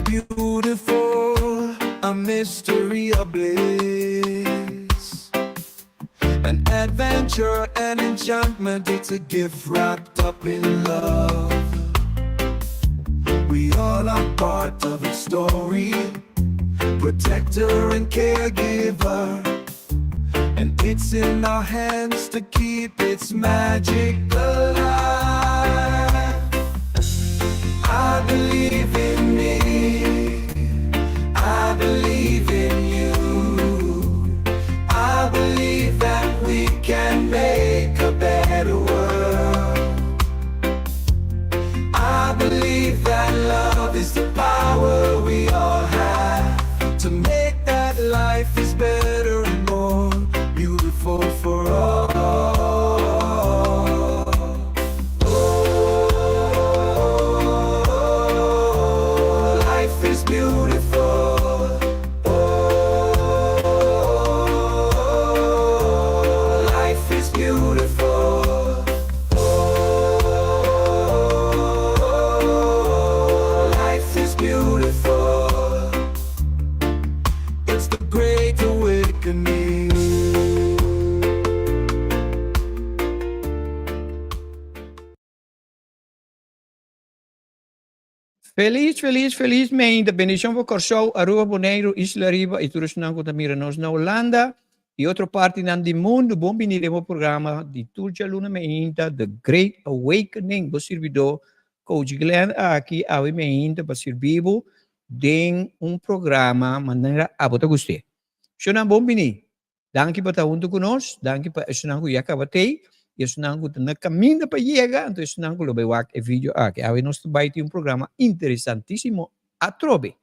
beautiful, a mystery, a bliss. An adventure, an enchantment, it's a gift wrapped up in love. We all are part of its story, protector and caregiver. And it's in our hands to keep its magic alive. I believe in me. I believe in you. I believe that we can make a better world. I believe that love is the power we all have to make that life is better and more beautiful for all. Oh, life is beautiful. Oh, life is beautiful. Oh, life is beautiful. It's the great awakening. Felis, felis, felis meinta. Bendishon pa Kòrsou, Aruba, Boneiru, Isla Riba i tur esnan ku ta mira nos na Hulanda i otro partinan di mundu. Bon bini den bo programa di tur djaluna meinta, The Great Awakening. Bo sirbidó Coach Glenn aki awe meinta pa sirbi bo den un programa manera abo ta gust'é. Shonnan bon bini. Danki pa ta huntu ku nos, danki pa esunnan ku ya kaba tei i esunnan ku ta na kaminda pa yega, anto esunnan ku lo bai wak e video aki. Awe nos ta bai tin un programa interesantisimo atrobe.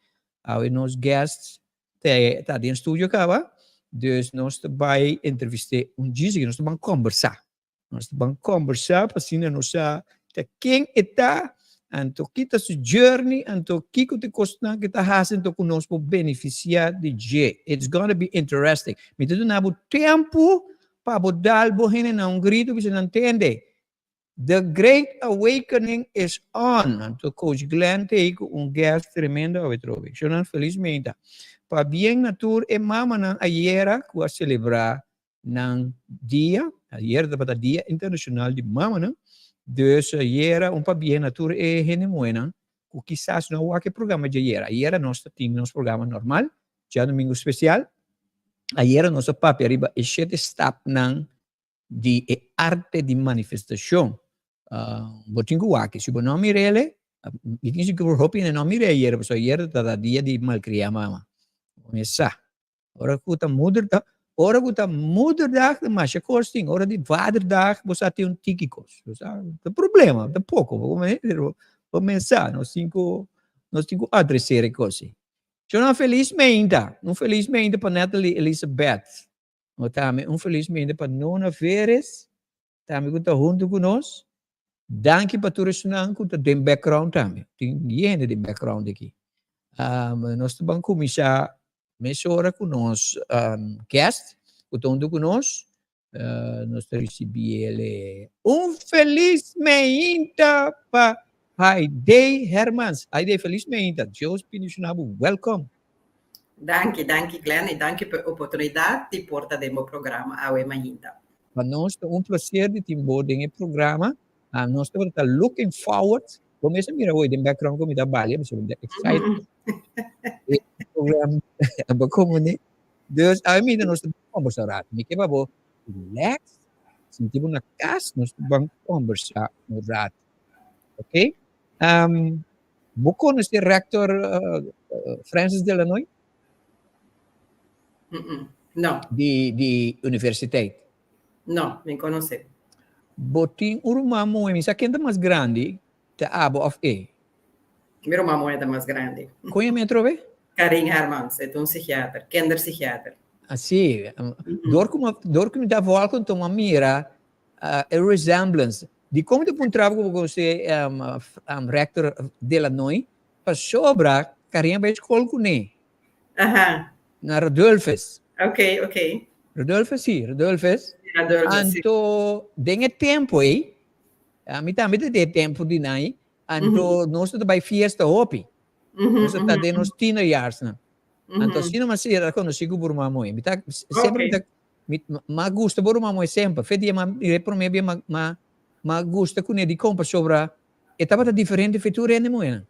Awe nos guests ta den studio kaba, dus nos ta bai entrevist'é un djis aki, nos ta ban kombersá. Nos ta ban kombersá pa asina nos sa ta ken e ta, anto ki ta su journey, anto kiko ta e kosnan ku e ta hasi anto ku nos por benefisiá di dje. It's gonna be interesting. Mi ta duna bo tempu pa bo dal bo hendenan un gritu bisa nan tende, The Great Awakening is on! Anto Coach Glenn ta ei ku un guest tremendo awe trobe. Shownan felismente. Pabien na tur e mamanan ayera ku a selebrá nan dia, ayera tabata dia internacional di mamanan, dus ayera un pabien na tur e hende muhenan cu kisas no a wak e programa di ayera. Ayera nos ta tin nos programa normal, djadomingo special, ayera nos a papia riba e shete stapnan di e arte di manifestacion. Bo tin cu wak, si bo no a mir'ele, mi tin sigur hopi hende no a mir'e ayera, pasobra ayera tabata dia di malcria mama, bo mes sa. Ora ku ta moederdag, ora ku ta moederdag ta masha kos tin, ora di vaderdag bo sa tin un tiki kos. Bo sa, ta problema, ta poko, bo pero bo mes sa, nos tin ku, nos tin ku adreser e kos ei. Shona felis meinta, un felis meinta pa Natalie Elizabeth, o tambe un felis meinta pa Nona Veres, tambe ku ta huntu ku nos. Danki pa tur esunnan ku ta den background tambe. Tin hende den background aki. Nos ta ban kuminsá mesora ku nos guest ku ta huntu ku nos. Nos ta risibí el un felis meinta pa Haidee Hermans. Haidee, felis meinta. Dios bendishoná bo. Welkom. Danki, danki Glenn i danki pa e oportunidat di por ta den bo programa awe mainta. Pa nos ta un placer di tin bo den e programa. Nos tabata ta looking forward. Bo mes a mira hoy den background cu mi ta balia, pasobra mi ta excited. E program bo como ne. Dus awe mi nos ta conversa un rato. Mi ke pa bo relax, sinti bo na cas, nos ta ban conversa un rato. Ok? Bo conoce rector Francis Delanoy? No. Di di universiteit? No, mi conoce. Bo tin un ruman muhe, mi sa ken ta mas grandi, ta abo of e? Mi ruman muhe ta mas grandi. Kon yama e atrobe? Karin Hermans, e ta un psichiater, kinderpsichiater. Ah si, dor ku dor ku mi ta volg anto mi a mira e resemblance. Dikon mi ta puntra bo ku bo conoce rector Delanoy? Pasobra Karin a bai skol kuné. Aha. Na Rodolfus. Ok, ok. Rodolfus, sí, Rodolfus. Rodolfus, sí. Anto, den e tempo ei, mi tambe ta den e tempo di nan ei, anto nos ta bai fiesta hopi. Nos ta den nos tienerjaarsnan. Anto asina mi a sera konosí ku bo ruman muhé. Mi ta semper mi ta mi m'a gusta bo ruman muhé semper. Fe dia m'a mir'é promé bia m'a m'a m'a gusta kuné dikon pasobra e tabata diferente fe tur hende muhénan.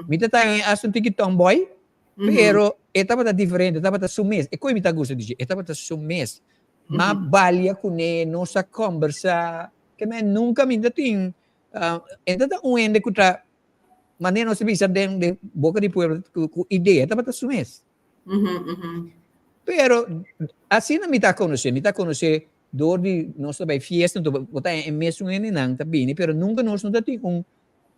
Mi ta ta hasta un tiki tomboy, pero e tabata diferente, e tabata su mes. E koe mi ta gusta di dje, e tabata su mes. M'a balia kuné, nos a kombersá, ke men nunka mi ta tin, e ta ta un hende ku ta, manera nos ta bisa den den boka di pueblo, ku idea, e tabata su mes. Pero asina mi ta konosé, mi ta konosé dor di nos ta bai fiesta, anto bo ta e mesun hendenan ta bini, pero nunka nos no ta tin un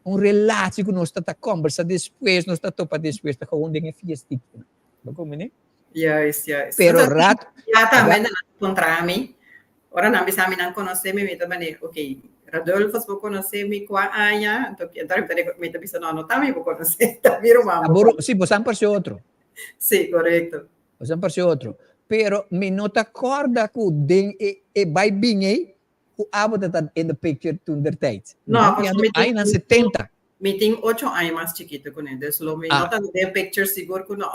un relatie ku nos ta ta kombersa despues, nos ta topa despues, ta gewoon den e fiestitonan. Bo komprende? Juist, juist. Pero rat... Ja, tambe nan kontra mi. Ora nan bisa mi nan konosé mi, mi ta bani, ok, Radulfus bo konosé mi kua aña, anto mi ta bisa no, no ta mi bo konosé, ta mi ruman bo konosé. Sí, boso a parse otro. Sí, korekto. Boso a parse otro. Pero mi no ta kòrda ku den e e bai bin ei, Ku abo ta ta in the picture toen der tijd? No, pasobra mi tin, Añanan 70. Mi tin ocho aña mas chikitu ku ne, dus lo mi no ta den picture sigur ku no.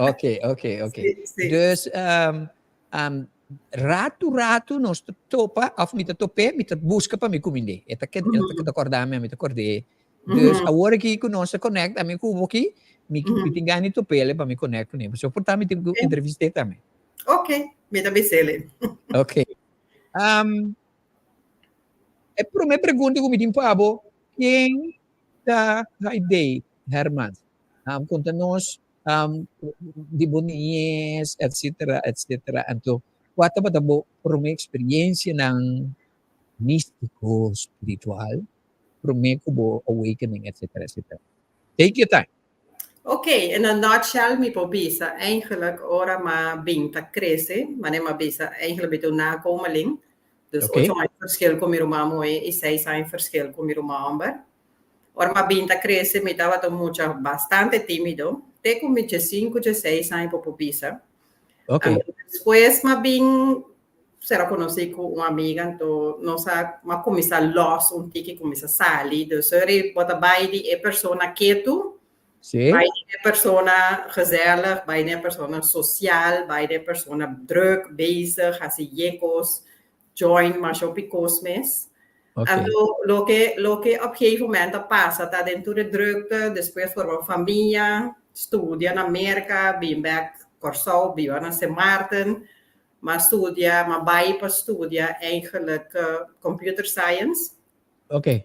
Ok, ok, ok. Sí, sí. Dus um, um, ratu ratu nos ta topa, of mi ta top'é, mi ta buska pa mi kumind'é. E ta keda, e ta keda kòrda mi, mi ta kòrd'é. Dus awor aki ku nos a connect, ami ku bo aki, mi, mi tin gana di top'é pa mi connect kuné. Pasobra por ta mi tin ku entrevist'é tambe. Ok, mi ta bis'é. Ok. Um, e promé pregunta ku mi tin pa bo, ken ta Haidee Hermans? Um, konta nos um, di bo niñez, etcetera, etcetera. Anto, kua tabata bo promé eksperiencianan místiko, spiritual, promé ku bo awakening, etcetera, etcetera. Take your time. Ok, in a nutshell mi por bisa eigenlijk ora m'a bin ta crece, manera m'a bisa eigenlijk mi ta un nakomeling, dus ocho aña verschil cu mi ruman muhe y seis aña verschil cu mi ruman homber. Ora m'a bin ta crece mi tabata un mucha bastante timido, te cu mi diescinco, diesseis aña bo por bisa. Anto despues m'a bin sera conoci cu un amiga anto nos a m'a cuminsa los un tiki cuminsa sali dus ora bo ta bay di e persona ketu bay di e persona gezellig bay di e persona social bay di e persona druk bezig haci ye cos join masha hopi cos mes anto loke loke op gegeven moment a pasa ta den tur e drukte despues forma un famia studia na Merca bin bek Corsou biba na Sint Maarten M'a studia, m'a bai pa studia eigenlijk computer science. Ok.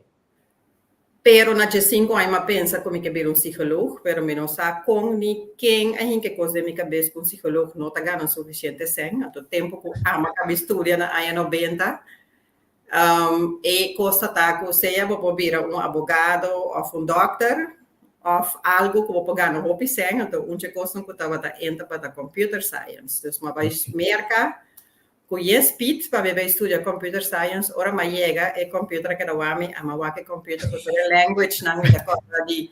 Pero na diescinco aña m'a pensa cu mi ke bira un psicoloog, pero mi no sa con ni ken a hinca e cos den mi cabes cu un psicoloog no ta gana suficiente cen. Anto tempo cu ami a caba studia na aña nobenta, E cos ta ta cu sea bo por bira un abogado of un dokter of algo cu bo por gana hopi cen, anto un dje cosnan cu tabata entra pa ta computer science. Dus mi a bay Merca cu yes Piet pa mi bay studia computer science. Ora mi a yega e computer a keda wak mi, ami a wak e computer cu tur e languagenan, mi ta corda di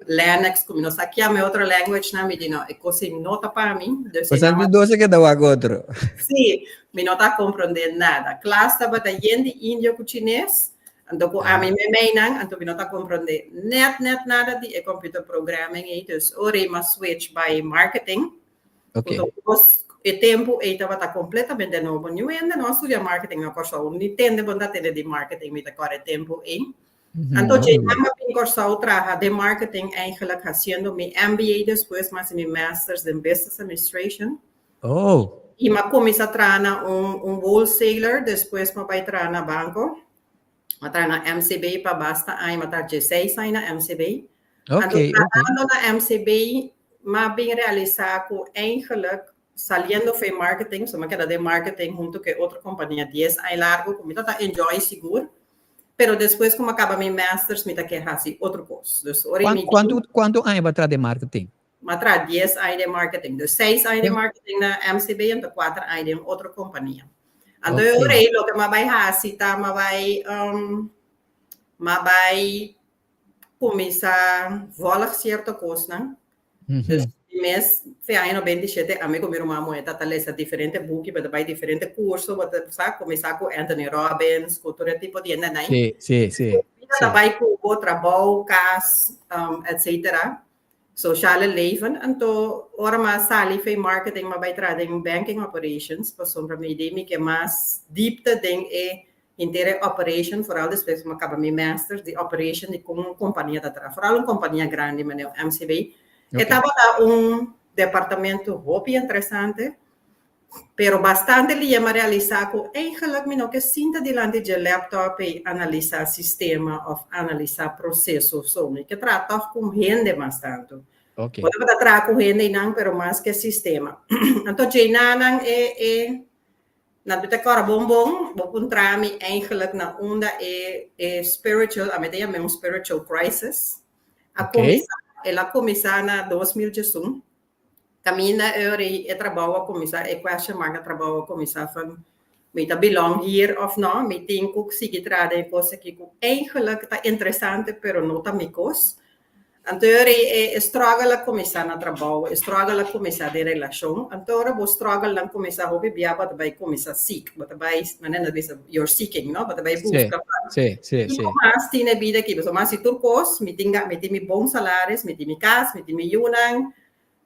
Linux, ku mi no sa kia mi otro language na mi di no, e kos ei no ta pa mi. Dus Pues antes dos a keda wak otro. Sí, mi no ta komprondé nada. Klas tabata yen di indio ku chines, anto ku ami meimei nan, anto mi no ta komprondé net net nada di e computer programming ei. Dus ora ei mi a switch bai marketing. Ok. Anto kos e tempu ei tabata kompletamente nobo. Niun hende no a studia marketing na Kòrsou, ni tende bo no ta tende di marketing mi ta kòrda e tempu ei. Anto dje nan a bin Kòrsou traha den marketing eigenlijk hasiendo mi MBA despues mi hasi mi masters den business administration. Oh. I mi a kuminsá traha na un un wholesaler despues mi a bai traha na banko. Mi a traha na MCB pa basta aña, mi a traha dieseis aña na MCB. Anto trahando na MCB mi a bin realisá ku eigenlijk saliendo for e marketing, so mi a keda den marketing huntu ku e otro kompania dies aña largu ku mi tabata enjoy sigur. Pero despues ku mi a kaba mi masters mi ta ke hasi otro kos. Dus ora mi Kuantu kuantu aña bo a traha den marketing? Mi a traha dies aña den marketing. Dus seis aña den marketing na MCB anto kuater aña den otro kompania. Anto e ora ei loke mi a bai hasi ta mi a bai mi a bai kuminsá vòlg sierto kosnan. Dus di mes fe aña 97 ami ku mi ruman muhé ta ta lesa diferente buki, bo ta bai diferente kurso, bo ta sa kuminsá ku Anthony Robbins, ku tur e tipo di hendenan. Sí, sí, sí. Bida Ta bai ku bo trabou, kas, etcetera. Sociale leven. Anto ora m'a sali fei marketing m'a bai traha den banking operations pasobra mi di mi ke mas diepte den e henter e operation, vooral despues ku m'a kaba mi masters di operation di kon un kompania ta traha, vooral un kompania grandi manera MCB. E tabata un departamento hopi interesante. Pero bastante lia m'a realisá ku eigenlijk mi no ke sinta dilanti dje laptop ei analisá sistema òf analisá proseso so. Mi ke traha tòg ku hende mas tantu. Bo tabata traha ku hende einan pero mas ke sistema. Anto djeinanan e e nan ta kòrda bon bon bo puntra mi eigenlijk na unda e e spiritual, ami ta yam'é un spiritual crisis, a kuminsá. El a kuminsá na 2011. Caminda e ora ei e trabou a cuminsa, e question mark e trabou a cuminsa van mi ta belong hier of no, mi tin cu sigui traha den e cos aki cu eigenlijk ta interesante pero no ta mi cos. Anto e ora ei e struggle a cuminsa na trabou, e struggle a cuminsa den relacion, anto ora bo struggle nan cuminsa hopi bia bo ta bay cuminsa seek, bo ta bay manera nan ta bisa you're seeking no, bo ta bay busca pa kico mas tin na e bida aki, pasobra mas si tur cos mi tin mi tin mi bon salaris, mi tin mi cas, mi tin mi yunan,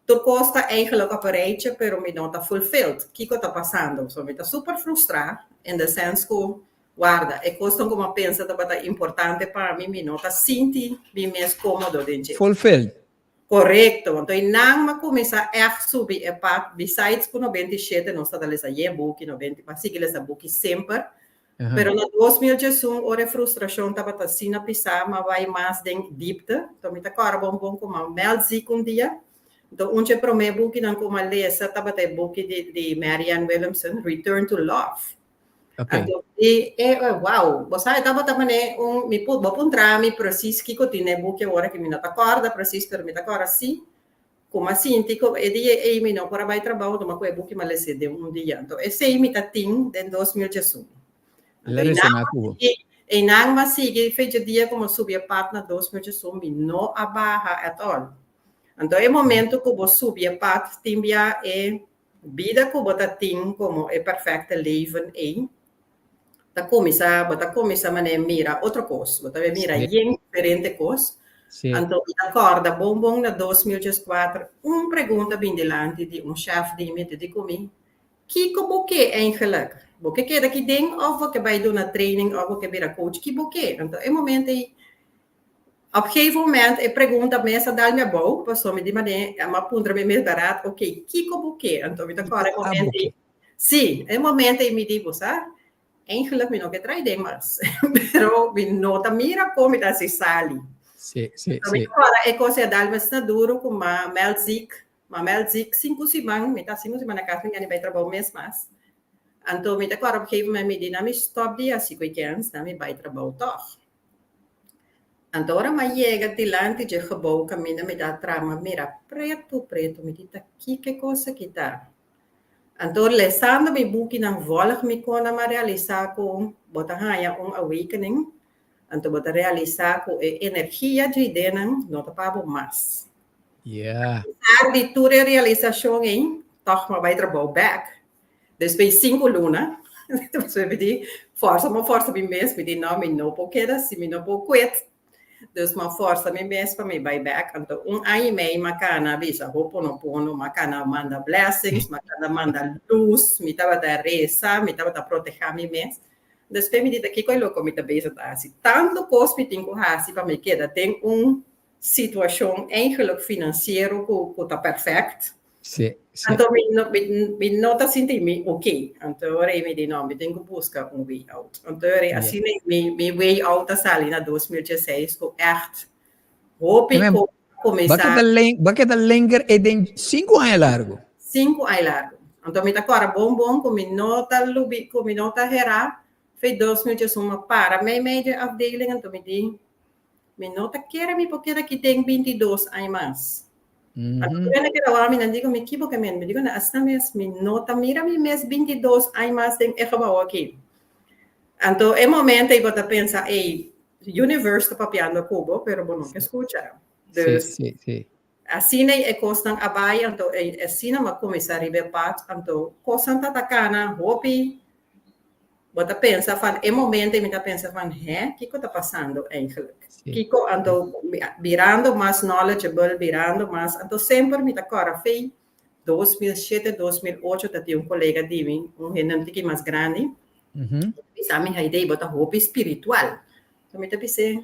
Tur kos ta eigenlijk op een rijtje, pero mi no ta fulfilled. Kiko ta pasando? So mi ta super frustrá, in the sense ku, warda, e kosnan ku mi a pensa tabata importante pa mi, mi no ta sinti mi mes kómodo den dje. Fulfilled. Korekto. Anto einan mi a kuminsá ègt subi e pad, besides ku 97 nos tabata lesa yen buki, noventa, mi a sigui lesa buki semper, Pero na 2011 ora e frustrashon tabata asina pisá, m'a bai mas den diepte. Enton mi ta kòrda bon bon ku m'a mèld ziek un dia. Enton un dje promé bukinan ku m'a lesa tabata e buki di di Marianne Williamson, Return to Love. Anto di e wow, bo sa e tabata manera un mi por bo puntra mi presis kiko tin na e buki awor aki mi no ta kòrda presis pero mi ta kòrda si Ku m'a sinti ku e dia ei mi no por a bai trabou, tuma ku e buki m'a les'é den un dia. Anto esei mi ta tin den 2011. El a resoná ku bo. Einan m'a sigui fecha dia ku m'a subi e pad na 2011, mi no a baha at all. Anto e momento ku bo subi e pad tin bia e bida ku bo ta tin komo e perfecte leven ei ta kuminsá, bo ta kuminsá manera mira otro kos, bo ta mira yen diferente kos. Anto mi ta kòrda bon bon na 2004 un pregunta bin dilanti di un shèf di mi, ta di ku mi, Kiko bo ke eigenlik? Bo ke keda aki den òf bo ke bai duna training òf bo ke bira coach? Ki bo ke? Anto e momento ei Op gegeven moment e pregunta mes a dal mi abou, pasobra mi di manera, mi a puntra mi mes barat, ok, kiko bo ke? Anto mi ta kòrda e momento ei, sí, e momento ei mi di, bo sa, eigenlijk mi no ke traha den mas, pero mi no ta mira kon mi ta hasi sali. Sí, sí, Anto mi sí. ta kòrda e kos ei a dal mi asina duru ku m'a mèld ziek, m'a mèld ziek sinku siman, mi ta sinku siman na kas, mi gana bai trabou mes mas. Anto mi ta kòrda op gegeven moment mi di, na mi stòp di hasi ku e kèns, na mi bai trabou tòg. Anto ora m'a yega dilanti dje gebou kaminda mi ta traha m'a mira pretu pretu mi di ta kiko e kos aki ta. Anto lesando mi bukinan vòlg mi kona m'a realisá ku bo ta haña un awakening anto bo ta realisá ku e energia dje ideanan no ta pa bo mas. Apesar di tur e realisashon ei tòg m'a bai trabou bèk. Despues sinku luna, despues mi di forsa, mi forsa mi mes, mi di no, mi no por keda si mi no por quit. Dus mi a forsa mi mes pa mi bai bek. Anto un aña i mei mi a kana bisa hoponopono, mi a kana manda blessings, mi a kana manda lus, mi tabata resa, mi tabata proteha mi mes. Despues mi di ta kiko e loko mi ta bezig ta hasi? Tantu kos mi tin ku hasi pa mi keda den un situashon eigenlijk finansiero ku ta perfect. Sí, sí. Anto mi no, mi, mi no ta sinti mi oké. Anto ora mi di no, mi tin ku buska un way out. Anto ora asina mi, mi way out a sali na 2016 ku echt hopi Amen. ko Ba kuminsá keda len, ba keda linger e den 5 aña largu. 5 aña largu. Anto mi ta kòrda bon bon ku mi no ta lubi, ku mi no ta herá fe 2011 m'a para meimei dje afdeling anto mi di mi no ta kere mi por keda aki den 22 aña mas. Anto tur hende keda wak mi, nan dico mi, ki bo ke men? Mi dico, na asina mes, mi no ta mira mi mes 22 aña mas den e gebouw aki. Anto e momento ei bo ta pensa, ey, universe ta papiando ku bo, pero bo no ke skucha. Dus, Sí, sí, sí. asina e kosnan a bai, anto asina mi a kuminsá riba e pad, anto kosnan ta ta kana hopi. Bo ta pensa van e momento mi ta pensa van, hè, kiko ta pasando eigenlijk? Kiko anto birando mas knowledgeable, birando mas, anto semper mi ta kòrda fei 2007, 2008 tatin un kolega di mi, un hende un tiki mas grandi, bisa mi, Haidee, bo ta hopi spiritual. Anto mi ta bis'é,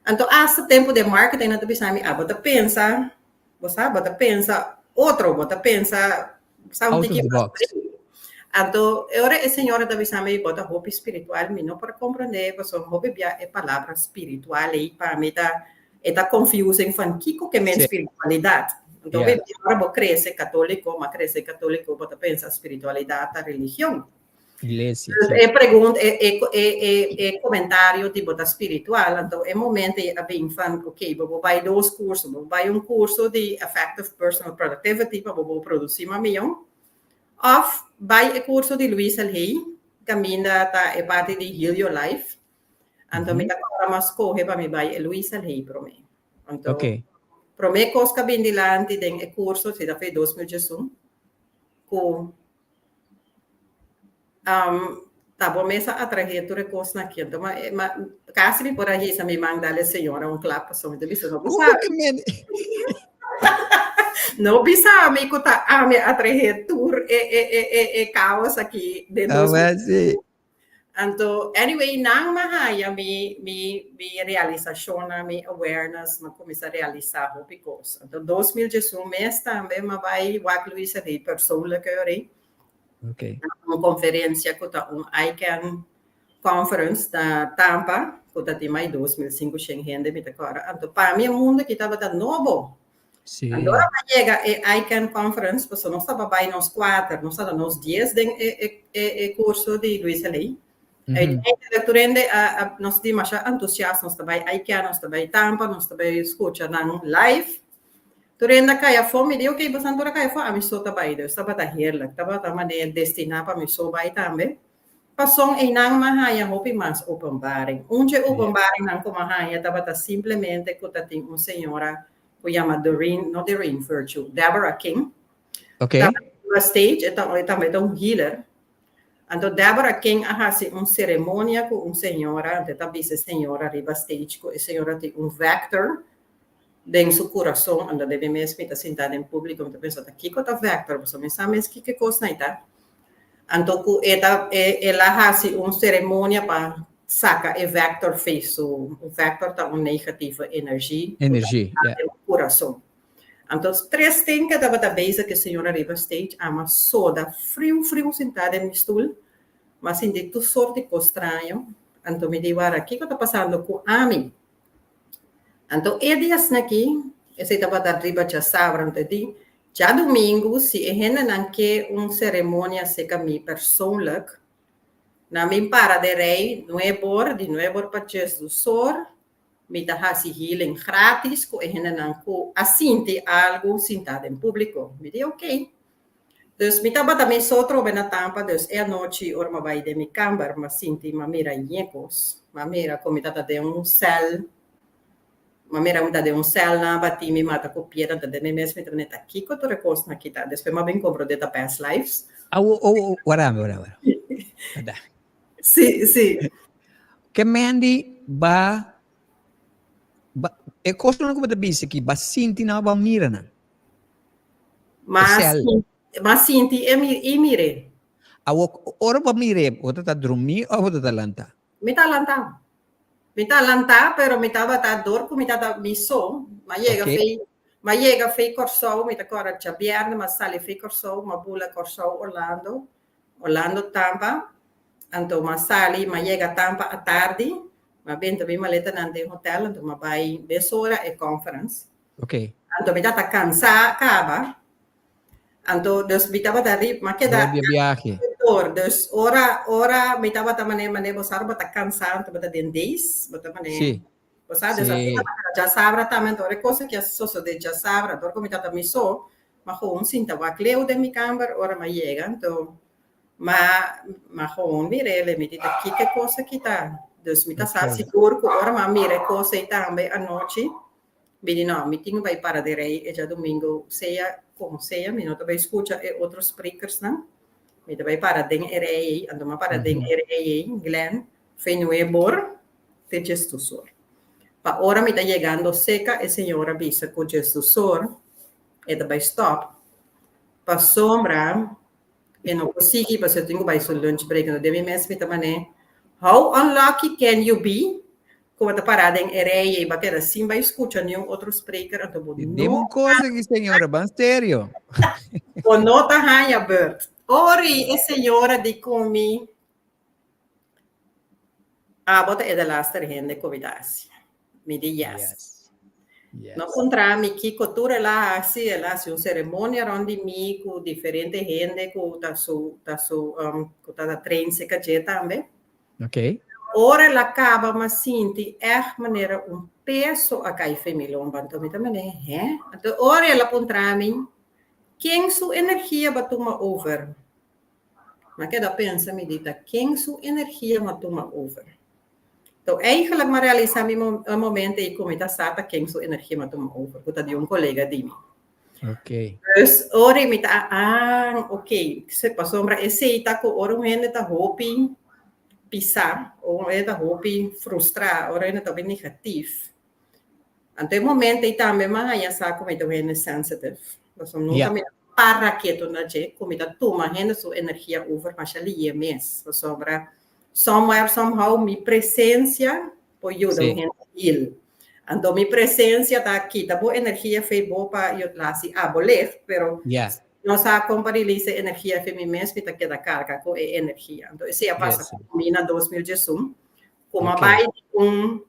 anto asta tempu den marketing nan ta bisa mi, ah, bo ta pensa, bo sa, bo ta pensa otro, bo ta pensa, sa un Out of tiki the mas box. breed. Anto e ora e señora ta bisa mi, bo ta hopi spiritual, mi no por comprende, pasobra hopi bia e palabra spiritual ei pa mi ta, e ta confusing van kiko ke men spiritualidad. Anto hopi bia ora bo crece catolico, m'a crece catolico, bo ta pensa spiritualidad ta religion. Iglesia, Dus sí. e pregunta, e, e, e, e, e comentario di bo ta spiritual, anto e momento ei a bin van, ok, bo bo bai dos curso, bo bai un curso di Effective Personal Productivity pa bo bo produci mas miyon, of bai e curso di Louise L. Hay, caminda ta e parti di Heal Your Life. Anto mi ta cobra mas scoge pa mi bai e Louise L. Hay prome. Anto, prome cos ca bin dilanti den e curso, si ta fe 2011, cu Ta bo mes a atrahe tur e kosnan aki. Anto ma, ma kasi mi por a hisa mi man dal e señora un klap pasobra mi ta bisa no Como bisa que men? no bisa mi ku ta ami a atrahe tur e e e e e kaos aki den Ah, dos wel, sí. Anto, anyway, nan m'a haya mi, mi, mi realisashonnan, mi awareness, m'a kuminsá realisá hopi kos. Anto, 2011 mes tambe m'a bai wak Luisa di persoonlijk ori. Na un konferensia ku ta un ICANN conference na Tampa, ku ta tin mai 2500 hende, mi ta kòrda. Anto, pa mi e mundu aki tabata nobo. Anto ora m'a yega e ICANN conference, pasobra nos tabata bai nos kuater, nos tabata nos dies den e e e e curso di Luisa Ley. Uiteindelijk tur hende a a nos tin masha entusiast, nos ta bai ICANN, nos ta bai Tampa, nos ta bai scucha nan live. Tur hende a cay afó, mi di ok, boso tur a cay afó, ami so ta bai. Dus tabata heerlijk, tabata manera destina pa mi so bai tambe. Pason einan m'a haña hopi mas openbaring. Un dje openbaringnan ku m'a haña tabata simplemente ku ta tin un señora ku yama Doreen, no Doreen Virtue, Deborah King. Tabata riba stage, e ta e tambe ta un healer. Anto Deborah King a hasi un seremonia ku un señora, anto e ta bisa e señora riba stage ku e señora tin un vector den su kurason. Anto den mi mes mi ta sinta den públiko mi ta pensa ta kiko ta vector, pasobra mi sa mes kiko e kosnan ei ta. Anto ku e ta e el a hasi un seremonia pa saka e vector fei su un vector ta un negativo energie ku ta Energie, ja. den kurason. Anto tres ten ke tabata bezig e señora riba stage ama soda friu friu sintá den mi stul m'a sinti tur sort di kos straño anto mi di wara kiko ta pasando ku ami. Anto e diasnan aki esei tabata riba djasabra anto e di Djadumingu si e hendenan ke un seremonia seka mi persoonlijk, nan bin para den rei nuebor, di nuebor pa djesdusor, mi ta hasi healing gratis ku e hendenan ku a sinti algu sintá den públiko. Mi di oké. Dus mi tabata mi so trobe na Tampa, dus e anochi ora mi a bai den mi kamber, mi a sinti, mi a mira yen kos. Mi a mira ku mi tabata den un sèl. Ma mira mi ta den un sèl nan a batí mi mata ku piedra ta den mi mes mi ta mira ta kiko tur e kosnan aki ta despues mi a bin komprondé ta past lives. Awo o wara wara wara wara. Sí sí. Ke Mandy ba ba e kosnan ku bo ta bisa aki ba sinti nan o ba mira nan? Ma ma sinti i mir'é. Awo ora bo mir'é bo ta ta drumí o bo ta ta lantá? Mi ta lantá. Mi ta lantá, pero mi tabata dor ku mi tabata mi so. M'a yega fei, m'a yega fei Kòrsou, mi ta kòrda djabièrnè m'a sali fei Kòrsou, m'a bula Kòrsou Orlando, Orlando Tampa. Anto m'a sali, m'a yega Tampa atardi, m'a benta mi maletanan den hotèl, anto m'a bai mesora e conference. Anto mi tabata kansá kaba. Anto, dus mi tabata rib, m'a keda Door di e biahe. Door, dus ora, ora mi tabata mane, mane bo sa bo ta kansa, anto bo ta den days, bo ta mane, bo sa, dus mi tabata djasabra tambe, anto ora e cosa ki a sosode djasabra, dor ku mi tabata mi so, m'a gewoon sinta wak leu den mi kamber ora m'a yega, anto m'a, m'a gewoon mir'é, mi di ta kiko e cosa aki ta, dus mi ta sa sigur ku ora m'a mira e cosa ei tambe anochi, Mi di no, mi tin bai para de rei e djadumingu sea como sea, mi no ta bai scucha e otro sprekersnan. Mi ta bai para den e rei ei, anto m'a para den e rei ei, Glenn, fe nuebor te djesdusor. Pa ora mi ta yegando seka e señor a bisa ku djesdusor e ta bai stòp pasobra e no por sigui pasobra e tin ku bai su lunch break. Anto den mi mes mi ta man'é, How unlucky can you be ku bo ta pará den e rei ei, bo a keda sin bai skucha niun otro spreker, anto bo Dime no un kos aki señora, ban serio. Bo no ta haña beurt. Ori e señora di ku mi, Abo ta e delaster hende ku mi ta hasi. Mi di yes. Yes. Yes. No puntra mi kiko tur el a hasi, el a hasi un seremonia rond di mi ku diferente hende ku ta su ta su um, ku ta ta train serka dje tambe. Ok. Ora el a kaba m'a sinti ègt manera un peso a kai fe mi lomba. Anto mi ta manera, hè? Anto ora el a puntra mi, ken su energia bo a tuma over? M'a keda pensa, mi di, ta ken su energia m'a tuma over? Anto eigenlijk m'a realisa mi e momento ei ku mi ta sa ta ken su energia m'a tuma over, ku ta di un kolega di mi. Ok. Dus ora mi ta, ah, ok, pasobra esei ta ku ora un hende ta hopi pisá, ora un hende ta hopi frustrá, ora un hende ta hopi negatif. Anto e momento ei tambe mi a haña sa ku mi ta un hende sensitive. Pasobra nunka mi ta para ketu na dje, ku mi ta tuma hende su energia over masha liye mes. Pasobra somewhere, somehow mi presencia por yuda un hende heal. Anto mi presencia ta kita bo energia fei bo pa yo hasi abo licht, pero no sa kon pa release e energia fei mi mes, mi ta keda carga cu e energia. Anto esei a pasa cu mi na 2011, cu mi a bai di un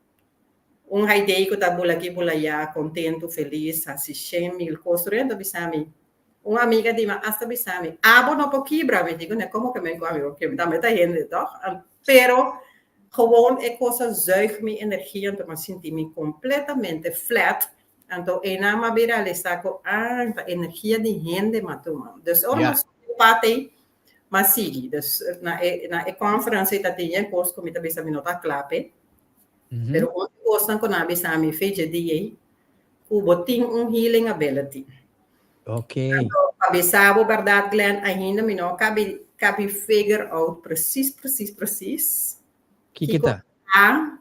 un haidei cu ta bula aki bula aya, contento, feliz, hasi shen mil cos, tur hende ta bisa mi, Un amiga di mi hasta bisa mi, abo no por kibra. Mi digo, ne, como ke men ku ami por kibra? Tambe ta hende, toch? Pero gewoon e kos a zuig mi energia, anto mi a sinti mi completamente flat. Anto einan mi a bin realisa ku, ah, ta energia di hende mi a tuma. Dus ora mi a subi e pad ei, mi a sigui. Dus na e na e conference ei ta tin yen kos ku mi ta bisa mi no ta kla p'e. Pero un di kosnan ku nan a bisa mi fecha di ei, ku bo tin un healing ability. Ok. Anto, pa bisa bo berdad, Glenn, ainda mi no kabi, kabi figure out precies, precies, precies. Kiko ta? Ta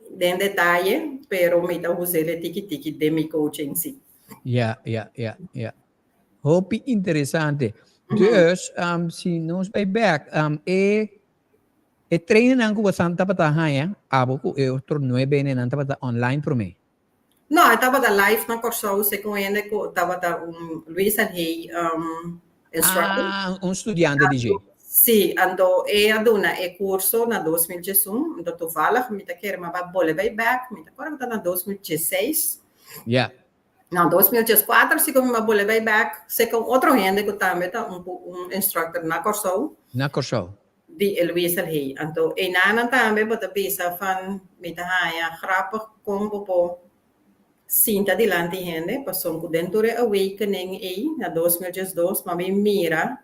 den detaye, pero mi ta us'e tiki tiki den mi coaching si. Ja. Hopi interesante. Dus, si nos bai back, e trainingnan ku bosan tabata haña, abo ku e otro nuebe hendenan tabata online promé? No, e tabata live na Kòrsou, segun hende ku tabata un Luis Alhey um, instructor. Ah, un studiante di dje. Sí, anto e a duna e kurso na 2011, anto toevallig mi ta kere mi a bai bole bai bek, mi ta kòrda ku ta na 2016. Na 2014 si ku mi a bole bai bek, segun otro hende ku tambe ta un un instructor na Kòrsou. Na Kòrsou. Di e Luis Alhey. Anto einanan tambe bo ta bisa van mi ta haña grappig kon bo por sinta dilanti hende pasobra ku den tur e awakening ei na 2012 m'a bin mira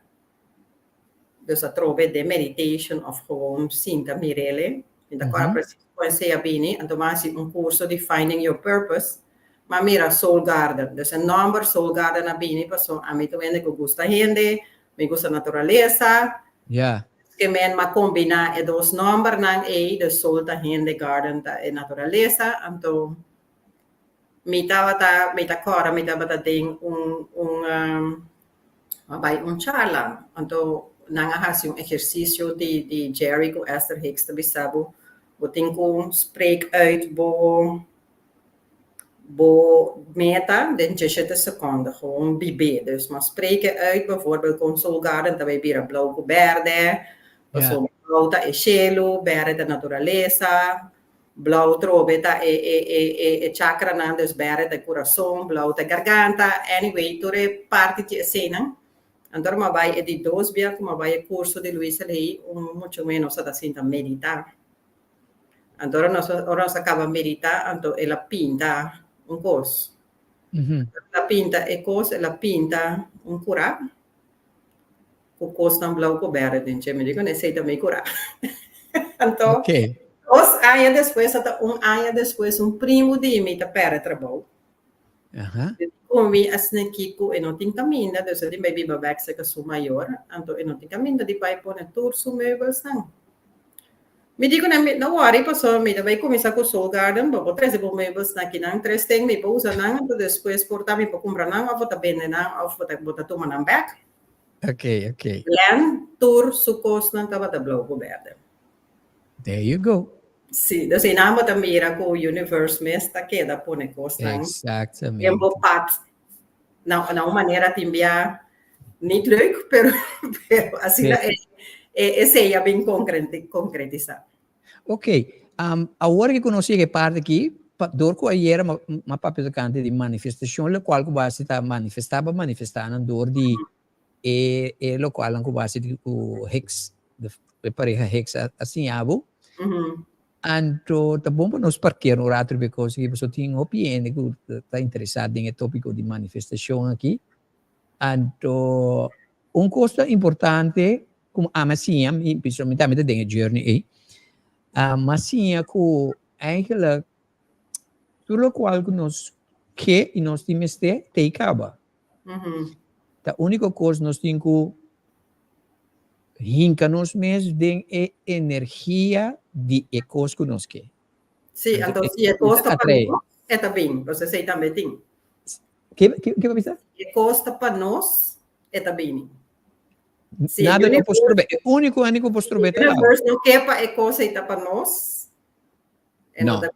dus atrobe den meditation of gewoon sinta mir'ele mi ta kòrda precies kon esei a bini anto m'a hasi un kurso di finding your purpose m'a mira soul garden dus e nòmber soul garden a bini pasobra ami ta un hende ku gusta hende Mi gusta naturalesa. Ke men m'a kombiná e dos nòmbernan ei, de sol ta hende, garden ta e naturalesa. Anto mi tabata, mi ta kòrda mi tabata den un un a bai un charla, anto nan a hasi un ehersisio di di Jerry ku Esther Hicks ta bisa bo, bo tin ku spreek uit bo Bo meta den djeshete sekonde, gewoon bib'é. Dus mas spreken uit bijvoorbeeld kon Soul Garden ta bai bira blou ku bèrdè, pasobra blou ta e shelu, bèrdè ta naturalesa, blou trobe ta e e e e e chakranan, dus bèrdè ta e kurason, blou ta e garganta, anyway tur e parti di eseinan. Anto ora mi a bai e di dos bia ku mi a bai e kurso di Luisa Ley, un mucho menos a ta sinta meditá. Anto ora nos ora nos a kaba meditá, anto el a pinta un kos. El a pinta e kos, el a pinta un kurá ku kosnan blou ku bèrdè den dje. Mi di kuné esei ta mi kurá. Anto dos aña despues, ata un aña despues, un primu di mi ta pèrdè trabou. Ku mi a sneki ku e no tin kaminda, dus e tin bai biba bèk serka su mayor, anto e no tin kaminda di bai pone tur su meubelsnan. Mi di ku nan, no wòri pasobra mi ta bai kuminsá ku Soul Garden, bo por trese bo meubelsnan akinan, tres ten mi por usa nan, anto despues por ta mi por kumpra nan òf bo ta bende nan òf bo ta tuma nan bèk. Glenn tur su kosnan tabata blou ku bèrdè. There you go. Sí, dus einan bo ta mira ku universe mes ta keda pone kosnan den bo pad na na un manera tin bia niet leuk, pero pero asina e e esei a bin konkretisá. Ok, awor ku nos yega e parti aki, pa dor ku ayera m'a papia tokante di manifestashon, lokual ku bo hasi ta manifestá, bo manifestá nan dor di E e lokualnan ku bo hasi di ku Hicks, e pareha Hicks a a siña bo. Anto ta bon pa nos parkera un rato riba e kos aki pasobra tin hopi hende ku ta interesá den e tópiko di manifestashon aki. Anto un kos ta importante ku ami a siña, mi pasobra mi tambe ta den e journey ei, ami a siña ku eigenlijk tur lokual ku nos ke i nos tin mester ta ei kaba. Ta úniko kos nos tin ku hinka nos mes den e energia di e kos ku nos ke. Sí, anto si e kos ta pa nos, e ta bin. Pues esei tambe tin. Ke ke bo bisa? Si e kos ta pa nos, e ta bini. Si Nada no por strobe. E úniko hende ku por strobe ta abo. Si universe no ke pa e kos ei ta pa nos, e no ta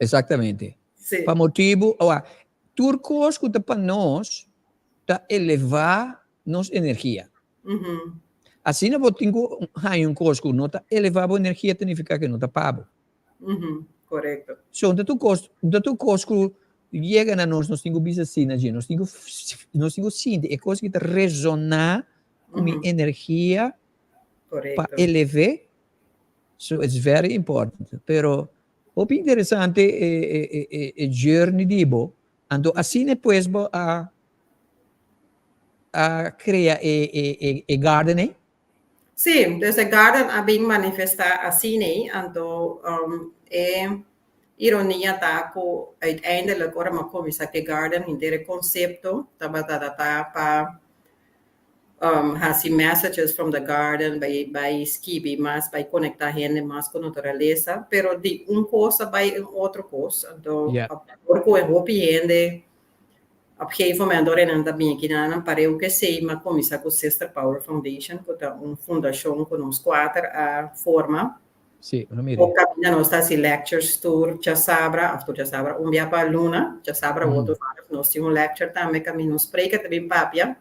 Exactamente. Sí. Pa motibu, awa, tur kos ku ta pa nos ta elevá nos energia. Asina bo tin ku haña un kos ku no ta elevá bo energia ta nifiká ku no ta pa bo. Korekto. So, no ta tur kos, no ta tur kos ku yega na nos, nos tin ku bisa sí na dje. Nos tin ku, nos tin ku sinti e kos ki ta resoná ku mi energia pa elev'é. So it's very important. Pero hopi interesante e e e e journey di bo. Anto asina pues bo a a crea e e e e garden ei? Sí, dus e garden a bin manifesta asina ei, anto um, e ironia ta ku uiteindelijk ora mi a kuminsá ku e garden henter e konsepto tabata ta pa Hasi messages from the garden, bai bai skibi mas, bai konektá hende mas ku naturalesa, pero di un kos a bai un otro kos, anto por ku e hopi hende op gegeven moment ora nan ta bini aki nan pareu ku esei mi a kuminsá ku Sister Power Foundation ku ta un fundashon ku nos kuater a forma. Sí, lo mira. Bo caminda nos ta haci lectures tur djasabra, of tur djasabra, un bia pa luna, djasabra mm. otro nos tin un lecture tambe caminda nos preika ta bin papia.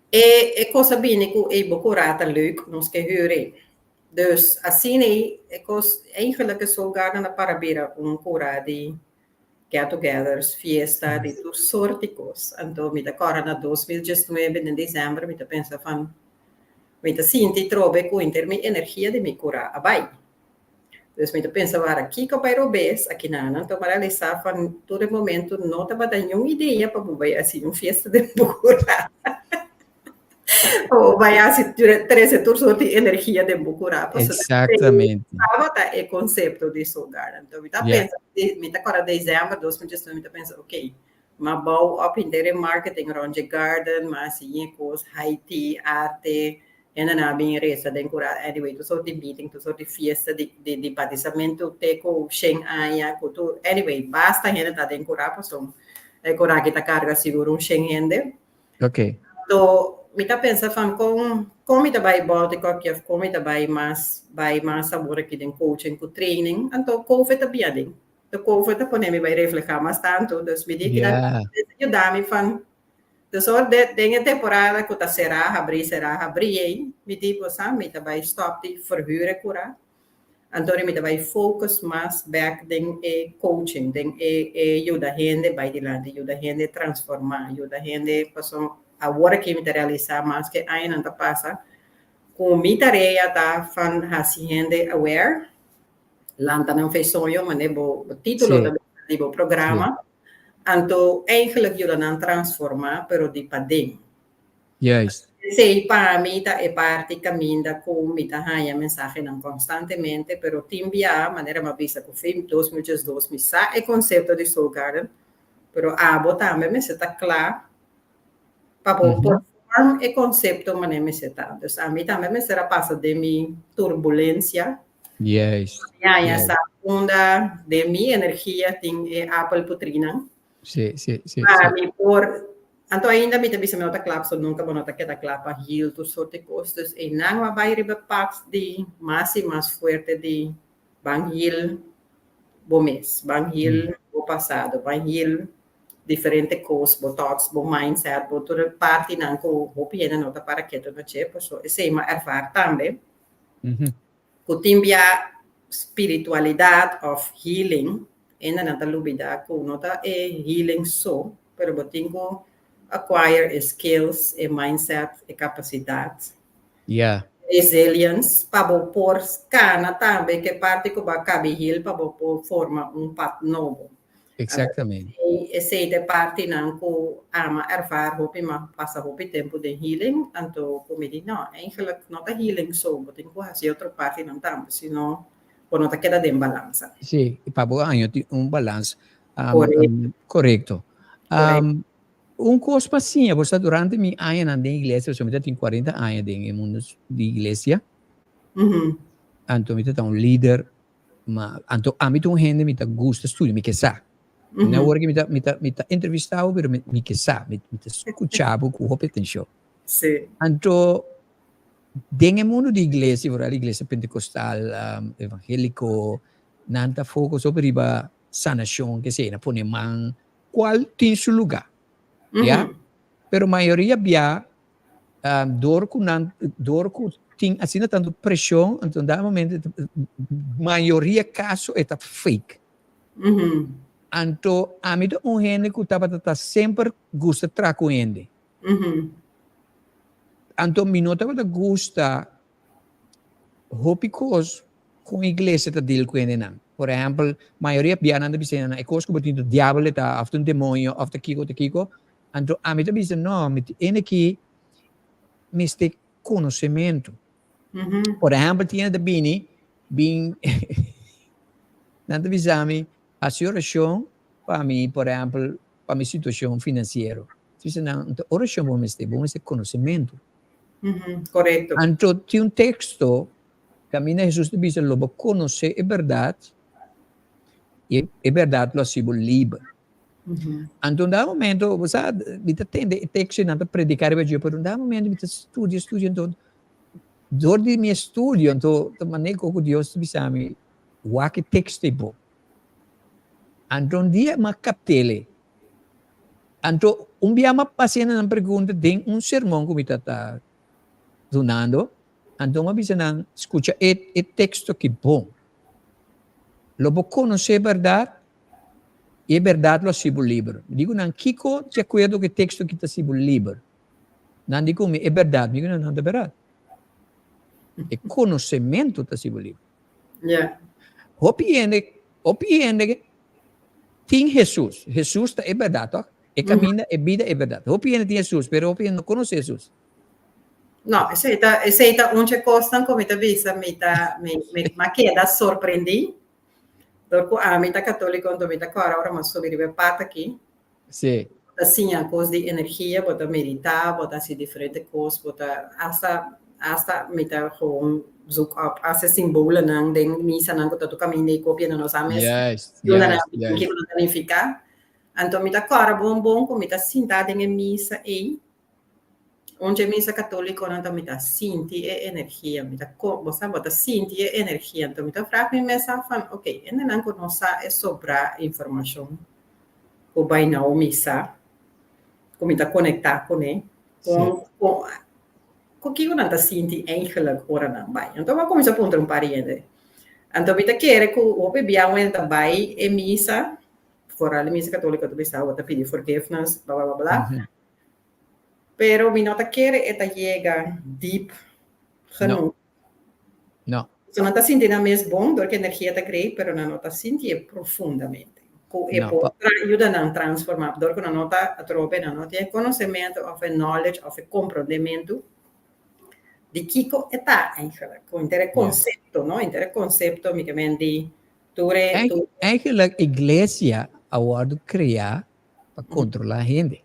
E, e cosa bini cu e bo cura ta leuk, nos ke huur e. Dus asina e, e cos, eigenlijk e Soul Garden a para bira un cura di get-togethers, fiesta, di tur soort di cos. Anto mi ta corda na 2019 den december mi ta pensa van Mi ta sinti trobe ku henter mi energia di mi kurá a bai. Dus mi ta pensa wara kiko bai robes akinan. Anto mi a realisá van tur e momentu no tabata niun idea pa bo bai hasi un fiesta den bo kurá. Pa bo bai hasi trese tur sort di energia den bo kurá. Pasobra Exactamente. tabata e konsepto di Soul Garden. Anto mi ta pensa, mi ta kòrda desèmber 2019 mi ta pensa oké, M'a bou op henter e marketing rond dje garden, m'a hasi yin e kos, high tea, arte, hendenan a bin resa den kura, anyway, tur sort di meeting, tur sort di fiesta di di di batisamentu te ku shen aña, ku tur, anyway, basta hende ta den kura pasobra e kura aki ta karga sigur un shen hende. Ok. Anto mi ta pensa van kon kon mi ta bai bòlta e kòki òf kon mi ta bai mas bai mas awor aki den coaching ku training, anto covid a bia den. De covid ta pone mi bai refleha mas tantu, dus mi di ki nan yuda mi van dus ora de den e temporada ku ta será habrí será habrí ei mi di bo sa mi ta bai stop di verhuur e kura anto mi ta bai focus mas bek den e coaching den e e yuda hende bai dilanti yuda hende transforma yuda hende pasobra awor aki mi ta realisa mas ke añanan ta pasa ku mi tarea ta van hasi hende aware. Lanta nan fe soño, mane bo título ta di bo programa. Anto eigenlijk yuda nan transforma, pero di paden. Juist. Esei pa mi ta e parti kaminda ku mi ta haña mensahenan konstantemente, pero tin bia, manera mi a bisa ku fin 2012 mi sa e konsepto di Soul Garden, pero abo tambe mester ta kla pa bo por form e konsepto manera mester ta. Dus ami tambe mester a pasa den mi turbulensia. Mi haña sa unda den mi energia tin e apel putrinan. Pa mi por, anto ainda mi ta bisa mi no ta kla pasobra nunka bo no ta keda kla pa heal tur sort di kos. Dus einan a bai riba pad di mas i mas fuerte di ban heal bo mes, ban heal bo pasado, ban heal diferente kos, bo thoughts, bo mindset, bo tur e partinan ku hopi hende no ta para ketu na dje, pasobra esei mi a ervaar tambe. Ku tin bia spiritualidat òf healing, hende nan ta lubidá ku no ta e healing so, pero bo tin ku acquire e skills, e mindset, e kapasidat, resilience pa bo por kana tambe ku e parti ku bo a kabi heal pa bo por forma un pad nobo. Exactamente. Esei ta e partinan ku ama ervaar hopi ma pasa hopi tempu den healing, anto ku mi di no, eigenlijk no ta healing so, bo tin ku hasi otro partinan tambe, sino bo no ta keda den balansa. Sí, pa bo año tin un balans. Korekto. Korekto. Un kos pa siña bo sa durante mi añanan den iglesia, pasobra mi ta tin 40 aña den e mundo di iglesia, anto mi ta ta un lider. Ma anto ami ta un hende mi ta gusta studia, mi ke sa. Na ora ke mi ta mi ta mi ta entrevista bo pero mi mi ke sa, mi mi ta skucha bo ku hopi atenshon. Anto den e mundu di iglesia, foral iglesia pentekostal, evangeliko, nan ta focus hopi riba sanashon, kesei, nan pone man, kual tin su luga, ya. Pero mayoria bia Dor ku nan, dor ku tin asina tantu preshon, anto na momento mayoria kaso e ta fake. Anto ami ta un hende ku tabata ta semper gusta traha ku hende. Anto mi no tabata gusta hopi kos kon iglesia ta deal ku hendenan. Por ehèmpel, mayoria bia nan ta bisa hendenan e kos ku bo tin ta diabel e ta òf ta un demonio òf ta kiko ta kiko. Anto ami ta bisa no, mi tin aki mester konosementu. Por ehèmpel, tin hende ta bini bin nan ta bisa mi hasi orashon pa mi, por ehèmpel, pa mi situashon finansiero. Mi ta bisa nan, anto orashon bo mester, bo mester konosementu. Korekto. Anto tin un teksto kaminda Hesus ta bisa lo bo konosé e bèrdat i e bèrdat lo hasi bo liber. Anto un dado momento, bo sa, mi ta tende e teksto i nan ta prediká riba dje, pero un dado momento mi ta studia, studia, anto dor di mi estudio, anto ta manera ku Dios ta bisa mi, wak e teksto ei bo. Anto un dia mi a kapt'el. Anto un bia mi a pasa hende nan pregunta den un sermon ku mi ta ta dunando, anto mi a bisa nan, skucha e e teksto aki bon. Lo bo konosé bèrdat i e bèrdat lo hasi bo liber. Mi di ku nan, Kiko di akuerdo ku e teksto aki ta hasi bo liber? Nan di ku mi, E bèrdat. Mi di ku nan, No ta bèrdat. E konosementu ta hasi bo liber. Hopi hende, hopi hende tin Hesus. Hesus ta e bèrdat, tòg? E kaminda, e bida, e bèrdat. Hopi hende tin Hesus, pero hopi hende no konosé Hesus. No, esei ta, esei ta un dje kosnan ku mi ta bisa, mi ta, mi, mi, mi a keda sorprendí. Dor ku ami ta katóliko, anto mi ta kòrda ora mi a subi riba e pat aki. Bo ta siña kos di energia, bo ta meditá, bo ta hasi diferente kos, bo ta hasta, hasta mi ta gewoon zoek op hasta simbolonan den misanan ku ta tur kaminda i kopia na nos a mes yuna nan kiko nan ta nifiká. Anto mi ta kòrda bon bon ku mi ta sinta den e misa ei. Un dje misa katólikonan ta mi ta sinti e energia, mi ta ko, bo sa, bo ta sinti e energia. Anto mi ta frag mi mes af van, ok, hendenan ku no sa e sobrá informashon ku bai nau misa, ku mi ta konektá kuné, kon, kon, ku kiko nan ta sinti eigenlijk ora nan bai? Anto mi a kuminsá puntra un par di hende. Anto mi ta kere ku hopi bia un hende ta bai e misa, foral e misa katóliko ta bisa bo ta pidi forgiveness, bla bla bla bla. Pero mi no ta kere e ta yega diep genoeg. No. So nan ta sinti nan mes bon dor ku energia ta great, pero nan no ta sinti e profundamente. Ku e por yuda nan transforma, dor ku nan no ta atrobe, nan no tin e konosementu òf e knowledge òf e komprondementu. Di kiko e ta eigenlijk? Ku henter e konsepto, no? Henter e konsepto mi ke men di tur e tur. Eigenlijk iglesia a wòrdu kreá pa kontrolá hende.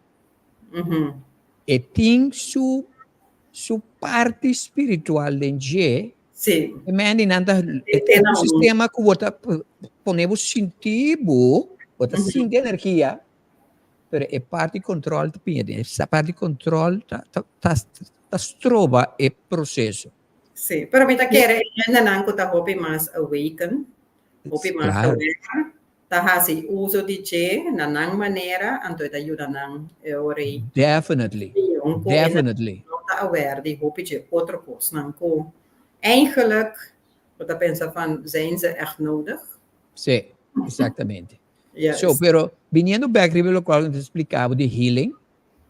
E tin su su parti spiritual den dje. E men di nan ta e un sistema ku bo ta pone bo sinti bo, bo ta sinti energia, pero e parti kontrol ta piña den. E parti kontrol ta ta ta stroba e proseso. Sí, pero mi ta kere e hendenan ku ta hopi mas awaken, hopi mas aware, ta hasi uso di dje na nan manera, anto e ta yuda nan e ora ei. Definitely, definitely. No ta aware di hopi dje otro kosnan ku eigenlijk bo ta pensa van zijn ze echt nodig? Sí, exactamente. So, pero biniendo bek riba lokual ku mi ta splika bo di healing,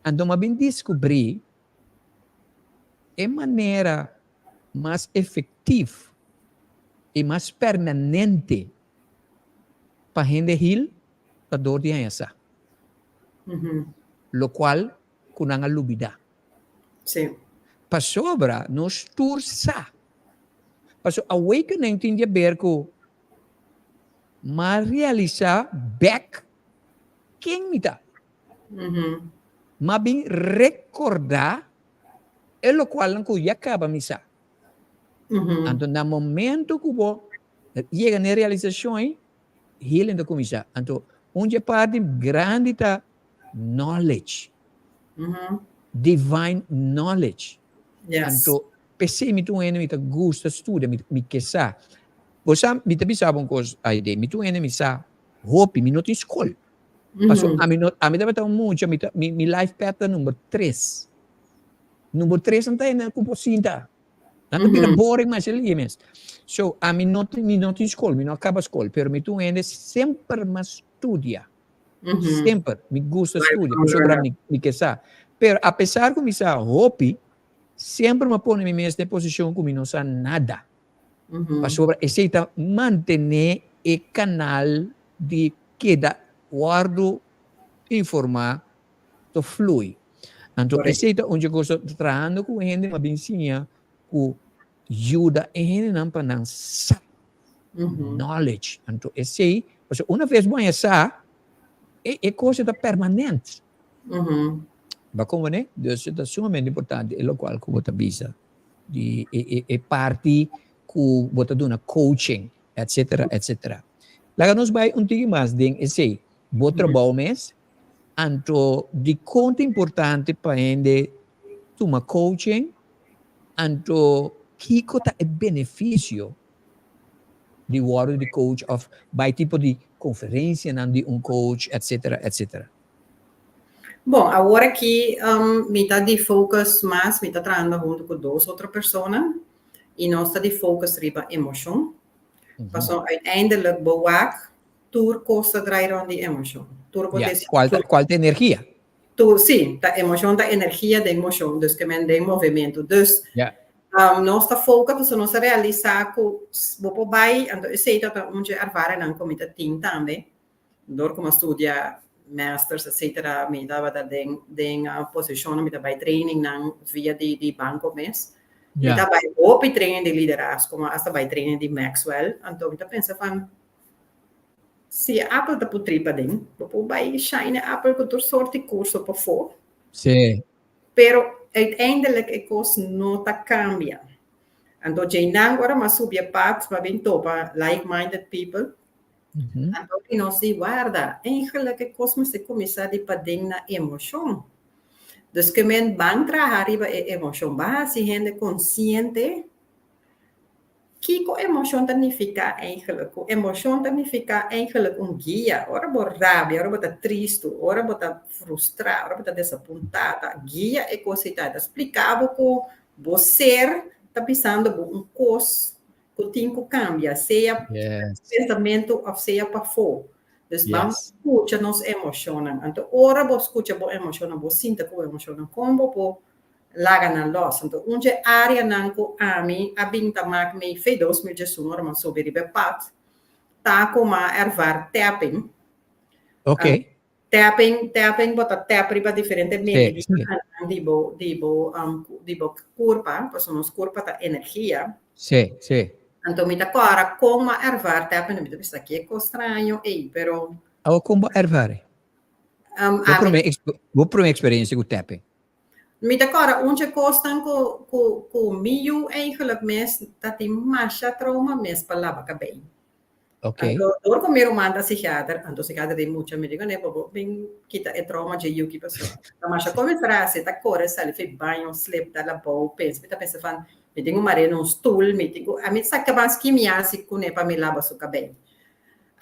anto mi a bin diskubrí E manera mas efektiv i mas permanente pa hende hil ta dor di haña sa, lokual ku nan a lubidá. Pasobra nos tur sa. Pasobra awakening tin di aber ku m'a realisá bèk ken mi ta. M'a bin rekordá e lokualnan ku ya kaba mi sa. Anto na momento ku bo yega na e realisashon ei, healing ta kuminsá. Anto un dje parti grandi ta knowledge, divine knowledge. Anto p'esei mi ta un hende mi ta gusta studia, mi ke sa. Bo sa, mi ta bisa bo un kos, Aide, mi ta un hende mi sa hopi, mi no tin skol. Paso ami no, ami tabata un mucha, mi ta, mi, mi life path ta number tres. Number tres nan ta hende ku por sinta. Nan ta bira boring masha lihe mes. So, ami no tin, mi no tin skol, mi no a kaba skol, pero mi ta un hende semper m'a studia. Semper. Mi gusta studia, pasobra mi, mi ke sa. Pero apesar ku mi sa hopi, semper m'a pone mi mes den posishon ku mi no sa nada. Pasobra esei ta mantené e kanal di keda wòrdu informá ta flui. Anto esei ta un dje kos trahando ku hende m'a bin siña ku yuda e hendenan pa nan sa knowledge. Anto esei, pasobra una ves bo haña sa, e kos ta permanent. Bo a komprendé? Dus ta sumamente importante e lokual ku bo ta bisa. Di e parti ku bo ta duna coaching, etcetera, etcetera. Laga nos bai un tiki mas den esei. Bo trabou mes, anto dikon ta importante pa hende tuma coaching, anto kiko ta e benefisio di wòrdu di coach òf bai tipo di konferensianan di un coach, etcetera, etcetera. Bon, awor aki mi ta di focus mas, mi ta trahando hunto cu dos otro persona y nos ta di focus riba emocion. Pasobra uiteindelijk bo wak tur cos ta draai rond di emocion. Tur bo Ya, cual ta, cual ta energia? Tur, si, ta emocion ta energia den mocion, dus ke men den movimento. Dus nos ta focus pasobra nos a realisa cu bo por bay, anto esey ta ta un dje ervaringnan cu mi ta tin tambe. Dor ku mi a studia masters etcetera mi tabata den den posishon mi ta bai trainingnan via di di banko mes. Mi ta bai hopi training di liderazgo, mi asta bai training di Maxwell, anto mi ta pensa van si e apel ta putri paden bo por bai shine e apel ku tur sort di kurso pafó. Pero uiteindelijk e kos no ta kambia. Anto djeinan ora mi a subi e pad mi a bin topa like minded people. Anto di nos di warda, eigenlijk e kos mester kuminsá di paden na emoshon. Dus ke men ban traha riba e emoshon, ban hasi hende konsiente kiko emoshon ta nifiká eigenlijk. Ku emoshon ta nifiká eigenlijk un guia. Ora bo rabia, ora bo ta tristu, ora bo ta frustrá, ora bo ta desapuntá, ta guia e kos ei ta. E ta spliká bo ku bo ser ta bisando bo un kos ku tin ku kambia, sea pensamentu òf sea pafó. Dus ban skucha nos emoshonnan. Anto ora bo skucha bo emoshonnan, bo sinta ku bo emoshonnan, kon bo por laga nan lòs? Anto un dje áreanan ku ami a bin ta mak mi fe 2011 ora mi a subi riba e pad ta ku mi a ervaar tapping. Tapping, tapping, bo ta tap riba diferente meridianan di bo, di bo, di bo kurpa, pasobra nos kurpa ta energia. Sí, sí. Anto mi ta kòrda kon mi a ervaar tapping, mi ta bisa ke kos straño ei, pero. Awo kon bo a ervaar e? Bo promé, bo promé eksperensia ku tapping? Mi ta kòrda un dje kosnan ku, ku, ku mi yu eigenlijk mes ta tin masha trauma mes pa laba kabei. Ok. Anto dor ku mi ruman ta psikiater, anto psikiater di mucha, mi di kuné bo bo bin kita e trauma dje yuki pasobra ta masha kon mi frase ta kore sali fi baño slip dal abou pensa mi ta pensa van mi tin ku mar'é na un stul mi tin ku ami sa kaban skimia si kuné pa mi laba su kabei.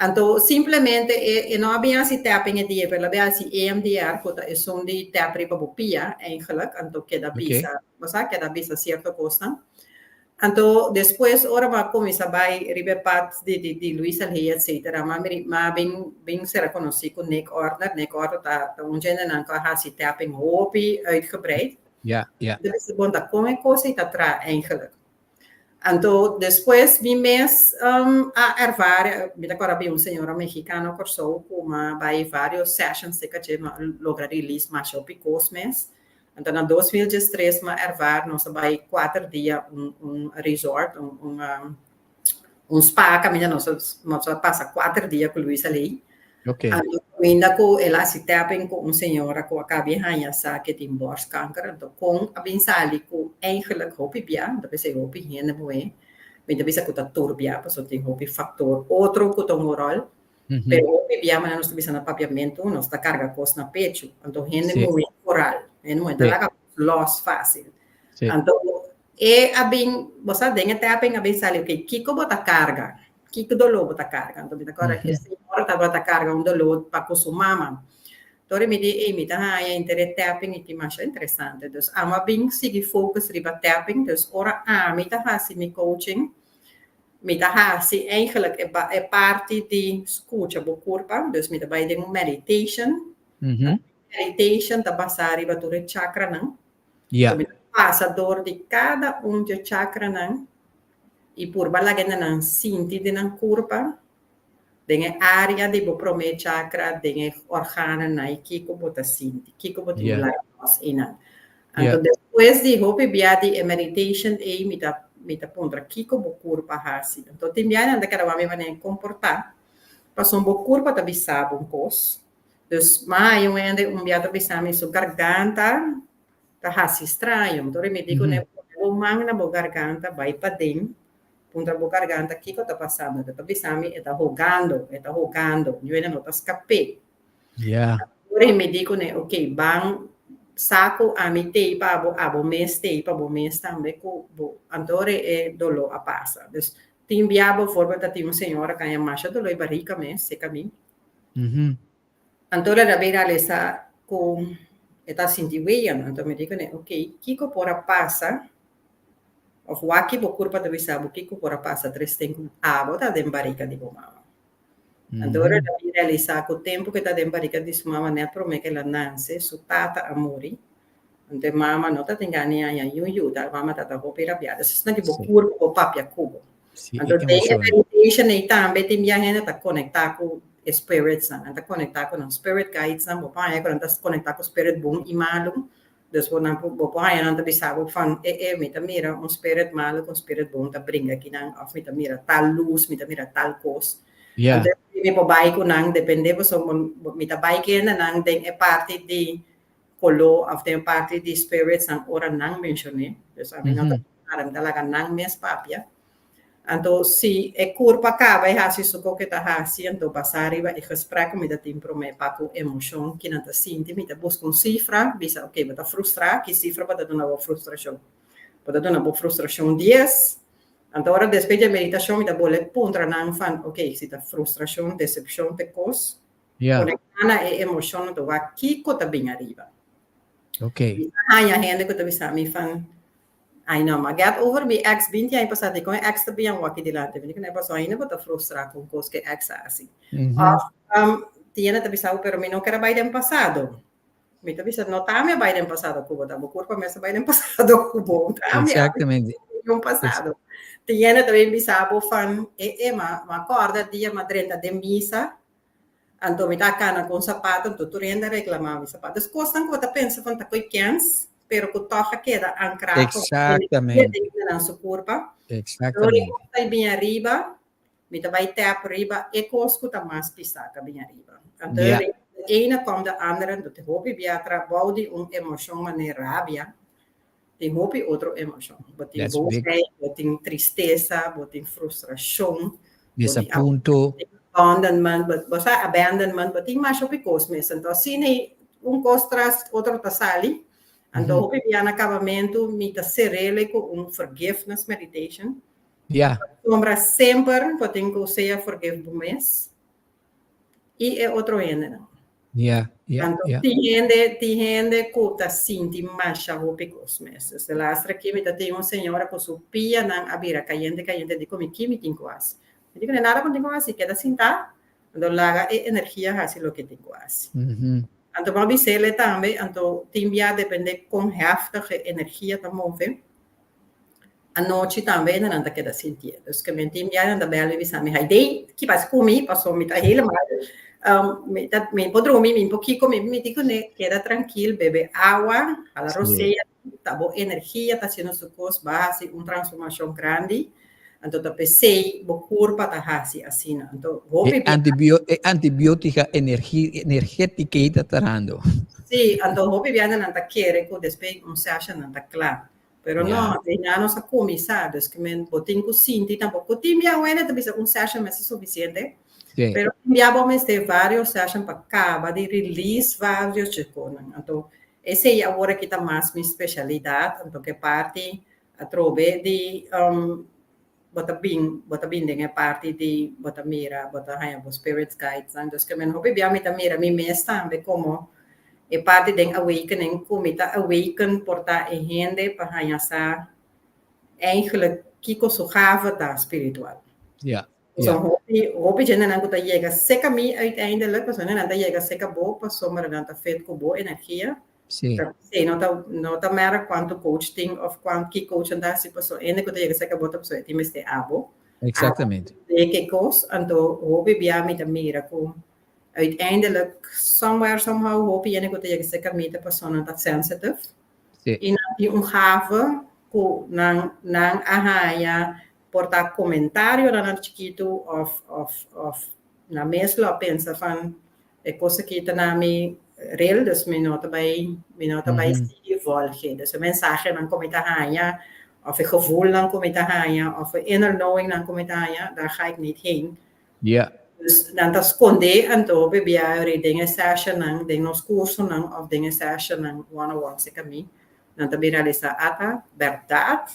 Anto simplemente e e no a bin hasi tapping e dia pero el a bin hasi EMDR ku ta esun di tap riba bo pia eigenlijk anto keda bisa bo sa keda bisa sierto kosnan. Anto despues ora bo a cuminsa bay riba e pad di di di Luis Alhey etcetera m'a miri m'a bin bin sera conoci cu Nick Ortner. Nick Ortner ta ta un djendenan cu a haci tapping hopi uitgebreid. Ja, ja. Mi ta bisa bon ta con e cos ey ta traha eigenlijk. Anto despues mi mes a ervare mi ta acorda bin un señora mexicano Corsou cu m'a bay varios sessions cerca dje m'a logra release masha hopi cos mes. Anto na 2013 m'a ervaar nos a bai kuater dia un un resort, un un un spa kaminda nos a nos a pasa kuater dia ku Luisa Ley. Ok. Anto kaminda ku el a hasi tapping ku un señora ku a kabi haña sa ke tin borstkanker. Anto kon a bin sali ku eigenlijk hopi bia, mi ta pensa hopi hende muhé, mi ta bisa ku ta tur bia pasobra tin hopi faktor otro ku ta un ròl. Pero hopi bia manera nos ta bisa na papiamentu, nos ta karga kos na pechu. Anto hende muhé koral, hende muhé ta laga kos lòs fásil. Anto e a bin, bo sa den e tapping a bin sali, oke, kiko bo ta karga? Kiko doló bo ta karga? Anto mi ta kòrda e señora tabata karga un doló pa ku su mama. Tori mi di, ey, mi ta haña henter e tapping aki masha interesante. Dus amo a bin sigui focus riba tapping. Dus ora ami ta hasi mi coaching, Mi ta hasi eigenlijk e e parti di skucha bo kurpa, dus mi ta bai den un meditation. Meditation ta basá riba tur e chakranan. So mi ta pasa dor di kada un dje chakranan i purba laga nan sinti den nan kurpa, den e área di bo promé chakra, den e organonan i kiko bo ta sinti, kiko bo tin laga los einan. Anto despues di hopi bia di e meditation ei mi ta mi ta puntra kiko bo kurpa hasi. Anto tin bia nan ta keda wak mi manera di komportá pasobra bo kurpa ta bisa bo un kos. Dus mi a haña un hende un bia ta bisa mi su garganta ta hasi straño. Anto mi di kuné pone bo man na bo garganta bai paden puntra bo garganta kiko ta pasando. E ta bisa mi e ta hogando e ta hogando yu hende no ta skap'é. Ora mi di kuné, ok, ban sa ku ami t'ei pa abo, abo mes t'ei pa bo mes tambe ku bo. Anto ora e doló a pasa. Dus tin bia bovorbel ta tin un señora ku a haña masha doló e barika mes serka mi. Anto ora el a bin realisa ku e ta sinti weyan. Anto mi di kuné, ok, kiko por a pasa òf wak ki bo kurpa ta bisa bo kiko por a pasa tres ten ku abo ta den barika di bo mama. Anto ora el a bin realisá ku tempu ku e ta den barika di su mama nèt promé ku el a nanse, su tata a muri. Anto e mama no ta tin gana di haña niun yuda, e mama ta ta hopi rabiá. Dus esnan ki bo kurpu bo papia ku bo. Anto den e meditation ei tambe tin bia hende ta konektá ku e spiritsnan, nan ta konektá ku nan spirit guidesnan, bo por haña ku nan ta konektá ku spirit bon i malu. Dus bo nan por bo por haña nan ta bisa bo van e e mi ta mira un spirit malu ku un spirit bon ta bringa akinan òf mi ta mira tal lus, mi ta mira tal kos. Anto mi por bai ku nan depende pasobra bo mi ta bai kende nan den e parti di koló òf den e parti di spiritsnan ora nan menshon'é. Dus ami no ta nada mi ta laga nan mes papia. Anto si e kurpa kaba e hasi su koke ta hasi, anto basá riba e gesprek ku mi ta tin promé pa ku emoshon ki nan ta sinti, mi ta buska un sifra, bisa oke bo ta frustrá, ki sifra bo ta duna bo frustrashon? Bo ta duna bo frustrashon dies? Anto ora despues di e meditashon mi ta bole puntra nan van oke si ta frustrashon, desepshon ta e kos, konektá na e emoshon anto wak kiko ta bin ariba. Mi ta haña hende ku ta bisa mi van Ai no, ma get over mi ex 20 aña pasá dikon e ex ta bian wak dilanti mi? Dikon e pasó ainda bo ta frustrá ku un kos ku e ex a hasi. Òf tin hende ta bisa bo pero mi no ker a bai den pasado. Mi ta bisa no ta ami a bai den pasado ku bo ta bo kurpa mes a bai den pasado ku bo. Ta ami a bai den pasado. Tin hende ta bin bisa bo van e e ma kòrda dia mi a drenta den misa. Anto mi ta kana ku un sapato, anto tur hende a reklamá mi sapato. Dus kosnan ku bo ta pensa van ta koe kens, pero ku tòg a keda ankrá komo energia den nan su kurpa. Exactamente. Dor e kos ta bin ariba, mi ta bai tèp riba e kos ku ta mas pisá ka bin ariba. Anto de ene kòm de andere, anto tin hopi bia trabou di un emoshon manera rabia, tin hopi otro emoshon. Bo tin boosheid, bo tin tristesa, bo tin frustrashon, Desapunto. Abandonment, bo sa abandonment, bo tin masha hopi kos mes. Anto asina un kos tras otro ta sali. Anto hopi bia na kabamentu mi ta ser'el ku un forgiveness meditation. Pasobra semper bo tin ku sea forgive bo mes i e otro hendenan. Anto tin hende, tin hende ku ta sinti masha hopi kos mes. Dus de laatste keer mi ta tin un señora ku su pianan a bira kayente kayente di ku mi ki mi tin ku hasi. Mi di ku no nada ku mi tin ku hasi, keda sintá, anto laga e energia hasi loke tin ku hasi. Anto bo a bis'é tambe, anto tin bia depende kon heftig e energia ta move, Anochi tambe nan ta keda sintié. Dus ke men tin bia nan ta bel mi bisa mi, Haidee, ki pasa ku mi? Paso mi ta helemaal, mi ta, mi por drumi, mi por kiko, mi mi di kuné, keda trankil, bebe awa, hala rosea, ta bo energia ta hasiendo su kos, bo a hasi un transformashon grandi, anto ta p'esei bo kurpa ta hasi asina. Anto hopi E antibio, e antibiotika energi, energetika ei ta trahando. Sí, anto hopi bia nan ta kere ku despues un session nan ta kla. Pero no, de na nos a cuminsa, dus que men bo tin cu sinti tampoco. Tin bia wena ta bisa un session mester suficiente. Pero tin bia bo mester varios session pa caba di release varios djeconan. Anto esey awor aki ta mas mi specialidad, anto ke parti atrobe di um, bo ta bin, bo ta bin den e parti di bo ta mira, bo ta haña bo spirits guides nan. Dus ke men hopi bia mi ta mira mi mes tambe komo e parti den awakening ku mi ta awaken por ta e hende pa haña sa eigenlijk kiko su gave ta spiritual. So hopi, hopi djendenan ku ta yega seka mi uiteindelijk, pasobra nan ta yega seka bo pasobra nan ta fit ku bo energia. Sí. Sí, no ta, no ta mera cuanto coach tin of cuan, ki coach an ta hasi paso hende ku ta yega serka bo ta paso e tin mester abo. Exactamente. De ke kos, anto hopi bia mi ta mira ku uiteindelijk somewhere somehow hopi hende ku ta yega serka mi ta paso nan ta sensitive. Sí. I nan tin un gave ku nan nan a haña por ta komentarionan nan chikitu of of of nan mes lo a pensa van E kos aki ta na mi rel, dus mi no ta bai, mi no ta bai sigui volge. Dus e mensahenan ku mi ta haña, òf e gevoelnan ku mi ta haña, òf e inner knowingnan ku mi ta haña, daar ga ik niet heen. Dus nan ta skondé anto hopi bia ori den e sessionnan, den nos kursonan òf den e sessionnan one on one serka mi, nan ta bin realisá, ata, bèrdat,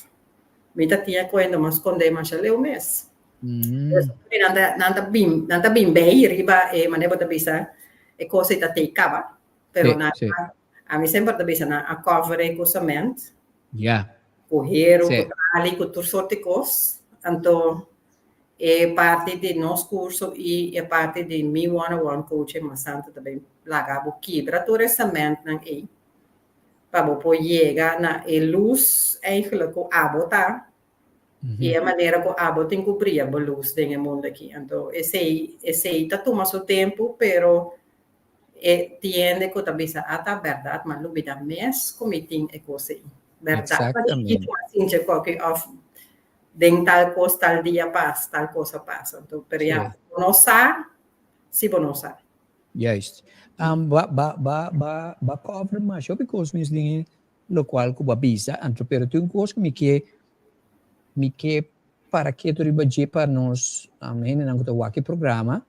mi ta tin e kuenta, mi a skondé masha leu mes. Nan ta, nan ta bin, nan ta bin bij riba e manera bo ta bisa e kos ei ta tei kaba. Pero nan a mi semper ta bisa nan a cover e kusament. Ku heru, ku trali, ku tur sorti kos. Anto e parti di nos kurso i e parti di mi one on one coaching mas tantu ta bin laga bo kibra tur e sementnan ei pa bo por yega na e lus eigenlijk ku abo ta. I e manera ku abo tin ku bria bo lus den e mundu aki. Anto esei, esei ta tuma su tempu, pero e tin hende ku ta bisa, a ta bèrdat, ma lubida mes ku mi tin e kos ei. Bèrdat, ma di kiko a sinti e koki òf den tal kos tal dia pas, tal kos a pasa. Anto, pero ya, bo no sa si bo no sa. Juist. Ba, ba, ba, ba, ba cover masha hopi kos mes den e Locual cu bo a bisa, anto pero tin un cos cu mi ke mi ke para keto riba dje pa nos hendenan cu ta wak e programa,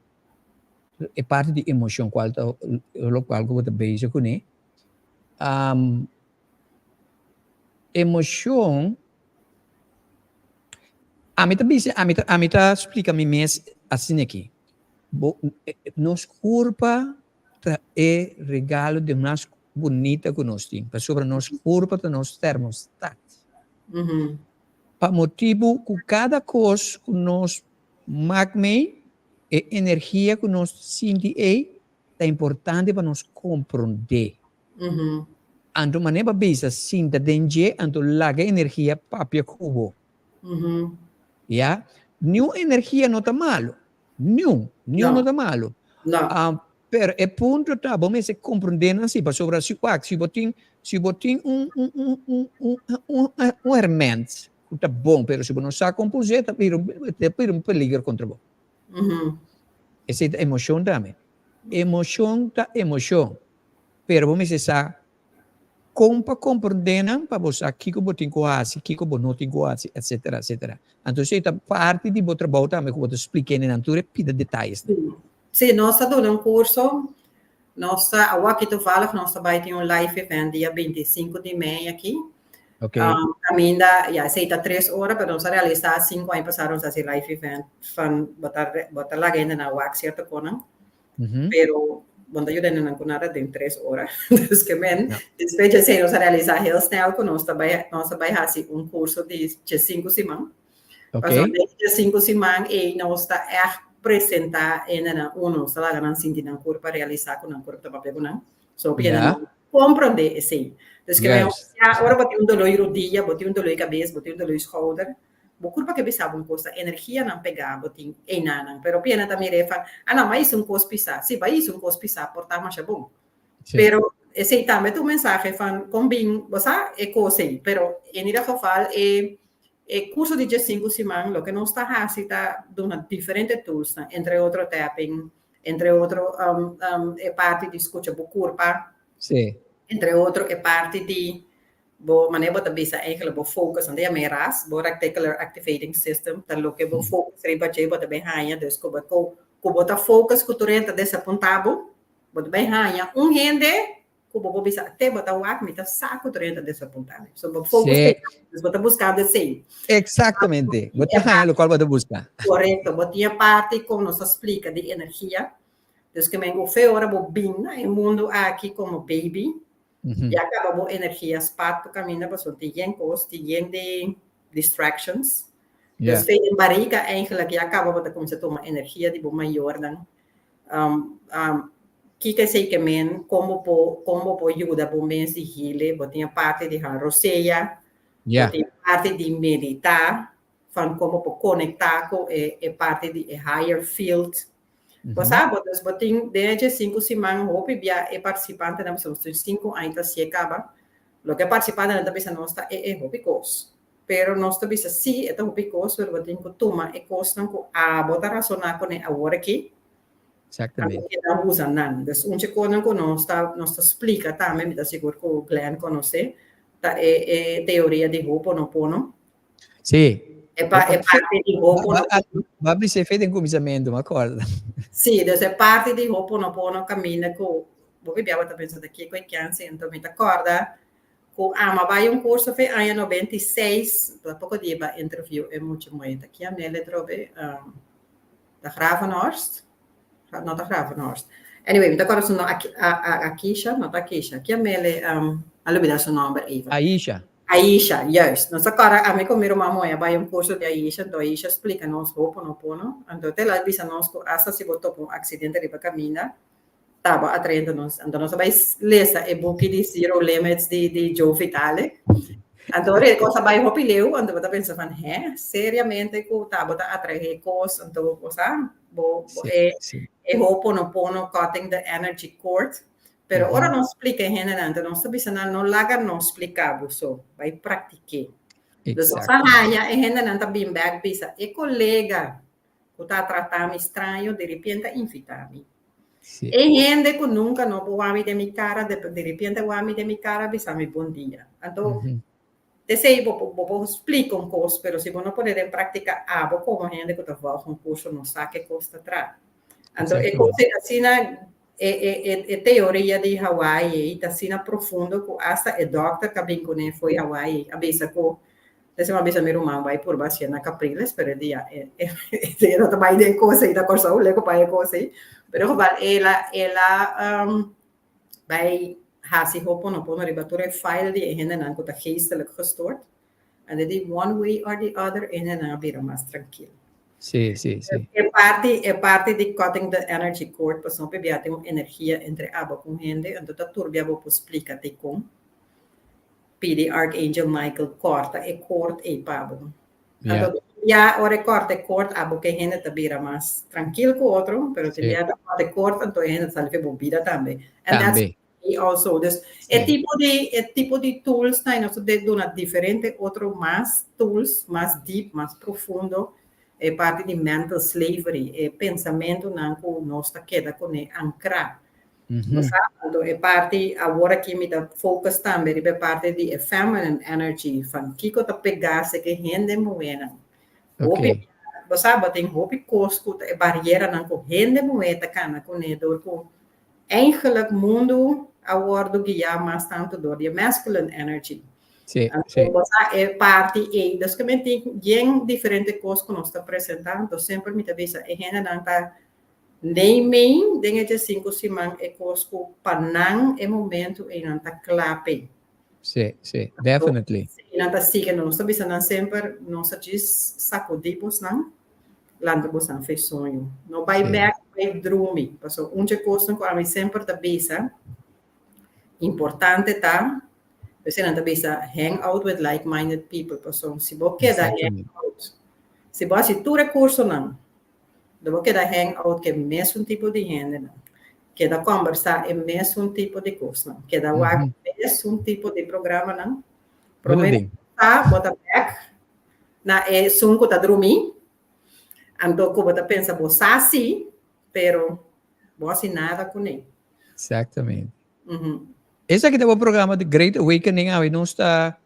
e parti di emocion cual ta locual cu bo ta bezig cune. Emocion, ami ta bisa, ami ta ami ta splica mi mes asina aki, bo nos curpa ta e regalo di mas bunita ku nos tin, pasobra nos kurpa ta nos termostat. Pa motibu ku kada kos ku nos mak mei, e energia ku nos sinti ei, ta importante pa nos komprondé. Anto manera bo a bisa, sinta den dje, anto laga e energia papia ku bo. Ya? Niun energia no ta malu. Niun. Niun no ta malu. No. Pero e punto ta, bo mester komprondé nan si, pasobra si wak, si bo tin, si bo tin un, un, un, un, un, un, un herment ku ta bon, pero si bo no sa kon pa us'é, ta bira un, ta bira un peliger kontra bo. Esei ta emoshon tambe. Emoshon ta emoshon, pero bo mester sa kon pa komprondé nan pa bo sa kiko bo tin ku hasi, kiko bo no tin ku hasi, etsetera, etsetera. Anto esei ta parti di bo trabou tambe ku bo ta splika hende nan tur e pida detayesnan. Sí, nos ta duna un kurso. Nos ta, awor aki toevallig nos ta bai tin un live event dia 25 di mei aki. Kaminda, ja, esei ta 3 ora, pero nos a realisá 5 aña pasá nos a hasi live event van bo ta laga hende nan wak sierto kosnan. Pero bo no ta yuda nan ku nada den 3 ora. Dus ke men, despues di esei nos a realisá heel snel ku nos ta bai hasi un kurso di 5 siman. Pasobra den 5 siman ei nos ta echt presentá hendenan uno, nos ta laga nan sinti nan kurpa, realisá ku nan kurpa ta papia ku nan. So nan komprondé esei. Dus ke men, ja, ora bo tin un doló di rudia, bo tin un doló di kabes, bo tin un doló di skouder, bo kurpa ke bisa bo un kos, energianan pegá bo tin einanan. Pero piena ta mir'é van, ah no, m'a hisa un kos pisá. Si, b'a hisa un kos pisá por ta masha bon. Pero esei tambe ta un mensahe van kon bin, bo sa, e kos ei. Pero en ieder geval e kurso di 5 siman, loke nos ta hasi ta duna diferente tools, entre otro tapping, entre otro e parti di skucha bo kurpa, entre otro e parti di bo manera bo ta bisa eigenlijk bo focus, anto yama RAS, bo Reticular Activating System, ta loke bo focus riba dje bo ta bin haña, dus ku bo ta focus ku tur hende ta desapuntá bo, bo ta bin haña un hende ku bo por bisa te bo ta wak mi ta sa ku tur hende ta desapuntá mi. So bo focus dus bo ta buskando esei. Eksaktamente. Bo ta haña lokual bo ta buska. Korekto. Bo tin e parti kon nos ta splika di energia. Dus ke men ku fe ora bo bin na e mundu aki komo baby, ya kaba bo energia spat pa kaminda pasobra tin yen kos, tin yen di distractions. Dus fe den barika eigenlijk ya kaba bo ta kuminsá tuma energia di bo mayornan. Kiko esei ke men, kon bo por yuda bo mes di heal, bo tin e parti di hala rosea, bo tin e parti di meditá, van kon bo por konektá ku e parti di e higher field. Bo sa, bo dus bo tin den e 5 siman hopi bia e partisipantenan bisa nos tin 5 aña ta hasié kaba. Loke e partisipantenan ta bisa nos ta e hopi kos. Pero nos ta bisa sí, e ta hopi kos, pero bo tin ku tuma e kosnan ku abo ta rasoná kuné awor aki. Keda usa nan. Dus un kosnan ku nos ta splika tambe, mi ta sigur ku Glenn konosé, ta e teoria di Ho'oponopono. E parti di Ho'oponopono. B'a bisa e den kuminsamentu, m'a kòrda. Sí, dus e parti di Ho'oponopono kaminda ku bo bibia bo ta pensa ta kiko e kense, anto mi ta kòrda ku ami a bai un kurso fe aña 96, ta poko dia b'a interview e mucha muhé ta kia Nele trobe, ta Gravenhorst, no ta Gravenhorst. Anyway, mi ta kòrda su nòmber, Akisha, no ta Akisha, kia Mele, a lubidá su nòmber even. Aisha. Aisha, juist. Nos a kòrda ami ku mi ruman muhé a bai un kurso di Aisha, anto Aisha splika nos Ho'oponopono, anto el a bisa nos ku asta si bo topa un aksidente riba kaminda, ta bo atraendo nos. Anto nos a bai lesa e buki di Zero Limits di Joe Vitale. Anto ora e kos a bai hopi leu, anto bo ta pensa van, hè, seriamente ku ta bo ta atraé kos, anto bo sa, bo e Ho'oponopono cutting the energy cord. Pero ora nos splika e hendenan, anto nos ta bisa nan no laga nos splika bo so, bai praktik'é. Dus nos a haña e hendenan ta bin bèk bisa e kolega ku ta tratá mi straño diripiente a invitá mi. E hende ku nunka no por wak mi den mi kara, diripiente wak mi den mi kara bisa mi bon dia. Anto esei bo por splika un kos, pero si bo no pone den práktika abo komo hende ku ta volg un kurso no sa ke kos ta trata. Anto e kos ei asina e teoria di Hawaii ei ta asina profundo ku asta e dòkter ku a bin kuné fo'i Hawaii a bisa ku Esei mi a bisa mi ruman bai purba hasié na Capriles, pero e dia e no ta bai den kos ei na Kòrsou, leko bai e kos ei. Pero en geval el a bai hasi Ho'oponopono riba tur e file di e hendenan ku ta geestelijk gestoord. En di one way or the other e hendenan a bira mas trankil. Sí, sí, sí. E parti di cutting the energy cord, pasobra bia tin un energia entre abo ku hende, anto ta tur bia bo por splika dikon. Pidi Archangel Michael kòrta e cord ei pa bo. Anto. Ya ora e kòrta e kort abo ke hende ta bira mas trankil ku otro, pero tin bia ta kòrta e kort anto e hende ta sali fe bo bida tambe. And that's okay also. Dus e tipo di e tipo di tools ta nos ta duna diferente otro mas tools, mas deep, mas profundo e parti di mental slavery, e pensamentunan ku nos ta keda kuné ankrá. Bo sa? Anto e parti awor aki mi ta focus tambe riba e parti di e feminine energy van kiko ta pegá seke hende muhénan. Hopi, bo sa, bo tin hopi kos ku ta e barieranan ku hende muhé ta kana kuné dor ku eigenlijk mundu a wòrdu guiá mas tantu dor di e masculine energy. Anto bo sa e parti ei. Dus ke men tin yen diferente kos ku nos ta presentá, anto semper mi ta bisa e hendenan ta Neimei den e diesinku siman e kos ku pa nan e momentu ei nan ta kla p'e. Sí, sí, definitely. I nan ta sigui, nos ta bisa nan semper, nos ta djis sakudí bosnan, lanta bosnan fe soño. No bai bèk, bai drumi. Pasobra un dje kosnan ku ami semper ta bisa, importante ta, p'esei nan ta bisa hang out with like-minded people, pasobra si bo keda hang out, si bo hasi tur e kursonan, Lo bo keda hang out ku e mesun tipo di hendenan. Keda kòmbersá e mesun tipo di kosnan. Keda wak e mesun tipo di programanan. Promé ku ta bo ta bèk na esun ku ta drumí. Anto ku bo ta pensa bo sa sí, pero bo hasi nada kuné. Exactamente. Esaki ta bo programa The Great Awakening. Awe nos ta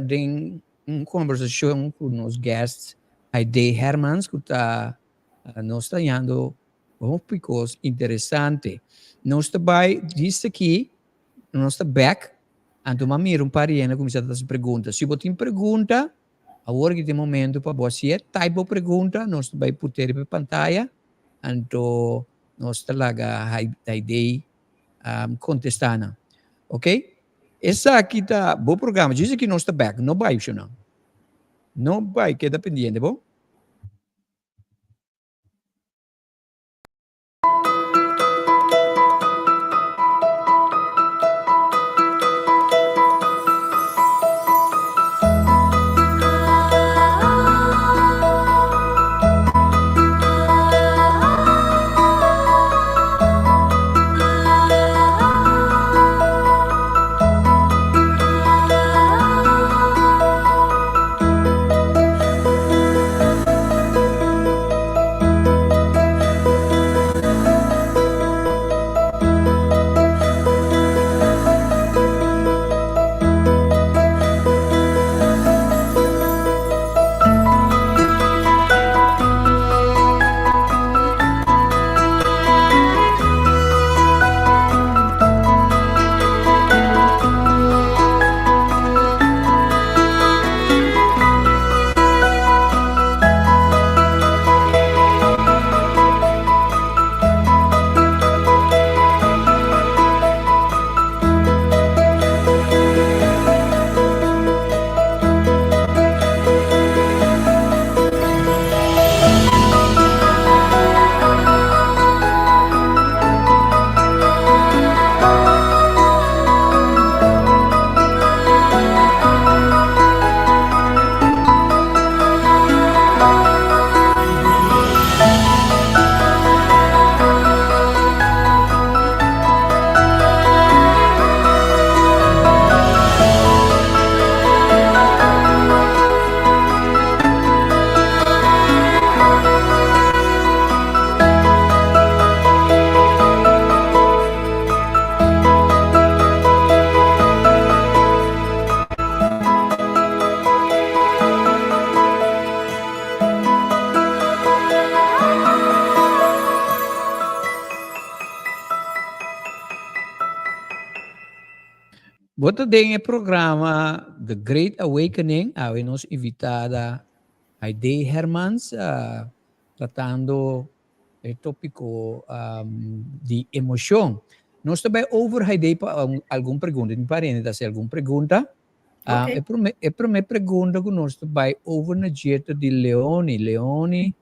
den Un kombersashon ku nos guest Haidee Hermans ku ta nos ta hañando hopi kos interesante. Nos ta bai djis aki, nos ta bek, anto m'a mira un par di hende a kuminsá ta hasi pregunta. Si bo tin pregunta, awor aki ta e momento pa bo hasié. Type bo pregunta, nos ta bai put'é riba e pantaya, anto nos ta laga Haidee kontestá nan. Oke? Esaki ta bo programa. Djis aki nos ta bek. No bai, shonnan. No bai, keda pendiente, bo. Bo ta den e programa The Great Awakening, awe nos invitada Haidee Hermans tratando e topico di emocion. Nos ta bai over Haidee pa algun pregunta, tin par hende ta haci algun pregunta. E prome, e prome pregunta cu nos ta bai over na dje ta di Leoni. Leoni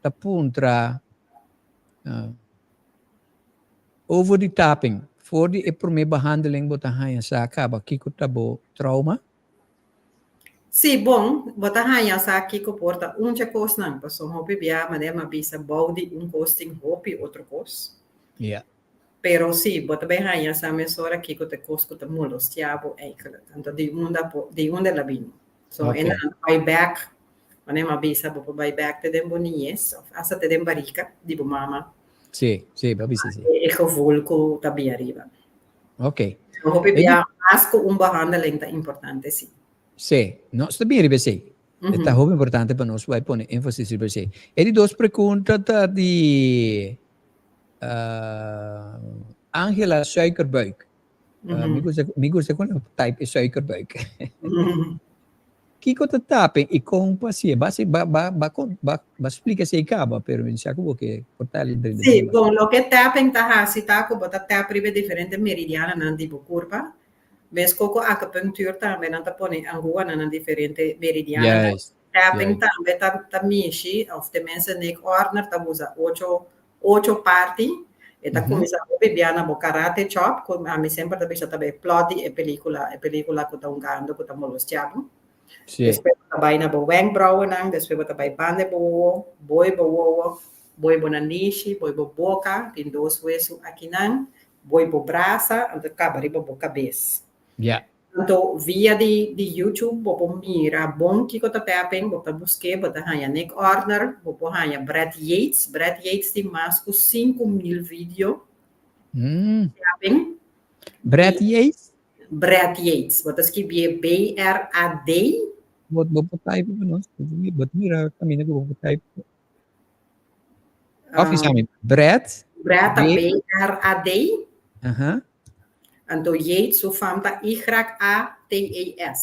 ta puntra Over di tapping, for di e prome behandeling bo ta haña sa kaba kiko ta bo trauma? Sí, bon, bo ta haña sa kiko por ta un dje kosnan, pasobra hopi bia manera mi a bisa bou di un kos tin hopi otro kos. Pero sí, bo ta bay haña sa mesora kiko ta e kos ku ta molestia bo eigenlijk. Anto di unda por, di unda el a bini. So e nan ta bay bek, manera mi a bisa bo por bay bek te den bo niñes of asta te den barika di bo mama. Sí, sí, bo a bisa sí. E gevoel ku ta bin ariba. Ok. Hopi bia mas ku un behandeling ta importante, sí. Sí, nos ta bin riba esei. E ta hopi importante pa nos bai pone énfasis riba esei. E di dos pregunta ta di Angela Suikerbuik. Mi gusta, mi gusta kon nan type e Suikerbuik. Kiko ta tapping i kon pa hasié? Ba ba ba ba ba ba splika esei kaba, pero mi sa ku bo ke por ta libre Sí, bon, loke tapping ta hasi ta ku bo ta tap riba e diferente meridiananan di bo kurpa. Meskos ku akupunktuur tambe nan ta pone anguanan na diferente meridiananan. Tapping tambe ta ta mishi of tenminste Nick Ortner ta usa ocho ocho parti. E ta kuminsá hopi bia na bo karate chop ku ami semper ta bisa ta e plot di e pelikula, e pelikula ku ta hungando ku ta molestia bo. Despues bo ta bai na bo wenkbrauwennan, despues bo ta bai banda bo wowo, boi bo wowo, boi bo nanishi, boi bo boka, tin dos wesu akinan, boi bo brasa, anto kaba riba bo kabes. Anto via di di YouTube bo por mira bon kiko ta tapping, bo ta busk'é, bo ta haña Nick Ortner, bo por haña Brad Yates, Brad Yates tin mas ku 5000 video tapping. Brad Yates? Brad Yates, bo ta skibié B-R-A-D. Bo bo por type pa nos? Bo ta mira kaminda ku bo por type? Of bisa mi, Brad? Brad ta B-R-A-D. Anto Yates su fam ta Y-A-T-E-S.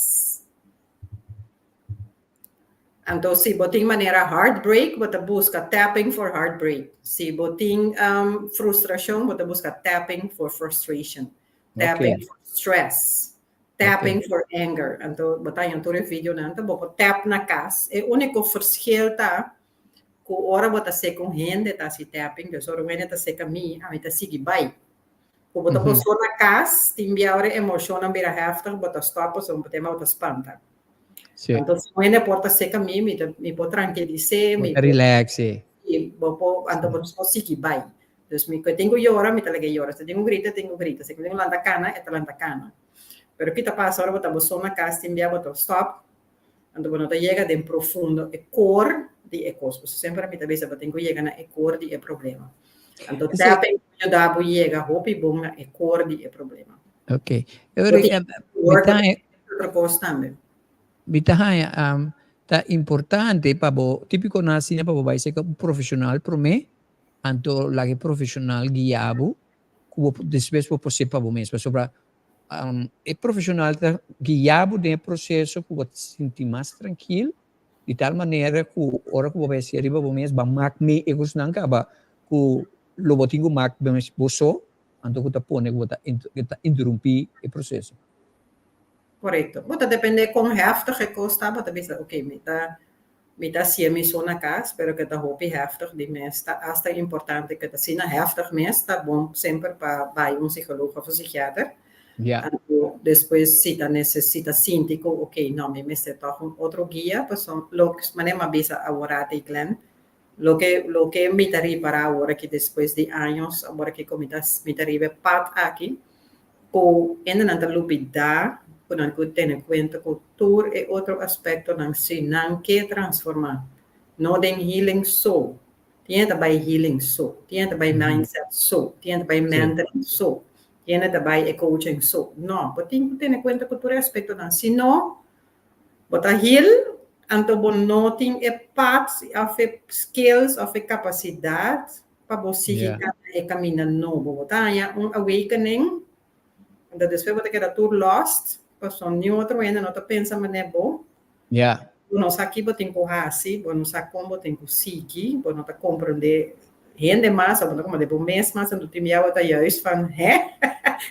Anto si bo tin manera heartbreak, bo ta buska tapping for heartbreak. Si bo tin frustrashon, bo ta buska tapping for frustration. Tapping for stress. Tapping for anger. Anto bo ta haña tur e videonan. Anto bo por tap na kas. E úniko verschil ta ku ora bo ta seka un hende ta hasi tapping, dus ora un hende ta seka mi, ami ta sigui bai. Ku bo ta por so na kas, tin bia ora e emoshonnan bira heftig, bo ta stòp pasobra un tema bo ta spanta. Anto si un hende por ta seka mi, mi ta mi por trankilis'é, mi por relax, sí. Bo por, anto bo por sigui bai. Dus mi ku e tin ku yora, mi ta laga e yora. Si e tin ku grita, e tin ku grita. Si e tin ku lanta kana, e ta lanta kana. Pero ki ta pasa ora bo ta bo so na kas, tin bia bo ta stòp, anto bo no ta yega den profundo e kor di e kos. Pasobra semper mi ta bisa bo tin ku yega na e kor di e problema. Anto tapping por yuda bo yega hopi bon na e kor di e problema. Ok. Bo tin ku work otro kos tambe. Mi ta haña ta importante pa bo, típiko nan asina pa bo bai serka un profeshonal promé, anto laga e profeshonal guia bo ku bo despues bo por sepa bo mes pasobra e profeshonal ta guia bo den e proseso ku bo ta sinti mas trankil di tal manera ku ora ku bo bai hasi riba bo mes bo a mak me e kosnan kaba ku lo bo tin ku mak bo so anto ku ta pone ku bo ta ta interumpi e proseso. Korekto. Bo ta depende kon heftig e kos ta bo ta bisa oke mi ta Mi ta hacié mi so na cas, pero ke ta hopi heftig di mes. Ta hasta importante ke ta asina heftig mes, ta bon semper pa bai un psicoloog of un psichiater. Anto despues si ta necesita sinti cu ok, no, mi mester toch un otro guia, pasobra loke, manera mi a bisa awor ati Glenn, loke, loke mi ta ripara awor aki despues di años, awor aki cu mi ta, mi ta riba e pad aki, Ku hendenan ta lubidá ku nan ku tene kuenta ku tur e otro aspektonan si nan ke transformá. No den healing so. Tin hende ta bai healing so, tin hende ta bai mindset so, tin hende ta bai mentoring so, tin hende ta bai e coaching so. No, bo tin ku tene kuenta ku tur e aspektonan. Si no, bo ta heal, anto bo no tin e parts òf e skills òf e kapasidat pa bo sigui kana e kaminda nobo. Bo ta haña un awakening, anto despues bo ta keda tur lost, pasobra niun otro hende no ta pensa manera bo. Bo no sa ki bo tin ku hasi, bo no sa kon bo tin ku sigui, bo no ta komprondé hende mas, òf bo no ta komprondé bo mes mas, anto tin bia bo ta juist van, hè?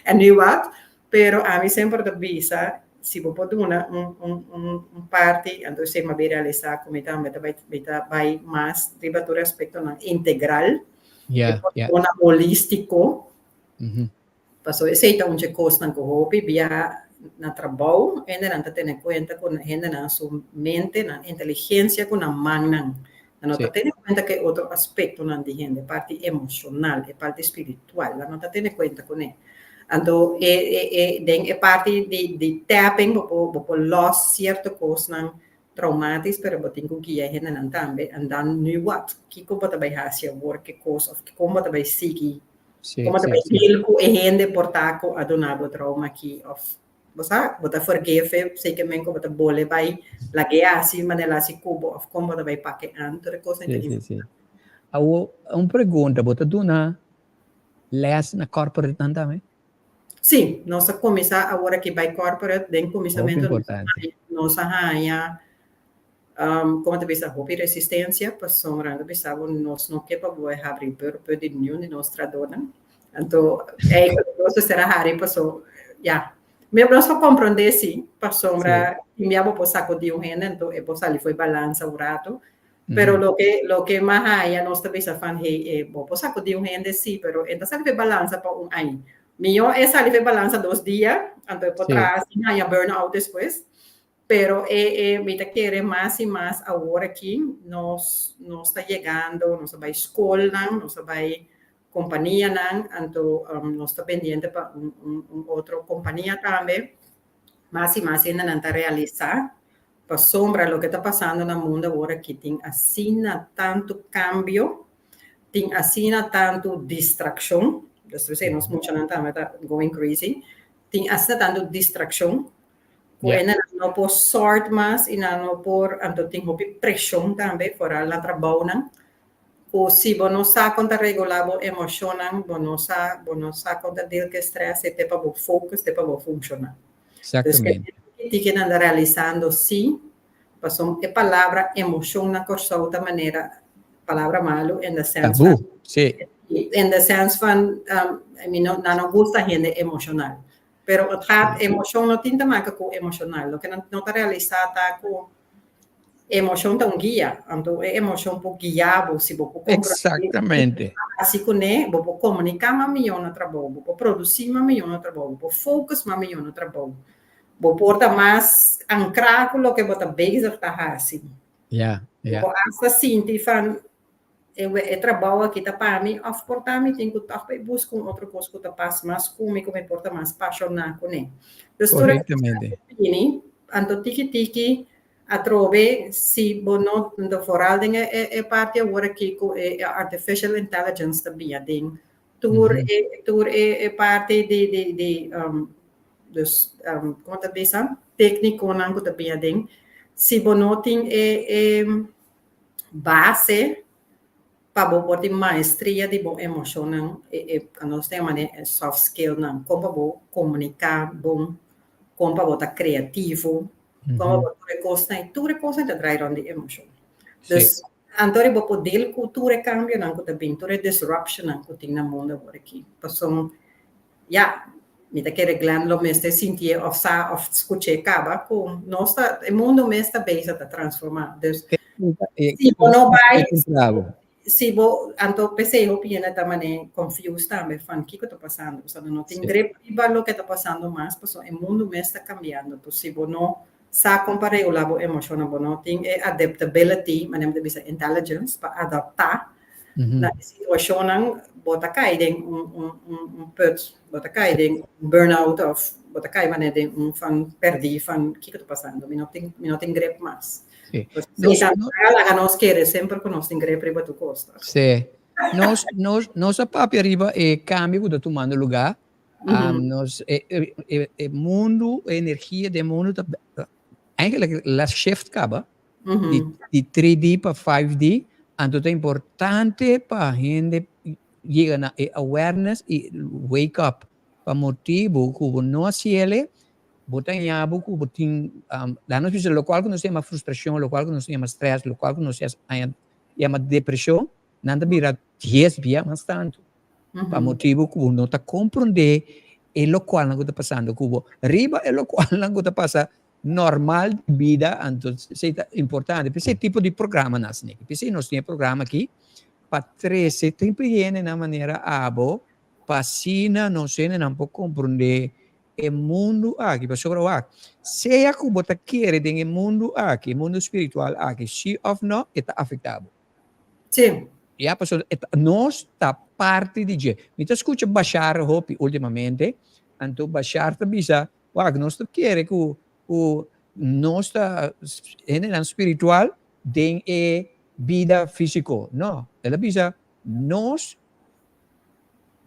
En nu wat? Pero ami semper ta bisa, si bo por duna un un un un parti, anto esei mi a bin realisá ku mi tambe ta bai mi ta bai mas riba tur aspektonan integral, e persona holístiko. Pasobra esei ta un dje kosnan ku hopi bia na trabou, hendenan ta tene kuenta ku hendenan su mente, nan inteligensia ku nan mannan. Nan no ta tene kuenta ku e otro aspektonan di hende, e parti emoshonal, e parti spiritual, nan no ta tene kuenta kuné. Anto e e e den e parti di di tapping bo por bo por lòs sierto kosnan traumatis pero bo tin ku guia e hendenan tambe en dan nu wat? Kiko bo ta bai hasi awor ke kos òf kon bo ta bai sigui Kon bo ta bai deal ku e hende por ta ku a duna bo trauma aki òf bo sa bo ta forgive zeker men ku bo ta bole bai lag'é hasi manera el hasi ku bo òf kon bo ta bai pak e an tur e kosnan ta importante. Awor un pregunta bo ta duna les na corporate nan tambe? Sí, nos a kuminsá awor aki bai corporate den kuminsamentu nos a haña Como ta bisa hopi resistencia pasobra nan ta bisa bo nos no ke pa bo e habri burput di niun di nos trahadornan. Anto eigenlijk nos mester a hari paso ya nos por comprende si pasobra tin bia bo por sacudi un hende anto e por sali fo'i balansa un rato pero loke loke mas haya nos ta bisa van hey e bo por sacudi un hende si pero e ta sali fo'i balansa pa un aña. Miyo e sali fo'i balansa dos dia anto e por traha sin haya burn out despues. Pero e e mi ta kere mas y mas awor aki nos nos ta yegando, nos a bay scolnan, nos a bay companianan, anto nos ta pendiente pa un un un otro compania tambe. Mas y mas hendenan ta realisa pasobra loke ta pasando na mundo awor aki tin asina tanto cambio, tin asina tanto distraccion, dus esey nos muchanan tambe ta going crazy, tin asina tanto distraccion Ku e nan no por sort mas i nan no por, anto tin hopi preshon tambe, foral na trabounan, ku si bo no sa kon ta regulá bo emoshonnan, bo no sa, bo no sa kon ta deal ku e strès, e te pa bo focus, te pa bo funshoná. Dus Exactamente. tiki tiki nan ta realisando si, pasobra e palabra emoshon na Kòrsou ta manera palabra malu in the sense van, Tabú, si. in the sense van, I mean, nan no gusta hende emoshonal. Pero het gaat, emocion no tin te maken cu emocional. Loke nan no ta realisa ta cu emocion ta un guia. Anto e emocion por guia bo si bo por comprende. Exactamente. Haci cune, bo por comunica mas miyo na trabou, bo por produci mas miyo na trabou, bo por focus mas miyo na trabou. Bo por ta mas ancra cu loke bo ta bezig ta haci. Bo por hasta sinti van E e trabou aki ta pa mi òf por ta mi tin ku tòg bai buska un otro kos ku ta pas mas ku mi, ku mi por ta mas pashoná kuné. Dus tur e kosnan ku bini, anto tiki tiki atrobe si bo no, anto foral den e e parti awor aki ku e artificial intelligence ta bia den tur e tur e e parti di di di dus komo ta bisa téknikonan ku ta bia den, si bo no tin e e base pa bo por tin maestria di bo emoshonnan, e e nos ta yama e soft skillnan, kon pa bo komuniká bon, kon pa bo ta kreativo, kon pa bo tur e kosnan, i tur e kosnan ta drai rònt di emoshon. Dus anto bo por deal ku tur e kambionan ku ta bin, tur e disruptionnan ku tin na mundu awor aki. Pasobra Ya, mi ta kere Glenn lo mester sintié of sa of skuch'é kaba ku nos ta, e mundu mes ta bezig ta transformá. Dus, si bo no bai, si bo, anto p'esei hopi hende ta manera confused tambe van kiko ta pasando, pasobra no tin grip riba loke ta pasando mas, pasobra e mundu mes ta kambiando. Pues si bo no sa kon pa regulá bo emoshonnan, bo no tin e adaptability, manera mi ta bisa intelligence, pa adaptá na e situashonnan, bo ta kai den un un un un put, bo ta kai den un burnout òf bo ta kai manera den un van pèrdí van kiko ta pasando, mi no tin mi no tin grip mas. Sí. Pues Nos, sí, no, laga nos kere semper ku nos tin grip riba tur kos. Sí. Nos, nos, nos a papia riba e kambio ku ta tumando lugá. Nos, e, e, e, e mundu, e energia den mundu ta eigenlijk la shift kaba di, di 3D pa 5D. Anto ta importante pa hende yega na e awareness i wake up pa motibu ku bo no hasiele, bo ta haña bo ku bo tin, laga nos bisa lokual ku nos ta yama frustrashon, lokual ku nos ta yama stress, lokual ku nos yama depreshon, nan ta bira dies bia mas tantu. Pa motibu ku bo no ta komprondé e lokualnan ku ta pasando ku bo. Riba e lokualnan ku ta pasa normal di bida, anto esei ta importante. P'esei tipo di programa nan asina aki. P'esei nos tin e programa aki pa trese tempu hende na manera abo pa asina nos hendenan por komprondé. e mundu aki, pasobra wak, sea ku bo ta kere den e mundu aki, e mundu spiritual aki, si òf no, e ta afektá bo. Sí. Ya, pasobra e ta, nos ta parti di dje. Mi ta skucha Bashar hopi últimamente, anto Bashar ta bisa, wak, nos ta kere ku ku nos ta hendenan spiritual den e bida físiko. No, el a bisa, nos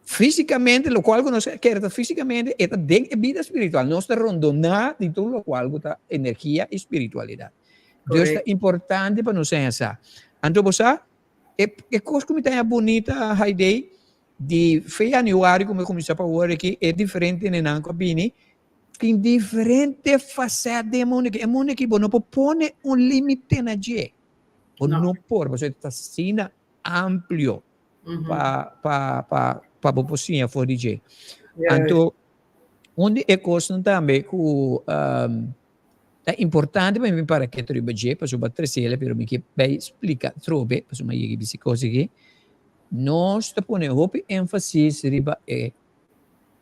Físikamente, lokual ku nos kere ta físikamente, e ta den e bida spiritual. Nos ta rondoná di tur lokual ku ta energia i spiritualidat. Dus ta importante pa nos siña sa. Anto bo sa, e e kos ku mi ta haña bunita, Haidee, di fe yanüari ku mi a kuminsá pa awor aki, e diferente nenan ku a bini, tin diferente fasèt den e mundu aki. E mundu aki bo no por pone un límite na dje. Bo no por, pasobra e ta asina amplio. pa pa pa pa bo por siña for di dje. Anto un di e kosnan tambe ku ta importante pa mi para ketu riba dje pasobra bo a tresele pero mi ke bai splika atrobe pasobra mi a yega bisa e kos aki. Nos ta pone hopi énfasis riba e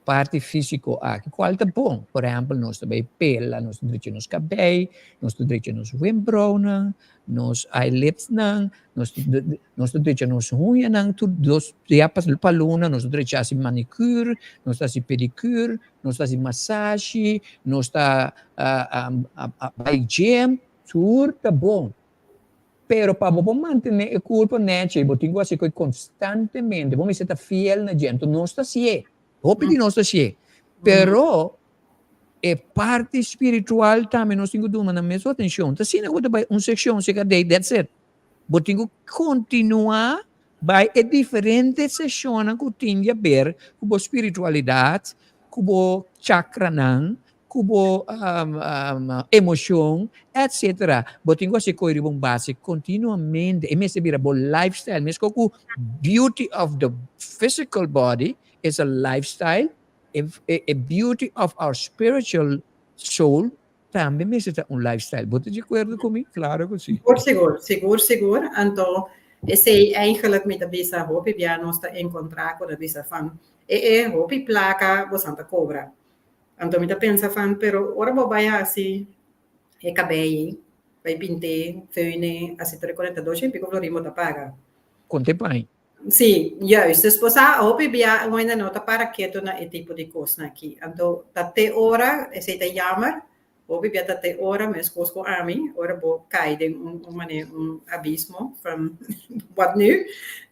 parti físiko aki, kual ta bon. Por ehèmpel, nos ta bai pela, nos ta drecha nos kabei, nos ta drecha nos wembrounan, nos eyelidsnan, nos ta nos ta drecha nos huñanan tur dos bia pa luna, nos ta drecha hasi manicure, nos ta hasi pedicure, nos ta hasi masashi, nos ta bai gym, tur ta bon. Pero pa bo por mantené e kurpo nèchi, bo tin ku hasi koi konstantemente. Bo mester ta fiel na dje. Anto nos ta hasié. Hopi di nos ta hasié. Pero e parti spiritual tambe nos tin ku duna nan mesun atenshon. Ta asina ku bo ta bai un sekshon serka dei, that's it. Bo tin ku kontinuá bai e diferente seshonnan ku tin di aber ku bo spiritualidat, ku bo chakranan, ku bo emocion, etc. Bo tin ku hasi koe riba un base continuamente. E mester bira bo lifestyle. Meskos ku beauty of the physical body is a lifestyle, e beauty of our spiritual soul tambe mester ta un lifestyle. Bo ta di akuerdo ku mi? Klaro ku si. Sigur, sigur, sigur, sigur. Anto esei eigenlijk mi ta bisa hopi bia nos ta enkontrá ku ta bisa van e e hopi plaka bosan ta kobra. Anto mi ta pensa van, pero ora bo bai hasi e kabei, bai pint'é, föin'é, hasi tur e konekta doshi i piko florin bo ta paga. Kon te pai? Sí, juist. Dus bo sa hopi bia un hende no ta para ketu na e tipo di kosnan aki. Anto ta te ora, esei ta jammer, Hopi bia ta te ora meskos ku ami, ora bo kai den un un manera un abismo van wat nu,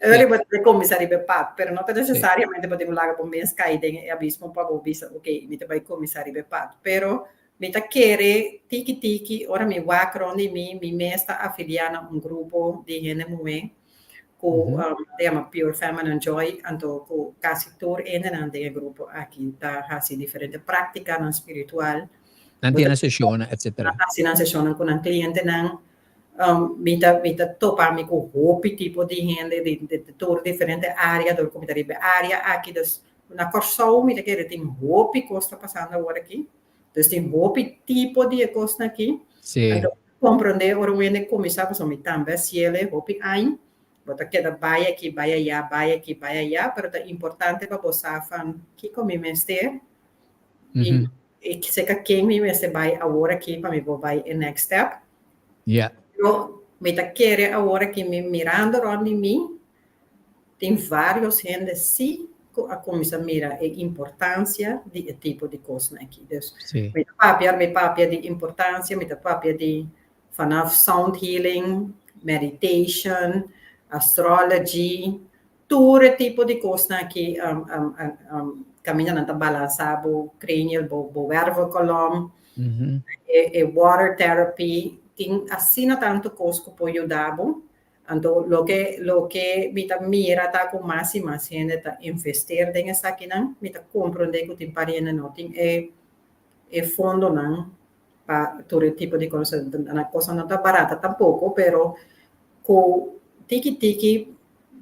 ora bo ta kuminsá riba e pad, pero no ta nesesariamente bo tin ku laga bo mes kai den e abismo pa bo bisa ok mi ta bai kuminsá riba e pad, pero mi ta kere tiki tiki ora mi wak rond di mi, mi mes ta afiliá na un grupo di hende muhé ku ta yama Pure Feminine Joy, anto ku kasi tur hendenan den e grupo aki ta hasi diferente práktikanan spiritual. Nan tin nan seshonnan, etcetera. Nan hasi nan seshonnan ku nan klientenan. Mi ta mi ta topa mi ku hopi tipo di hende di tur diferente área dor ku mi ta riba e área aki. Dus na Kòrsou mi ta kere tin hopi kos ta pasando awor aki. Dus tin hopi tipo di e kosnan aki. Sí. Komprondé ora un hende kuminsá pasobra mi tambe a siele hopi aña, bo ta keda bai aki, bai ayá, bai aki, bai ayá, pero ta importante pa bo sa van kiko mi mester i i serka ken mi mester bai awor aki pa mi por bai e next step. Pero mi ta kere awor aki mi mirando rònt di mi tin vários hende sí ku a kuminsá mira e importansia di e tipo di kosnan aki. Dus mi ta papia, mi papia di importansia, mi ta papia di vanaf sound healing, meditation, astrology, tur e tipo di kosnan aki kaminda nan ta balansá bo cranial, bo bo wervelkolom, e water therapy, tin asina tantu kos ku por yuda bo. Anto loke loke mi ta mira ta ku mas i mas hende ta investeer den esakinan. Mi ta komprondé ku tin pariente no tin e e fondonan pa tur e tipo di kos. Nan kosnan no ta barata tampoko, pero ku tiki tiki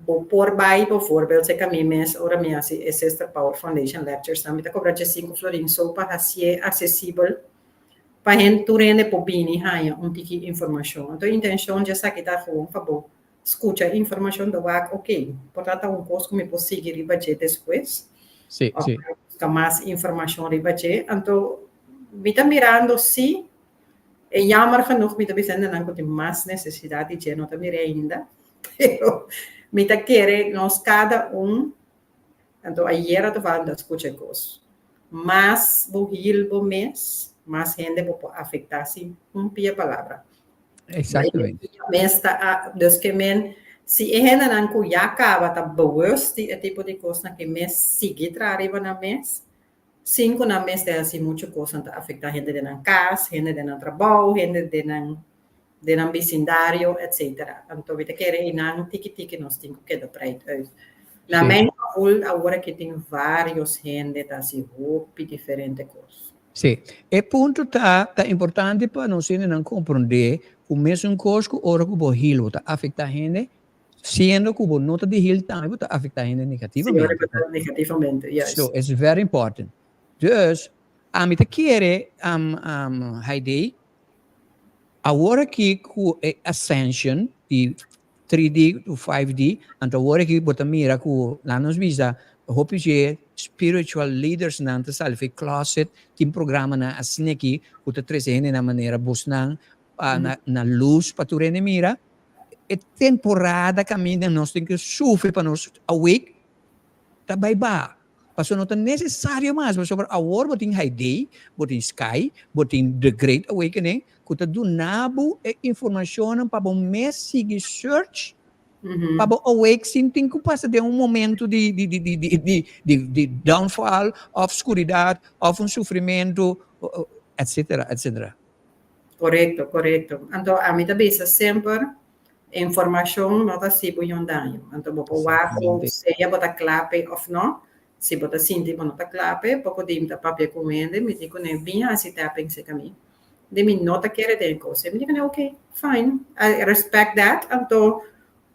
bo por bai bovoorbeeld seka mi mes ora mi hasi e Sister Power Foundation lectures nan mi ta kobra diesinku florin so pa hasié aksesibel Pa hen tur hende por bini haña un tiki informashon. Anto intenshon dje esaki ta gewoon pa bo skucha e informashon ta wak ok, por ta ta un kos ku mi por sigui riba dje despues. Sí, Òf sí. Buska mas informashon riba dje. Anto mi ta mirando si e jammer genoeg mi ta bisa hendenan ku tin mas nesesidat di dje no ta mira ainda. Pero mi ta kere nos kada un, anto ayera toval mi ta skucha e kos, mas bo hil bo mes, mas hende bo por afektá sin un pia palabra. Exactamente. Mes ta, dus ke men, si e hendenan ku ya kaba ta bewust di e tipo di kosnan ke mes sigui traha riba nan mes, sin ku nan mes ta hasi muchu kosnan ta afektá hende den nan kas, hende den nan trabou, hende den nan den nan bisindario, etcetera. Anto mi ta kere einan tiki tiki nos tin ku keda breid uit. Na mijn gevoel awor aki tin varios hende ta hasi hopi diferente kos. Sí. E punto ta, ta importante pa nos hendenan komprondé ku mesun kos ku ora ku bo hil bo ta afektá hende, siendo ku bo no ta di hil tambe bo ta afektá hende negativamente. Sí, ora negativamente, juist. So, it's very important. Dus, ami ta kere, Haidee, awor aki ku e ascension di 3D to 5D, anto awor aki bo ta mira ku laat nos bisa hopi dje spiritual leadersnan ta sali for e closet, tin programanan asina aki ku ta trese hende na manera bosnan pa na lus pa tur hende mira. E temporada kaminda nos tin ku sufri pa nos awake ta bai baha. Pasobra no ta necesario mas, pasobra awor bo tin Haidee, bo tin Sky, bo tin The Great Awakening, ku ta duna bo e informashonnan pa bo mes sigui search, pa bo awake sin tin ku pasa den un momento di di di di di di di di downfall òf skuridat òf un sufrimentu, etcetera, etcetera. Korekto, korekto. Anto ami ta bisa semper Informashon no ta hasi bo yon daño. Anto bo por wak ku sea bo ta kla p'e òf no. Si bo ta sinti bo no ta kla p'e, poko di mi ta papia ku un hende, mi di kuné, bin hasi tapping serka mi. Di mi no ta kere den e kos. Mi di kuné, ok, fine, I respect that. Anto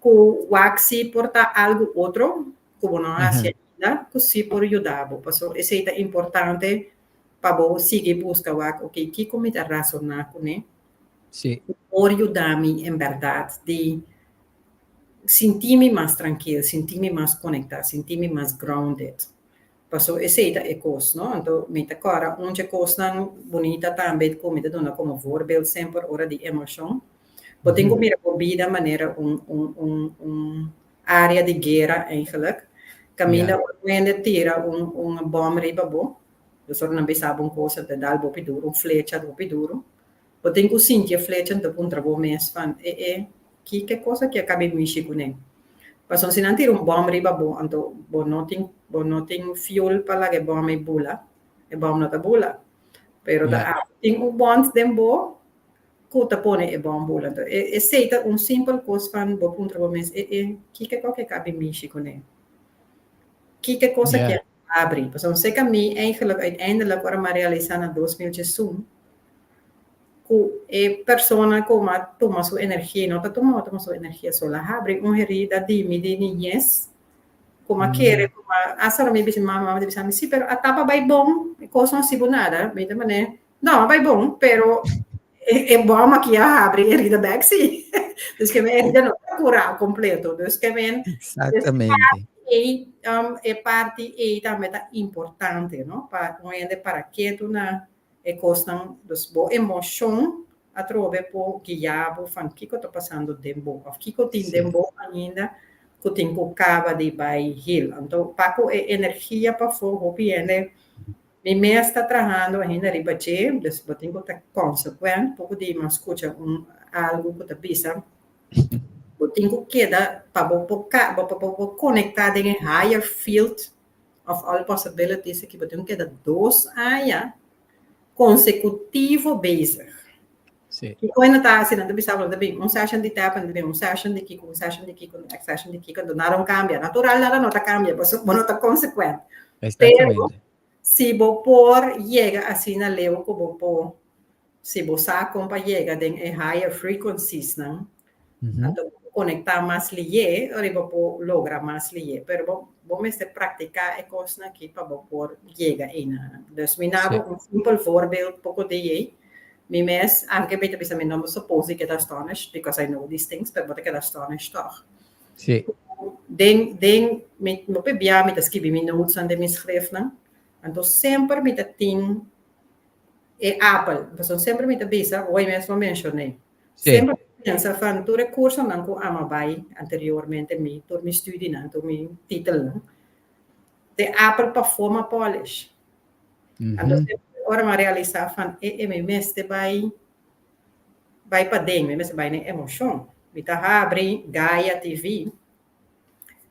ku wak si por ta algu otro ku bo no a hasi ainda ku si por yuda bo. Pasobra esei ta importante pa bo sigui buska wak, ok, kiko mi ta rasoná kuné? Sí. Por yuda mi en bèrdat di sinti mi mas trankil, sinti mi mas konektá, sinti mi mas grounded. Paso esei ta e kos, no? Anto mi ta kòrda un dje kosnan bunita tambe ku mi ta duna komo voorbeeld semper ora di emoshon. Bo tin ku mira bo bida manera un un un un área di guera eigenlijk. Kaminda un hende tira un un bòm riba bo, dus ora nan bisa bo un kos ta dal bo hopi duru, un flecha hopi duru. Bo tin ku sinti e flecha nto puntra bo mes van, e e, ki ke kos aki a kabe mishi kuné? Pasobra si nan tira un bòm riba bo, anto bo no tin bo no tin fuel pa laga e bòm ei bula, e bòm no ta bula. Pero ta abo tin un bònt den bo ku ta pone e bòm bula. Anto e esei ta un simpel kos van bo puntra bo mes, e e, ki ke kos aki a kabe mishi kuné? Ki ke kos aki a abri? Pasobra seka mi eigenlijk uiteindelijk ora mi a realisa na 2001, ku e persona ku a tuma su energia, no ta tuma tuma su energia so, la habri un herida di mi di niñez, ku mi a kere ku mi a hasta mi bisa mama, mama ta bisa mi, si pero a tapa bai bon, e kos no hasi bo nada, mi ta manera, no a bai bon, pero e bòm aki a habri e herida bèk si, dus ke mi herida no ta kurá kompleto, dus ke men Exactamente. E e parti ei tambe ta importante, no, pa un hende para ketu na E kosnan, dus bo emoshon atrobe por guia bo van kiko ta pasando den bo òf kiko tin den bo ainda ku tin ku kaba di bai heal. Anto pa ku e energia pafó hopi hende, mi mes ta trahando ainda riba dje, dus bo tin ku ta konsekuent, poko di mi a skucha un algu ku ta bisa bo tin ku keda pa bo por pa bo por konektá den e higher field of all possibilities aki bo tin keda dos aña konsekutivo bezig. Sí. Kiko nan ta hasi? Nan ta bisa bo, nan ta bin un session di tap, nan ta bin un session di kiko, un session di kiko, un session di kiko, enton nada no kambia. Natural nada no ta kambia, pasobra bo no ta konsekwent. Pero si bo por yega asina leu ku bo por Si bo sa kon pa yega den e higher frequencies nan, anto bo por konektá mas lihé, ora bo por logra mas lihé. Pero bo bo mester praktiká e kosnan aki pa bo por yega einan. Dus mi na bo un simpel voorbeeld poko di ei. Mi mes, anke mi ta bisa mi no bo suppose di keda astonished because I know these things, pero bo ta keda astonished tòg. Sí. Den den mi, mi por bia mi ta skibi mi notesnan den mi schriftnan. Anto semper mi ta tin e apel, pasobra semper mi ta bisa, hoy mes bo mencion'é. Semper mi pensa van tur e cursonan cu ama bay anteriormente mi, tur mi studienan, tur mi titelnan, te apel pafó m'a polish. Anto semper ora m'a realisa van e e mi mester bay bay paden, mi mester bay den emocion. Mi ta habri Gaia TV,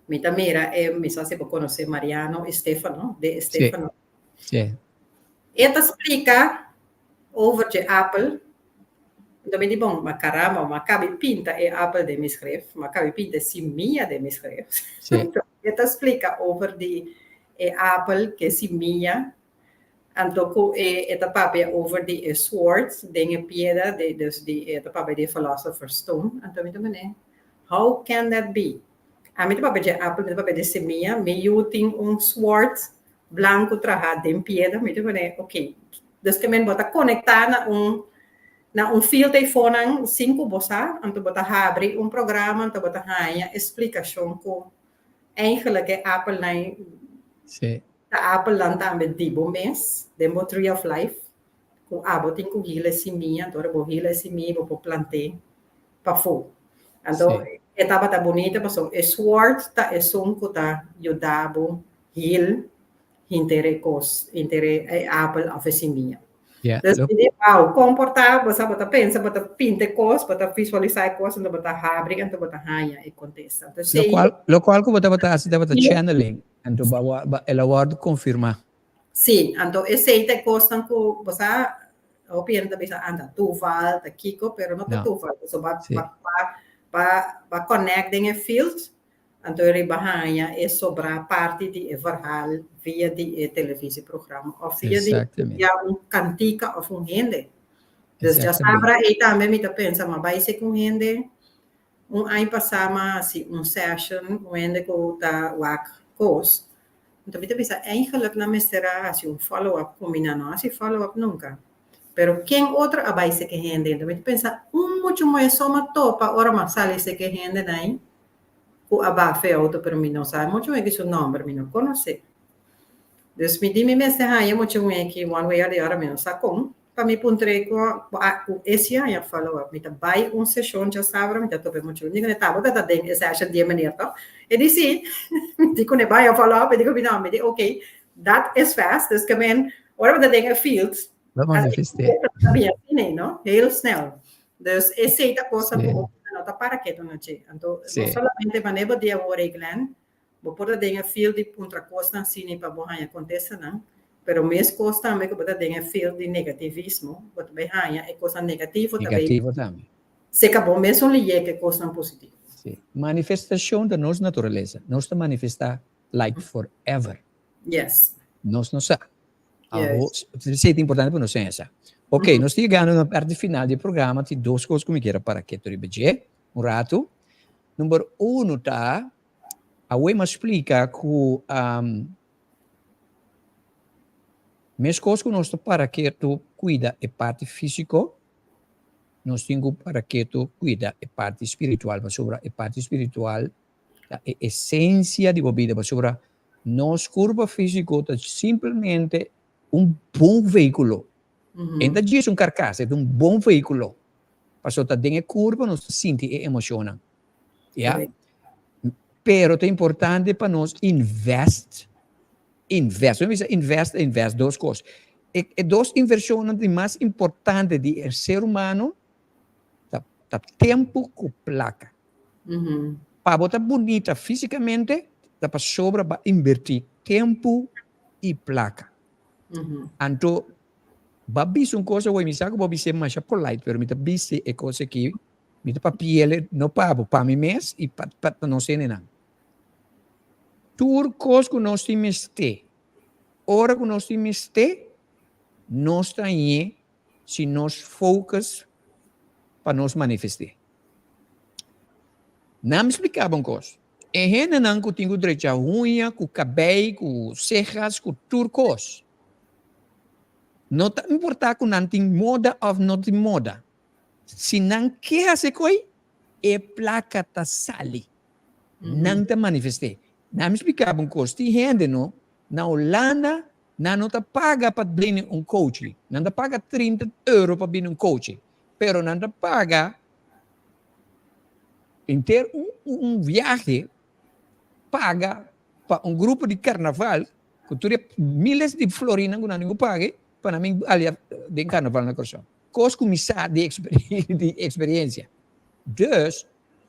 mi ta mira e, mi sa si bo conoce Mariano Estefano, de Estefano. E ta splica over dje apel, anto mi di bon, ma caramba, ma cabi pinta e apel den mi schrift, ma cabi pinta e simia den mi schrift. E ta splica over di e apel ke simia, anto ku e e ta papia over di e sword den e piedra, de dus di e ta papia di e philosopher's stone, anto mi ta mane, how can that be? Ami ta papia dje apel, mi ta papia di simia, mi yu tin un sword blanku traha den piedra, mi ta mane, ok, dus ke men bo ta konektá na un na un field eifonan sin ku bo sa, anto bo ta habri un programa, anto bo ta haña e splikashon ku eigenlijk e apelnan ta apelnan tambe di bo mes, den bo tree of life, ku abo tin ku hila e simia, anto ora bo hila e simia bo por plant'é pafó. Anto e tabata bunita pasobra e sword ta esun ku ta yuda bo hil hinter e kos, hinter e apel òf e simia. Dus mi di, wow, kon por ta, bo sa, bo ta pensa, bo ta pinta e kos, bo ta visualisá e kos, anto bo ta habri, anto bo ta haña e kontesta. Anto esei. Lokual, lokual ku bo tabata hasi tabata channeling, anto bo a, bo, el a wòrdu konfirmá. Sí, anto esei ta e kosnan ku, bo sa, hopi hende ta bisa, ah, ta toeval, ta kiko, pero no ta toeval, pasobra bo, bo, bo, bo a connect den e field, Anto e riba haña e sobrá parti di e verhaal via di e televisieprogramma òf via di via un kantika òf un hende. Dus djasabra ei tambe mi ta pensa ma bai sek un hende un aña pasá mi a hasi un session un hende ku ta wak kos. Anto mi ta bisa eigenlijk nan mester a hasi un follow up ku mi nan no hasi follow up nunka. Pero ken otro a bai sek e hende? Anto mi ta pensa un muchu moe so mi a topa ora mi a sali sek e hendenan ei. Cu a bafa e auto pero mi no sa mucho weki su nomber, mi no conoce. Dus mi di mi mester haya mucho weki one way or the other mi no sa con pa mi puntre cu cu e si haya follow up. Mi ta bay un sesion djasabra mi ta topa e mucho weki. Mi di tabata ta den e session di e meneer toch? E di si. Mi di cu ne bay a follow up e di cu mi no. Mi di ok dat is fast dus ke men ora bo ta den e field Lo manifeste. No? Heel snel. Dus esei ta cosa ku hopi no ta para ketu na dje. Anto no solamente wanneer bo dia wor ei Glenn, bo por ta den e field di puntra kosnan asina pa bo haña kontestanan, pero mes kos tambe ku bo ta den e field di negativismo, bo ta bai haña e kosnan negativo ta bai Negativo tambe. seka bo mesun liyé ku e kosnan positivo. Sí. Manifestashon ta nos naturalesa. Nos ta manifestá like forever. Yes. Nos no sa. Awo, esei ta importante pa nos siña esa. Ok, nos ta yegando na parti final di e programa, tin dos kos ku mi kier a para ketu riba dje un ratu. Number uno ta, awe mi a splika ku meskos ku nos ta para ketu kuida e parti físiko, nos tin ku para ketu kuida e parti spiritual, pasobra e parti spiritual ta e esensia di bo bida, pasobra nos kurpa físiko ta simplemente un bon vehíkulo. E no ta djis un karkas, e ta un bon vehíkulo. Pasobra ta den e kurpa nos ta sinti e emoshonnan. Ya? Pero ta importante pa nos invest, invest. Ora mi bisa invest, invest dos kos. E e dos invershonnan di mas importante di e ser humano ta ta tempu ku plaka. Pa bo ta bunita físikamente ta pasobra bo a inbertí tempu i plaka. Anto bo a bisa un kos awor, mi sa ku bo a bis'é masha polite, pero mi ta bis'é e kos aki, mi ta papi'el no pa bo, pa mi mes i pa pa nos hendenan. Tur kos ku nos tin mester, ora ku nos tin mester, nos ta hañ'é si nos focus pa nos manifest'é. Nan mi spliká bo un kos, e hendenan ku tin ku drecha huña, ku kabei, ku sejas, ku tur kos, no ta importá ku nan tin moda òf no tin moda, si nan ke hasi koi, e plaka ta sali, nan ta manifest'é. Nan mi spliká bo un kos, tin hende no, na Holanda. Nan no ta paga pa bini un coaching. Nan ta paga 30 euro pa bini un coaching. Pero nan ta paga henter un, un viahe paga pa un grupo di carnaval ku tur e miles di florinan ku nan tin ku paga pa nan bin alia den carnaval na Kòrsou. Kos ku mi sa di di experiencia. Dus,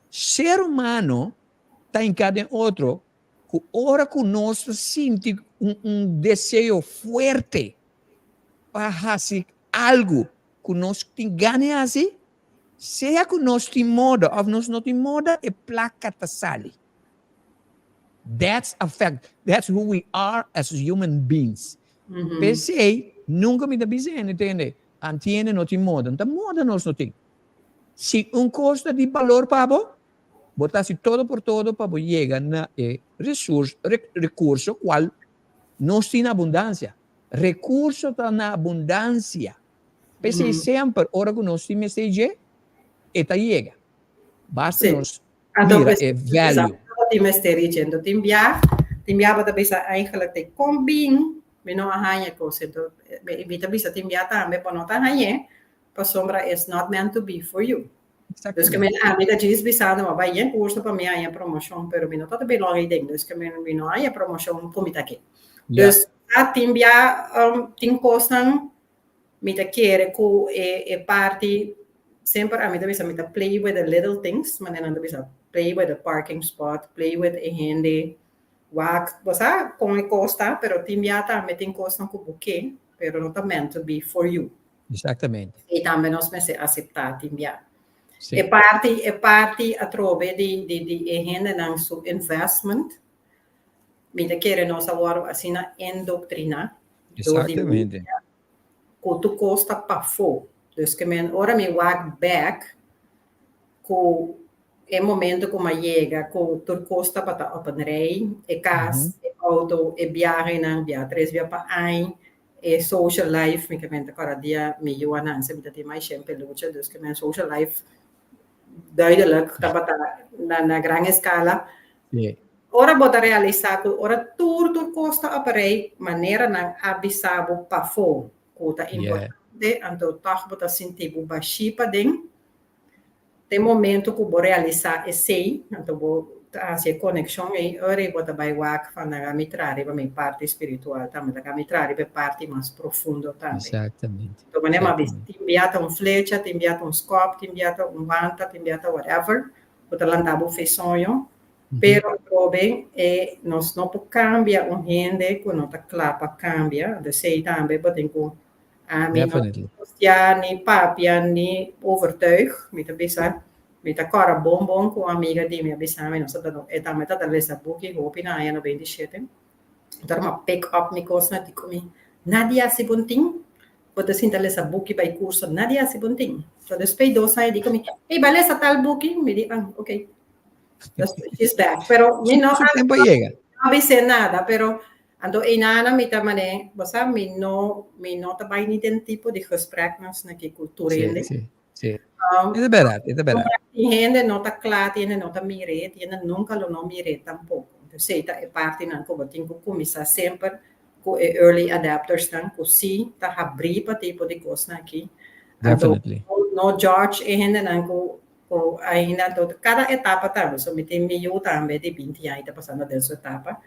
ser humano ta hinká den otro ku ora ku nos ta sinti un un deseo fuerte pa hasi algu ku nos tin gana di hasi, sea ku nos tin moda òf nos no tin moda, e plaka ta sali. That's a fact. That's who we are as human beings. P'esei, nunka mi ta bisa hende, tende, antiende no tin moda. No ta moda nos no tin. Si un kos ta di balor pa bo, bo ta hasi todo por todo pa bo yega na e resource, rekurso kual nos tin na abundansia. Rekurso ta na abundansia. P'esei semper ora ku nos tin mester dje, e ta yega. Basta nos mira e value. Tin mester dje. Anto tin bia, tin bia bo ta bisa eigenlijk te kon bin mi no a haña e kos. Anto mi ta bisa tin bia tambe bo no ta hañ'é pasobra it's not meant to be for you. Dus ke men ami ta djis bisando mi a bai yen kurso pa mi haña promoshon pero mi no ta ta belong ei den. Dus ke men mi no haña promoshon ku mi ta ke. Dus sa tin bia tin kosnan mi ta kere ku e e parti semper ami ta bisa mi ta play with the little things manera nan ta bisa play with the parking spot, play with e hende wak bo sa kon e kos ta pero tin bia tambe tin kosnan ku bo ke pero no ta meant to be for you. Exactamente. I tambe nos mester aseptá tin bia. Sí. E parti e parti atrobe di di di e hendenan su investment mi ta kere nos a wòrdu asina endoktriná dor di Exactamente. media ku tur kos ta pafó. Dus ke men ora mi wak bèk ku e momento ku mi a yega ku tur kos tabata op een rij, e kas, e outo, e biahenan, bia tres bia pa aña, e social life, mi ke men ta kòrda dia mi yu a nanse mi ta tin mas shen peluche, dus ke men social life duidelijk tabata na na gran eskala. Sí. Ora bo ta realisá ku ora tur tur kos ta op rei, manera nan a bisa bo pafó ku ta importante, anto tòg bo ta sinti bo bashí paden. Te momento ku bo realisá esei, anto bo ta hasi e konekshon ei, ora ei bo ta bai wak van laga mi traha riba mi parti spiritual tambe, laga mi traha riba e parti mas profundo tambe. Exactamente. Anto manera mi a bisa, tin bia ta un flecha, tin bia ta un skòp, tin bia ta un wanta, tin bia ta whatever, ku ta lanta bo fe soño, pero atrobe e nos no por kambia un hende ku no ta kla pa kambia, anto esei tambe bo tin ku Ami no negocia ni papia ni overtuig. Mi ta bisa, mi ta kòrda bon bon ku un amiga di mi a bisa mi, nos ta ta, e tambe ta ta lesa buki hopi na aña 97. Enton mi a pick up mi kosnan di ku mi, Nadie hasi bon tin, bo ta sinta lesa buki bai kurso, nadie hasi bon tin. So despues dos aña di ku mi, ey bai lesa tal buki, mi di, ah, ok. She's back. Pero mi no Su tempo a yega. No a bis'é nada, pero Anto eynana mi ta mane, bo sa, mi no, mi no ta bai ni den tipo di gespreknan sna ki ku tur hende. Sí, sí, sí. E ta bèrdat, e ta bèrdat. Tin hende no ta kla, tin hende no ta mir'é, tin hende nunka lo no mir'é tampoko. Entonces ei ta e partinan ku bo tin ku kuminsá semper ku e early adaptersnan ku sí ta habrí pa tipo di kosnan aki. Anto no judge e hendenan ku Ku ainda anto kada etapa tambe, so mi tin mi yu tambe di binti aña ta pasando den su etapa.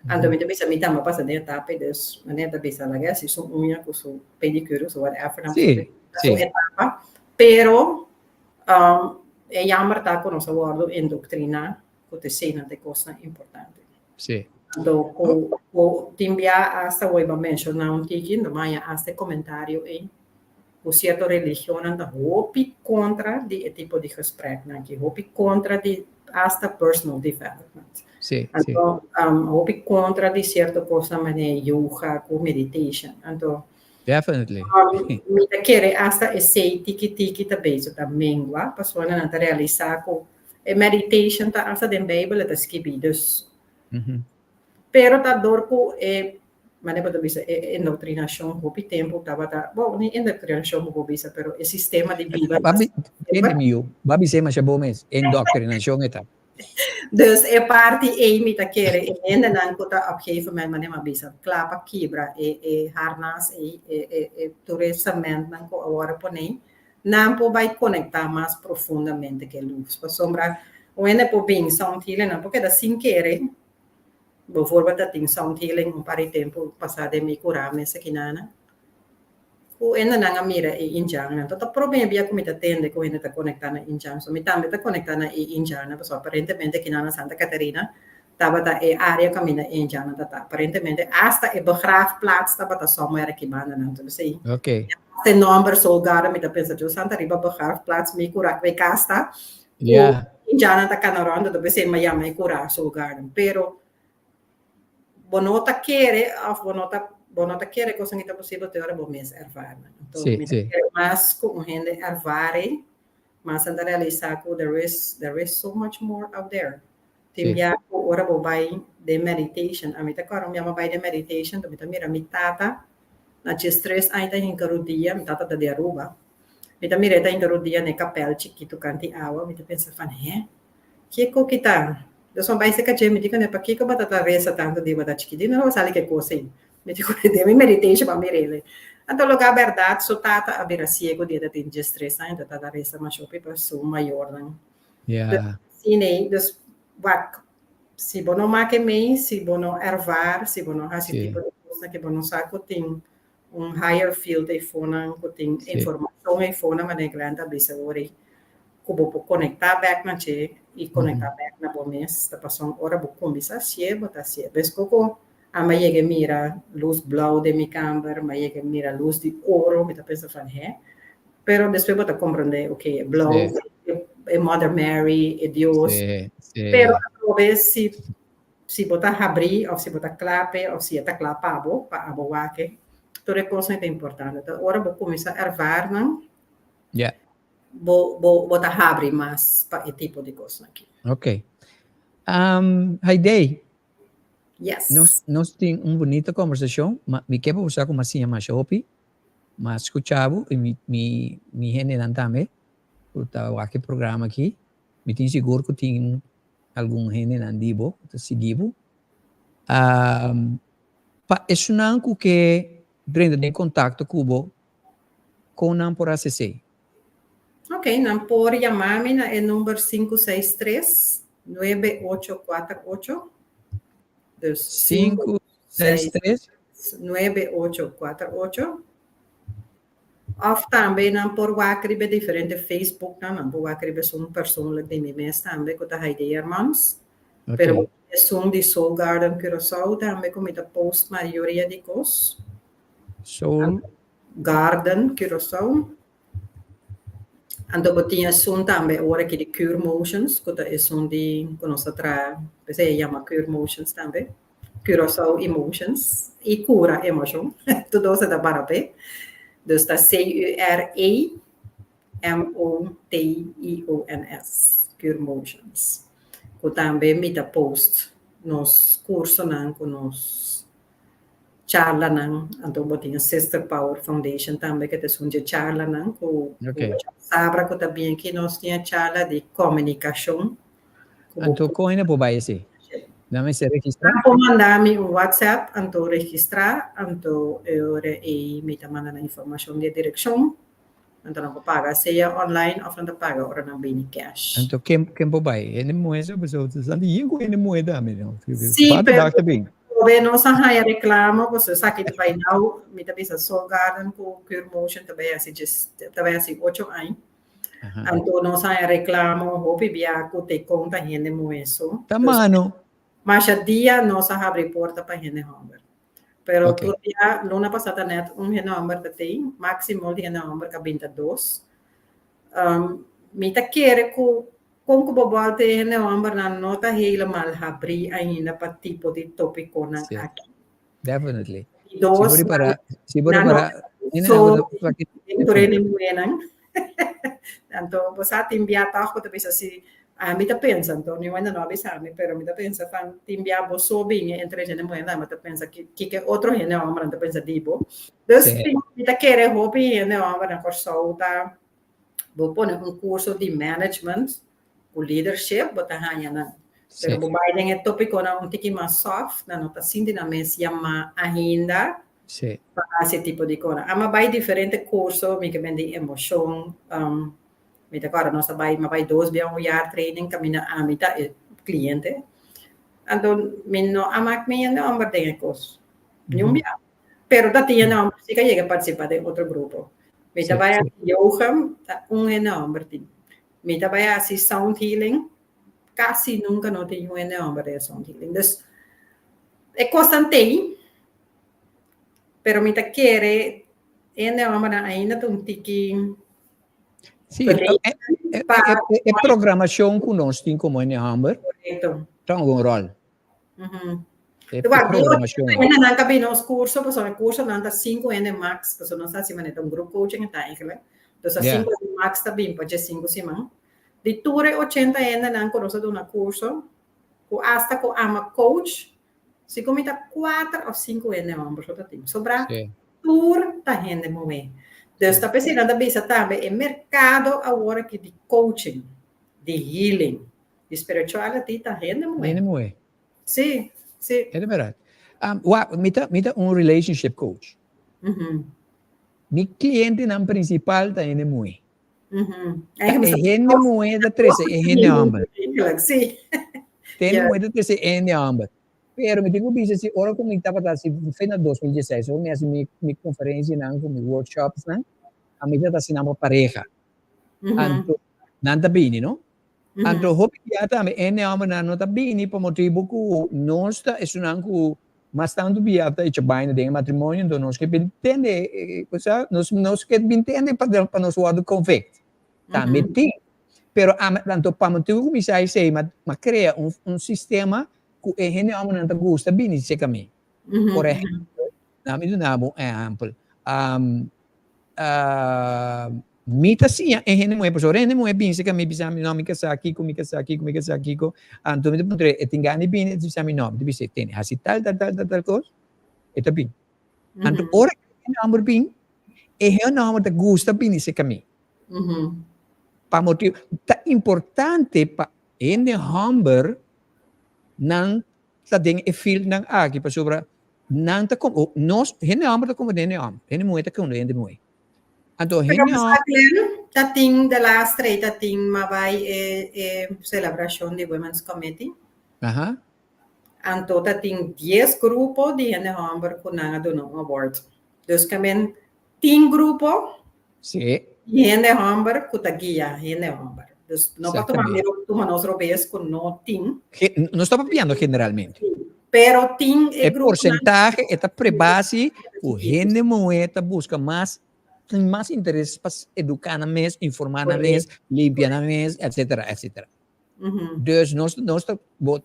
Anto mi ta bisa mi tambe a pasa den etapa i dus manera ta bisa laga hasi su uña ku su pedicure su whatever nan Sí, su etapa. Pero e jammer ta ku nos a wòrdu indoktriná ku ta eseinan ta e kosnan importante. Sí. Anto ku ku tin bia asta wou bo a menshoná un tiki, no maya asta e komentario ei ku sierto religionnan ta hopi kontra di e tipo di gespreknan aki, hopi kontra di asta personal development. Sí, sí. Anto hopi kontra di sierto kosnan manera yoga ku meditation. Anto Definitely. Mi ta kere asta esei tiki tiki ta bezig ta mengua pasobra nan ta realisá ku E meditation ta hasta den Bijbel e ta skibi, dus. Pero ta dor ku e, manera bo ta bisa, e indoctrinacion hopi tempu tabata, bon, ni indoctrinacion bo por bisa, pero e sistema di biba. Ba bi, tende mi yu, ba bis'é masha bo mes, indoctrinacion e ta. Dus e parti ei mi ta kere e hendenan ku ta op gegeven moment manera mi a bisa kla pa kibra e e harnas ei e e e tur e sementnan ku a wòrdu poné, nan por bai konektá mas profundamente ku e lus. Pasobra un hende por bin sound healing nan por keda sin kere, Bijvoorbeeld ta tin sound healing un par di tempu pasá den mi kurá mes akinana. Ku hendenan a mira e indjannan. Ta ta promé bia ku mi ta tende ku hende ta konektá na indjan. So mi tambe ta konektá na e indjannan pasobra aparentemente akinan na Santa Catarina tabata e área kaminda e indjannan ta ta. Aparentemente asta e begraafplaats tabata somewhere aki bandanan. Entonces p'esei asta e nòmber Soul Garden mi ta pensa djo Santa riba begraafplaats mi kurá ku e kas ta. Ku indjannan ta kana rònt entonces p'esei mi a yama e kurá Soul Garden. Pero bo no ta kere of bo no ta bo no ta kere cosnan ki ta posibel te ora bo mes ervaar nan. Anto mi ta kere mas cu un hende ervaar mas nan ta realisa cu there is there is so much more out there. Tin bia cu ora bo bay den meditation, ami ta corda un bia mi a bay den meditation mi ta mira mi tata na djes tres aña ta hinca rudia, mi tata ta di Aruba, mi ta mira e ta hinca rudia na e kapel chikito canti awa, mi ta pensa van he, Kiko ki ta? Dios a bai serka dje, mi di kuné, Pakiko bo ta ta resa tantu di bo ta chikiti? No lo sali ke kos ei. Mi di kuné, den mi meditation pa mir'el. Anto loke a bèrdat, su tata a bira siegu di e ta tin diestres aña, ta ta resa masha hopi pa su mayornan. Asina ei, dus wak, si bo no make mei, si bo no ervaar, si bo no hasi tipo di kosnan ke bo no sa ku tin un higher field eifonan, ku tin informashon eifonan, manera Glenn ta bisa awor ei, ku bo por konektá bèk na dje i konektá bèk na bo mes. Ta pasobra ora bo kuminsá hasié, bo ta hasié. Bes poko a mi a yega mira lus blou den mi kamber, mi a yega mira lus di oro, mi ta pensa van hè. Pero despues bo ta komprondé, oké, e blou e Mother Mary, e Dios. Pero atrobe si si bo ta habrí òf si bo ta kla p'e òf si e ta kla pa bo, pa abo wak e, tur e kosnan ta importante. Ta ora bo kuminsá ervaar nan, Bo bo bo ta habri mas pa e tipo di kosnan aki. Ok. Um, Haidee. Yes. Nos, nos tin un bonita conversacion, ma mi ke pa bo sa ku m'a siña masha hopi, m'a skucha bo i mi, mi, mi hendenan tambe ku ta wak e programa aki. Mi tin sigur ku tin algun hendenan di bo ku ta sigui bo. Um, pa esunnan ku ke drenta den kontakto ku bo, Kon nan por hasi esei? Ok, nan por yama mi na e number 563 9848. Dus 563 9848. Of tambe nan por wak riba e diferente Facebooknan, nan por wak riba esun persoonlijk di mi mes tambe ku ta Haidee Hermans. Ok. Pero esun di Soul Garden Curaçao tambe ku mi ta post mayoria di kos. Soul. Garden, Curaçao. Anto bo tin esun tambe ora aki di Cure Motions, ku ta esun di ku nos ta traha, p'esei e yama Cure Motions tambe. Curaçao Emotions i Cura Emoshon, tur dos e ta para p'e. Dus ta C-U-R-E M-O-T-I-O-N-S, Cure Motions. Ku tambe mi ta post nos kursonan ku nos charlanan, anto bo tin e Sister Power Foundation tambe ke ta esun dje charlanan ku sabra ku ta bien ki nos tin e charla di komunikashon. Anto kon hende por bai esei? Nan mester registrá? Nan por manda mi un WhatsApp anto registrá, anto e ora ei mi ta manda nan informashon di e direkshon, anto nan por paga sea online òf nan ta paga ora nan bini cash. Anto ken ken por bai? Hende muhé so pasobra ta santi yen ku hende muhé tambe no. Sí, Bata pero dak ta bin. Probe nos a haña reklamo pasobra esaki ta bai nau, mi ta bisa Soul Garden ku Cure Motion ta bai hasi djes ta bai hasi ocho aña. Anto nos a haña reklamo hopi bia ku te konta hende muhé so. Ta mano. Masha dia nos a habri porta pa hende hòmber. Pero Ok. tur dia luna pasá ta nèt un hende hòmber ta tei, máksimo di hende hòmber ka binta dos. Mi ta kere ku kon ku bo bòlta e hende hòmbernan no ta helemaal habrí ainda pa tipo di tópikonan Sí. aki. Definitely. Di dos, Si bo ripará, si bo nan no ripará, hende so nan ku ta den tur hende muhénan. Anto bo sa tin bia tòg bo ta bisa si ami ta pensa anto niun hende no a bisa mi pero mi ta pensa van tin bia bo so bini entre hende muhénan bo ta pensa kiko e otro hende hòmbernan ta pensa di bo. Dus mi ta kere hopi hende hòmber na Kòrsou ta bo pone un kurso di management ku leadership bo ta haña nan. Pero bo bai den e tópikonan un tiki mas soft, nan no ta sinti nan mes yamá ainda pa hasi e tipo di kosnan. Ami a bai diferente kurso, mi ke ben di emoshon, mi ta kòrda nos a bai, mi a bai dos bia un jaar training kaminda ami ta e kliente. Anto mi no a mak mi hende hòmber den e kos, niun bia. Pero ta tin hende hòmber si ka yega partisipá den otro grupo. Mi ta bai hasi yoga, ta un hende hòmber tin. Mi ta bai hasi sound healing, kasi nunka no tin un hende hòmber den e sound healing. Dus e kosnan t'ei, pero mi ta kere hende hòmbernan ainda ta un tiki Sí, e programashon ku nos tin komo hende hòmber ta un ròl. E programashon. Hende nan ta bini nos kurso, pasobra e kursonan ta sinku hende max, pasobra nos ta hasi manera un group coaching e ta eigenlijk. Dus ta sinku hende max ta bini pa dje sinku siman. Di tur e ochenta hendenan ku nos a duna kurso, ku asta ku ama coach, si ku mi ta kuater òf sinku hende hòmber so ta tin. Sobrá tur ta hende muhé. Dus ta p'esei nan ta bisa tambe e merkado awor aki di coaching, di healing, di spirituality ta hende muhé. Hende muhé. Sí, sí. E ta bèrdat. Wak, mi ta mi ta un relationship coach. Mi klientenan prinsipal ta hende muhé. Ta e hende muhé ta trese e hende hòmber. Sí. Ta hende muhé ta trese e hende hòmber. Pero mi tin ku bisa si ora ku mi tabata hasi fe na 2016 ora mi hasi mi mi konferensianan ku mi workshopsnan, ami tabata hasi nan pa pareha. Anto nan ta bini no. Anto hopi bia tambe e hòmbernan no ta bini pa motibu ku nos ta esunnan ku mas tantu bia ta echa baina den e matrimonio, anto nos ke bin tende, osea, nos nos ke bin tende pa pa nos wòrdu konvikt. Tambe tin. Pero ami, anto pa motibu ku mi sa esei, mi a krea un un sistema ku e hende hòmbernan ta gusta bini serka mi. Por ehèmpel, laat mi duna bo un ehèmpel. Mi ta siña e hende muhé, pasobra ora e hende muhé bin serka mi bisa mi, no, mi ka sa kiko, mi ka sa kiko, mi ka sa kiko, anto mi ta puntra e tin gana di bini? E ta bisa mi no, mi ta bisa tene, hasi tal, tal, tal, tal, tal kos, e ta bin. Anto ora e hende hòmber bin, e hende hòmber ta gusta bini serka mi. Pa motibu, ta importante pa hende hòmber nan ta den e fieldnan aki pasobra nan ta kom, nos, hende hòmber ta komprende hende hòmber, hende muhé ta komprende hende muhé. Anto Pero hende hòmber. Glenn, ta tin de laatste rei ta tin ma bai e e selebrashon di Women's Committee. Aha. Anto ta tin dies grupo di hende hòmber ku nan a duna un award. Dus ke men tin grupo di hende hòmber ku ta guia hende hòmber. Dus no pa tuma Exactamente. tuma nos robes ku no tin. Nos ta papiando generalmente. Pero tin e e gruponan. Porsentahe e ta prebasi ku hende muhé ta buska mas, tin mas interes pa eduká nan mes, informá nan mes, limpia nan mes, etcetera, etcetera. Dus nos nos ta bo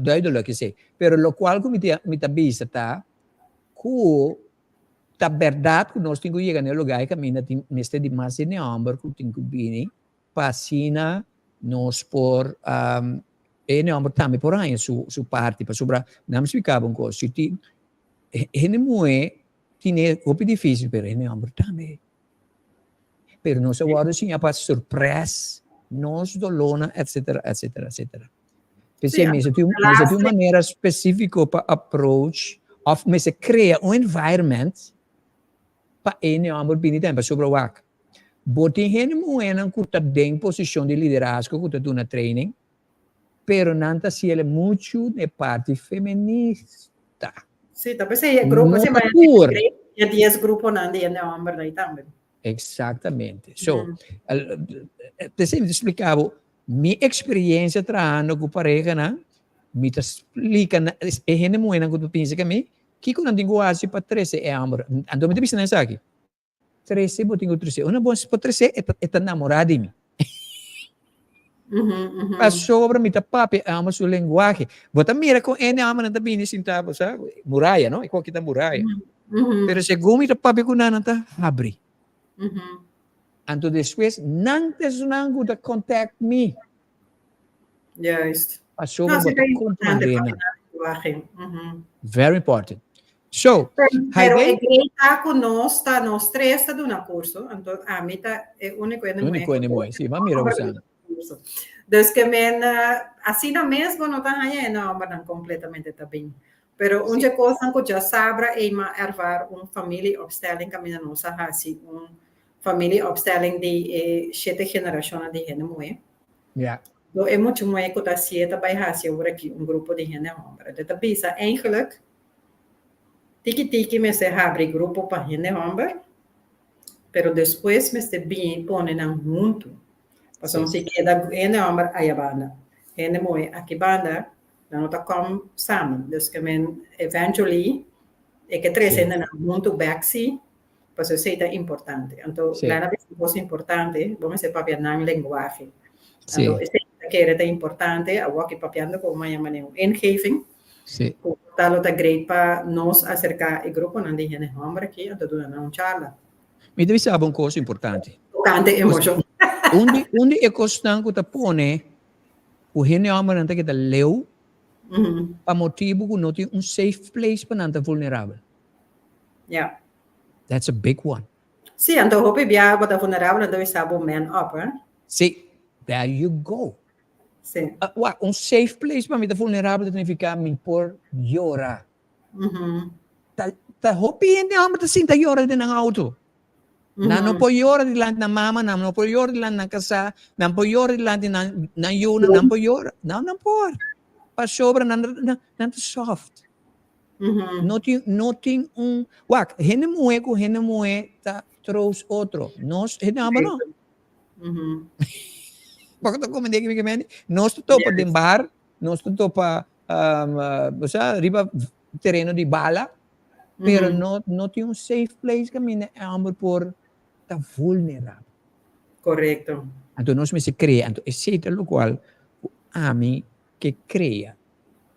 duidelijk esei. Pero lokual ku mi ta mi ta bisa ta ku ta bèrdat ku nos tin ku yega na e lugá e kaminda tin mester di mas hende hòmber ku tin ku bini pa asina nos por e hende hòmber tambe por haña su su parti pasobra nan mi splika bo un kos si tin hende muhé tine hopi difísil pero hende hòmber tambe pero nos a wòrdu siña pa surpres nos dolónan etcetera etcetera etcetera p'esei mester tin mester tin un manera spesífiko pa approach òf mester krea un environment pa e hende hòmber bini tambe pasobra wak Bo tin hende muhénan ku ta den posishon di liderazgo ku ta duna training, pero nan ta hasiel muchu na e parti feminista. Sí, ta p'esei e grupo, No si ta tur. E dies gruponan di hende hòmber dai tambe. Exactamente. So, p'esei mi ta splika bo, mi experiencia trahando ku parehanan, mi ta splika na e hende muhénan ku ta pinsa ku mi, kiko nan tin ku hasi pa trese e hòmber. Anto mi ta bisa nan esaki. Trese bo tin ku trese. Una bon si por trese e ta e ta namorá di mi. Pasobra mi ta papia e hòmber su lenguahe. Bo ta mira kon ene hòmbernan ta bini sintá bo sa, muraya no, e koki ta muraya. Pero segun mi ta papia ku nan, nan ta habri. Anto despues nan ta esunnan ku ta contact mi. Juist. Pasobra bo ta comprende nan. Very important. So, Pero e grei ta ku nos ta nos tres ta duna kurso, anto ami ta e úniko hende muhé. Úniko hende muhé, si, m'a mira bo sa. curso. Dus ke men asina mes bo no ta haña e nòmbernan kompletamente ta bin. Pero un dje kosnan ku djasabra ei m'a ervaar un familieopstelling kaminda nos a hasi un familieopstelling di e shete generashonnan di hende muhé. Do e mucha muhé ku ta hasié ta bai hasi awor aki un grupo di hende hòmber. Anto e ta bisa eigenlijk tiki tiki mester habri grupo pa hende hòmber, pero despues mester bini pone nan huntu. Pasobra si keda hende hòmber aya banda, hende muhé aki banda, Nan no ta kom samen. Dus ke men eventually e ke trese hendenan huntu bek si, pasobra esei ta importante. Anto lei na bisa un kos importante, bo mester papia nan lenguahe. Anto esei ta kere ta importante, awor ki papiando ku maña manera un ingeving, ku ta lo ta great pa nos aserka e gruponan di hende hòmber aki, anto duna nan un charla. Mi ta bisa bo un kos importante. Tokante emoshon. Un di e kosnan ku ta pone Ku hende hòmbernan ta keda leu pa motibu ku no tin un safe place pa nan ta vulnerabel. Ja. That's a big one. Sí, anto hopi bia bo ta vulnerabel anto bisa bo man up, eh? Sí, there you go. Sí. Wak, un safe place pa mi ta vulnerabel ta nifiká mi por yora. Ta hopi hende hòmber ta sinta yora den nan auto. Nan no por yora dilanti nan mama, nan no por yora dilanti nan kasá, nan por yora dilanti nan nan yunan, nan por yora. No, nan por. Pasobra nan nan ta soft. No tin no tin un wak, hende muhé ku hende muhé ta troost otro. Nos hende hòmber no. Bo ta komprendé kico mi ke mende? Nos ta topa den bar, nos ta topa bo sa riba tereno di bala, Pero no no tin un safe place kaminda e hòmber por ta vulnerabel. Korekto. Anto nos mester krea, anto esei ta lokual ku ami ke krea,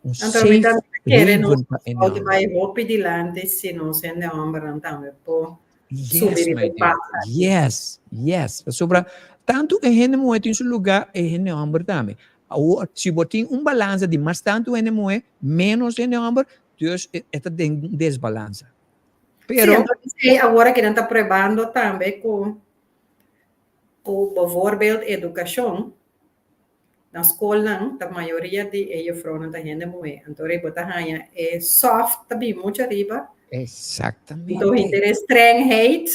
un Anto mi safe tambe ta kere nos haven pa e por hòmber. bai hopi dilanti si nos hende hòmbernan tambe por subi Yes, riba my e dear. pas aki. Yes, yes. Pasobra tantu e hende muhé tin su lugá, e hende hòmber tambe. Awor, si bo tin un balansa di mas tantu hende muhé, ménos hende hòmber, Dus e ta den un desbalansa. Pero. Sí, entonces sí, awor ku nan ta pruebando tambe ku ku bijvoorbeeld edukashon na skolnan ta mayoria di e juffrouwnan ta hende muhé. Anto bo ta haña e soft ta bin mucho ariba. Exactamente. Anto henter e strengheid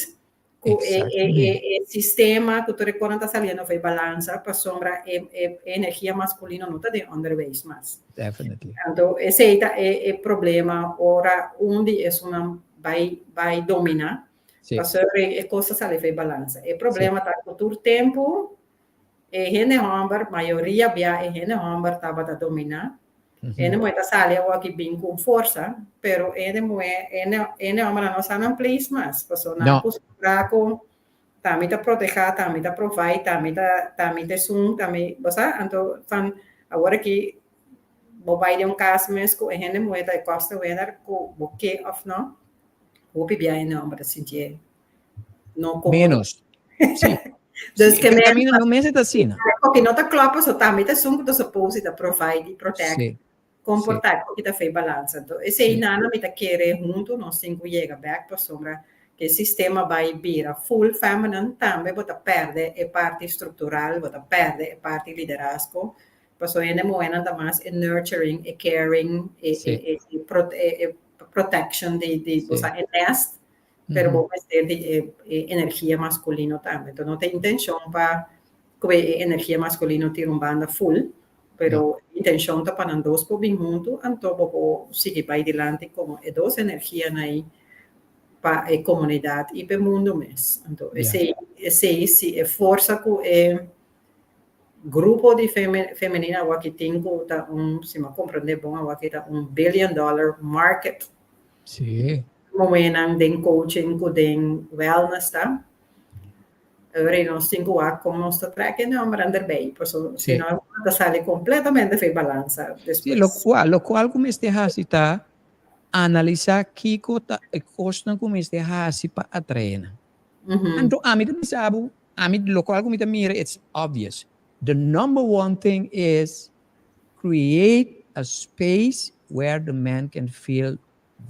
ku e e e e sistema ku tur e konan ta saliendo for e balansa pasobra e e energia maskulino no ta den onderwijs mas. Definitely. Anto esei ta e e problema ora un di esunnan bai bai dominá pasobra e kos ta sali for e balansa. E problema ta ku tur tempu E hende hòmber, mayoria bia e hende hòmber tabata dominá. Hende muhé ta sali awor aki bin ku forsa, pero hende muhé, hende, hende hòmbernan no sa nan place mas, pasobra nan No. kustumbrá ku ta mi ta protehá, ta mi ta provide, ta mi ta, ta mi ta esun, ta mi, bo sa? Anto van awor aki bo bai den un kas mes ku e hende muhé ta e kòstewinner ku bo ke òf no, hopi bia hende hòmber ta sintié no kómodo. Menos. Sí. Dus Sí, ke men camino no mester ta asina. Oké, no ta klopt, so tambe ta esun ku ta supposed ta provide i protect. Sí. Komportá ku ta fe balansa. Anto esei Sí. nana mi ta kere huntu nos tin ku yega bèk pasobra ku e sistema bai bira full feminine tambe bo ta pèrdè e parti struktural, bo ta pèrdè e parti liderazgo pasobra hende muhénan ta mas e nurturing, e caring, e Sí. e e e e protection di di Sí. bo sa e nest. Pero bo mester di e e energia masculino tambe. Enton no ta intencion pa cu e energia masculino tira un banda full, pero intencion ta pa nan dos por bin hunto, anto bo por sigui bay dilanti como e dos energianan ayi pa e comunidad y pa e mundo mes. Anto esey esey si e forsa cu e grupo di femenino awaki tin cu ta un, si mi a comprende bon awaki ta un billion dollar market. Sí. Momennan den coaching ku den wellness ta. Ora nos tin ku wak kon nos ta trek e nombernan derbij, paso si Sí. no ta sali kompletamente fo'i balansa Sí, despues. lokual, lokual ku mester hasi ta analisá kiko ta e kosnan ku mester hasi pa atraé nan. Anto ami ta bisa bo, ami lokual ku mi ta mira it's obvious. The number one thing is create a space where the man can feel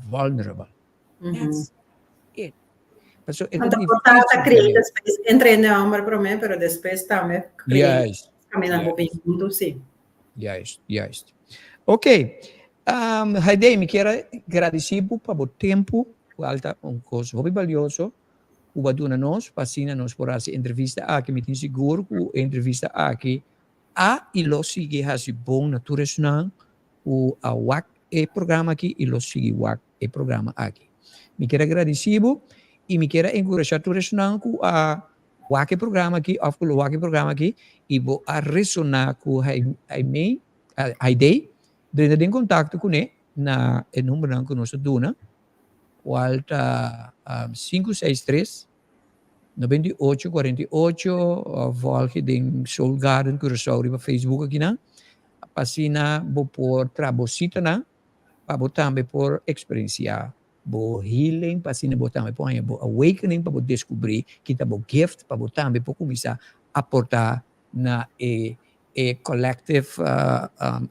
vulnerable. That's it. Paso e ta Anto por ta difícil create pa a space entre hende homber promé, pero despues tambe create Juist. Kaminda bo bin huntu, sí. Juist, juist. Ok. Haidee, mi kier a gradisí bo pa bo tempu, kual ta un kos hopi balioso ku bo a duna nos pa asina nos por hasi e entrevista aki. Mi tin sigur ku e entrevista aki a i lo sigui hasi bon na tur esnan ku a wak e programa aki i lo sigui wak e programa aki. Mi kier a gradisí bo i mi kier a enkurashá tur esnan ku a wak e programa aki òf ku lo wak e programa aki i bo a resoná ku Haimee, Haidee, drenta den kontakto kuné na e numbernan ku nos a duna, kual ta 563 98 48 òf vòlge den Soul Garden Curaçao riba Facebook akinan, pa asina bo por traha bo sitanan pa bo tambe por eksperensiá bo healing, pa asina bo tambe por haña bo awakening, pa bo deskubrí ki ta bo gift, pa bo tambe por kuminsá aportá na e e collective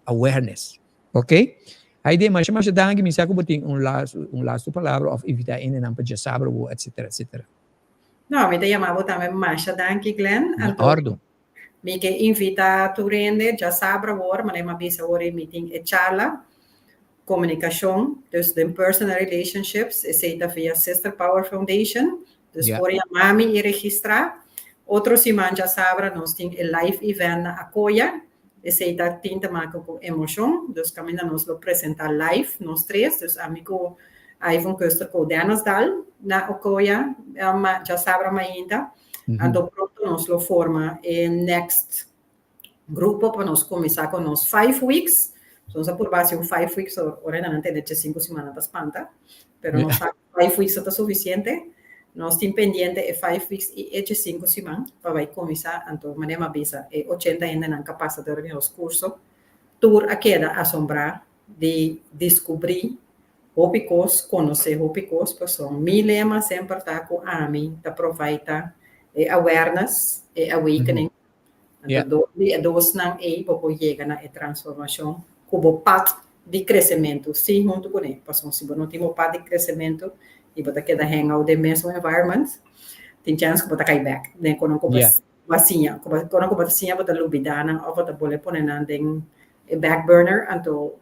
awareness. Ok? Haidee, masha masha danki. Mi sa ku bo tin un las un lastu palabra òf invitá hendenan pa djasabra bo, etcetera, etcetera. No, mi ta yama bo tambe masha danki, Glenn. Na òrdu. Mi ke invitá tur hende djasabra awor, manera mi a bisa awor e mi tin e charla, komunikashon, dus den personal relationships, esei ta via Sister Power Foundation, dus por yama mi i registrá. Otro siman djasabra nos tin e live event na Akoya, esei ta tin te make ku emoshon, dus kaminda nos lo presentá live nos tres, dus ami ku Ivon Kuster ku Dennis Daal na Okoya djasabra mainta. Anto pronto nos lo forma e next grupo pa nos kuminsá ku nos 5 weeks. So nos a purba hasi un 5 weeks, ora nan tende che 5 simana ta spanta. Pero nos sa 5 weeks ta sufisiente. Nos tin pendiente e 5 weeks i e 5 siman pa bai kuminsá. Anto manera mi a bisa, e 80 hendenan ku a pasa dor di nos kurso, tur a keda asombrá di diskubrí hopi kos, konosé hopi kos, pasobra mi lema semper ta ku ami ta provide e awareness, e awakening. Anto dor di e dosnan ei bo por yega na e transformashon ku bo pad di kresementu sí huntu kuné. Pasobra si bo no tin bo pad di kresementu i bo ta keda hang out den mesun environment, tin chèns ku bo ta kai bèk den kono ku bo a siña. Kono ku bo ta siña bo ta lubidá nan òf bo ta bolbe pone nan den e back burner, anto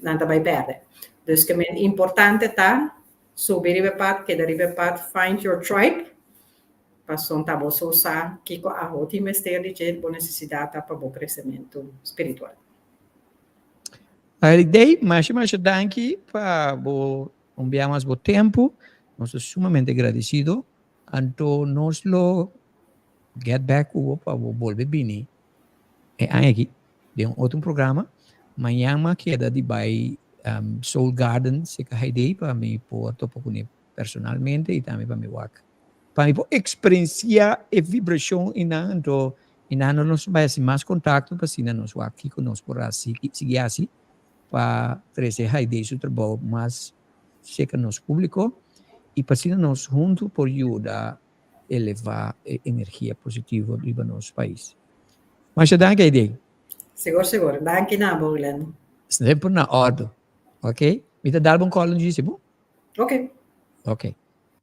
nan ta bai pèrdè. Dus ke men importante ta subi riba e pad, keda riba e pad, find your tribe, pasobra ta bo so sa kiko aho tin mester di dje, bo nesesidat ta pa bo kresementu spiritual. Haidee, masha masha danki pa bo un bia mas bo tempu. Nos ta sumamente gradesido. Anto nos lo get back ku bo pa bo bolbe bini e aña aki den un otro programa. Mañan mi a keda di bai Soul Garden serka Haidee pa mi por topa kuné personalmente i tambe pa mi wak pa mi por eksperensiá e vibrashon einan. Anto einan nos bai hasi mas kontakto pa asina nos wak kiko nos por hasi sigui hasi pa trese Haidee su trabou mas serka nos públiko i pa asina nos huntu por yuda elevá e energia positivo riba nos pais. Masha danki, Haidee. Sigur, sigur. Danki na bo, Glenn. Semper na òrdu. Ok. Mi ta dal bo un kòl un djis, bo? Ok. Ok.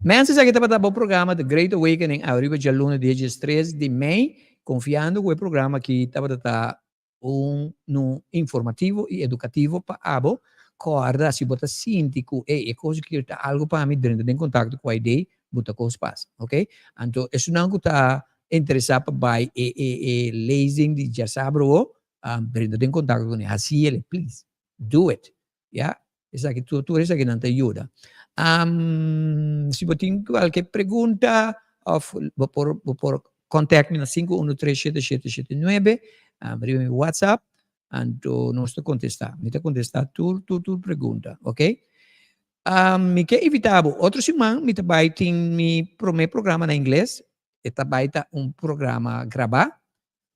Mensen, esaki tabata bo programa The Great Awakening awe riba djaluna dia 13 di mei, konfiando ku e programa aki tabata ta un nu informativo i edukativo pa abo. Kòrda, si bo ta sinti ku ey e kos aki ta algu pa mi, drenta den kontakto ku Haidee, bo ta kos pas. Ok. Anto esunnan ku ta interesá pa bai e e e lezing di djasabra awo, drenta den kontakto kuné. Hasi el, please. Do it. Ya. Esaki tur tur esakinan ta yuda. Si bo tin kualke pregunta òf bo por bo por contact mi na 5137779 riba mi WhatsApp anto nos ta kontestá. Mi ta kontestá tur tur tur pregunta, ok. Mi ke invitá bo otro siman mi ta bai tin mi promé programa na ingles. E ta bai ta un programa grabá.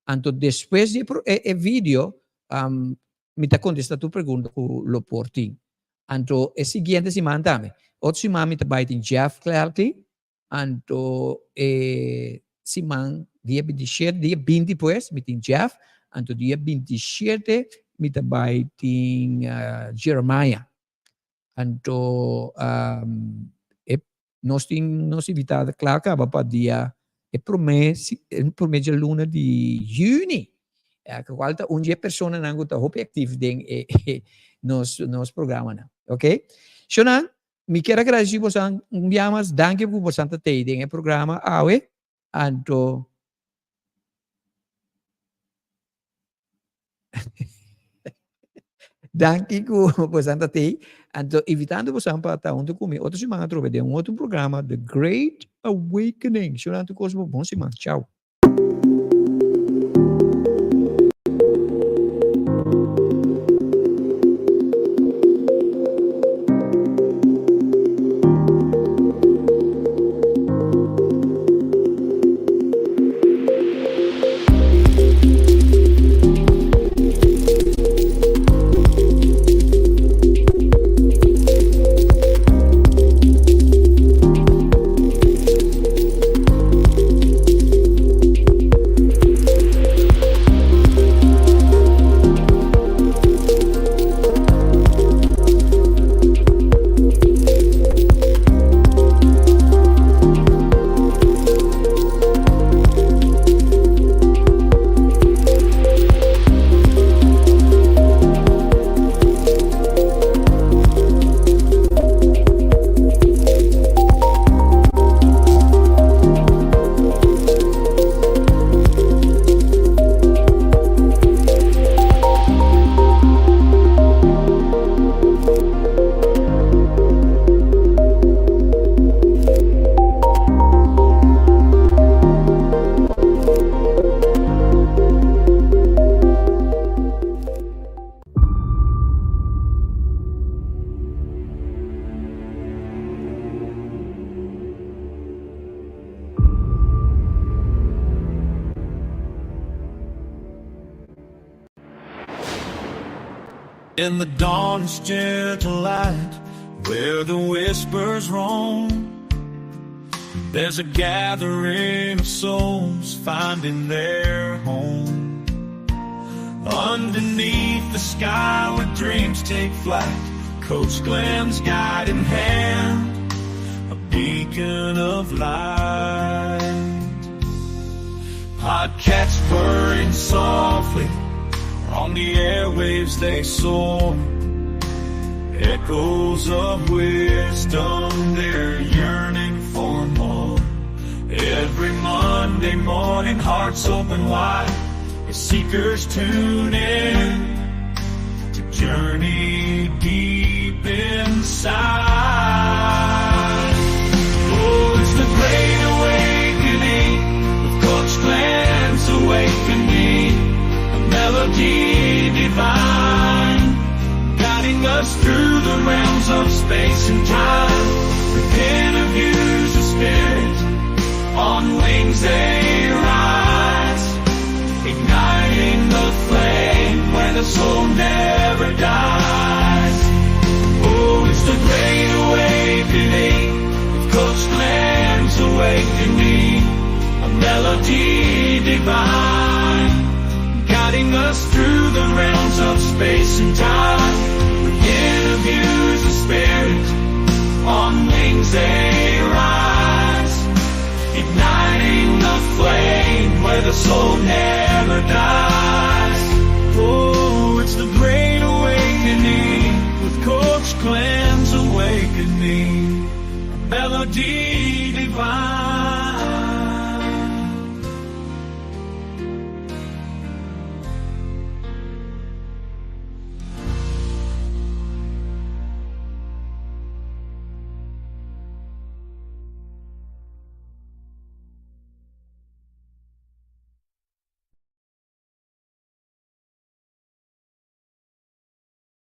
Anto despues di e e video Mi ta kontestá tur pregunta ku lo por tin. Anto e siguiente siman tambe. Otro siman mi ta bai tin Jeff Clerky. Anto e siman dia 27, dia 20 pues, mi tin Jeff. Anto dia 27 mi ta bai tin Jeremiah. Anto e nos tin nos invitado kla kaba pa dia e promé e promé djaluna di yüni. Cual ta un di e personanan cu ta hopi actief den e nos nos programanan. Ok. Shonan, mi kier a agradeci bosan un bia mas. Danki cu bosan ta tey den e programa awe. Anto Danki ku bosan ta tei. Anto invitando bosan pa ta huntu ku mi otro siman atrobe den un otro programa The Great Awakening. Shona tur kos bo bon siman. Chao. In the dawn's gentle light, where the whispers roam, there's a gathering of souls finding their home. Underneath the sky where dreams take flight, Coach Glenn's guiding hand, a beacon of light. Podcasts purring softly, on the airwaves they soar. Echoes of wisdom, they're yearning for more. Every Monday morning, hearts open wide, as seekers tune in to journey deep inside. Oh, it's the great awakening with Coach Glenn's awakening, a melody divine, guiding us through the realms of space and time. With interviews of spirit, on wings they rise, igniting the flame where the soul never dies. Oh, it's the great awakening with Coach Glenn's awakening, a melody divine, guiding us through the realms of space and time. With interviews of spirit, on wings they rise, igniting the flame where the soul never dies. Oh, it's the great awakening with Coach Glenn's awakening, a melody divine.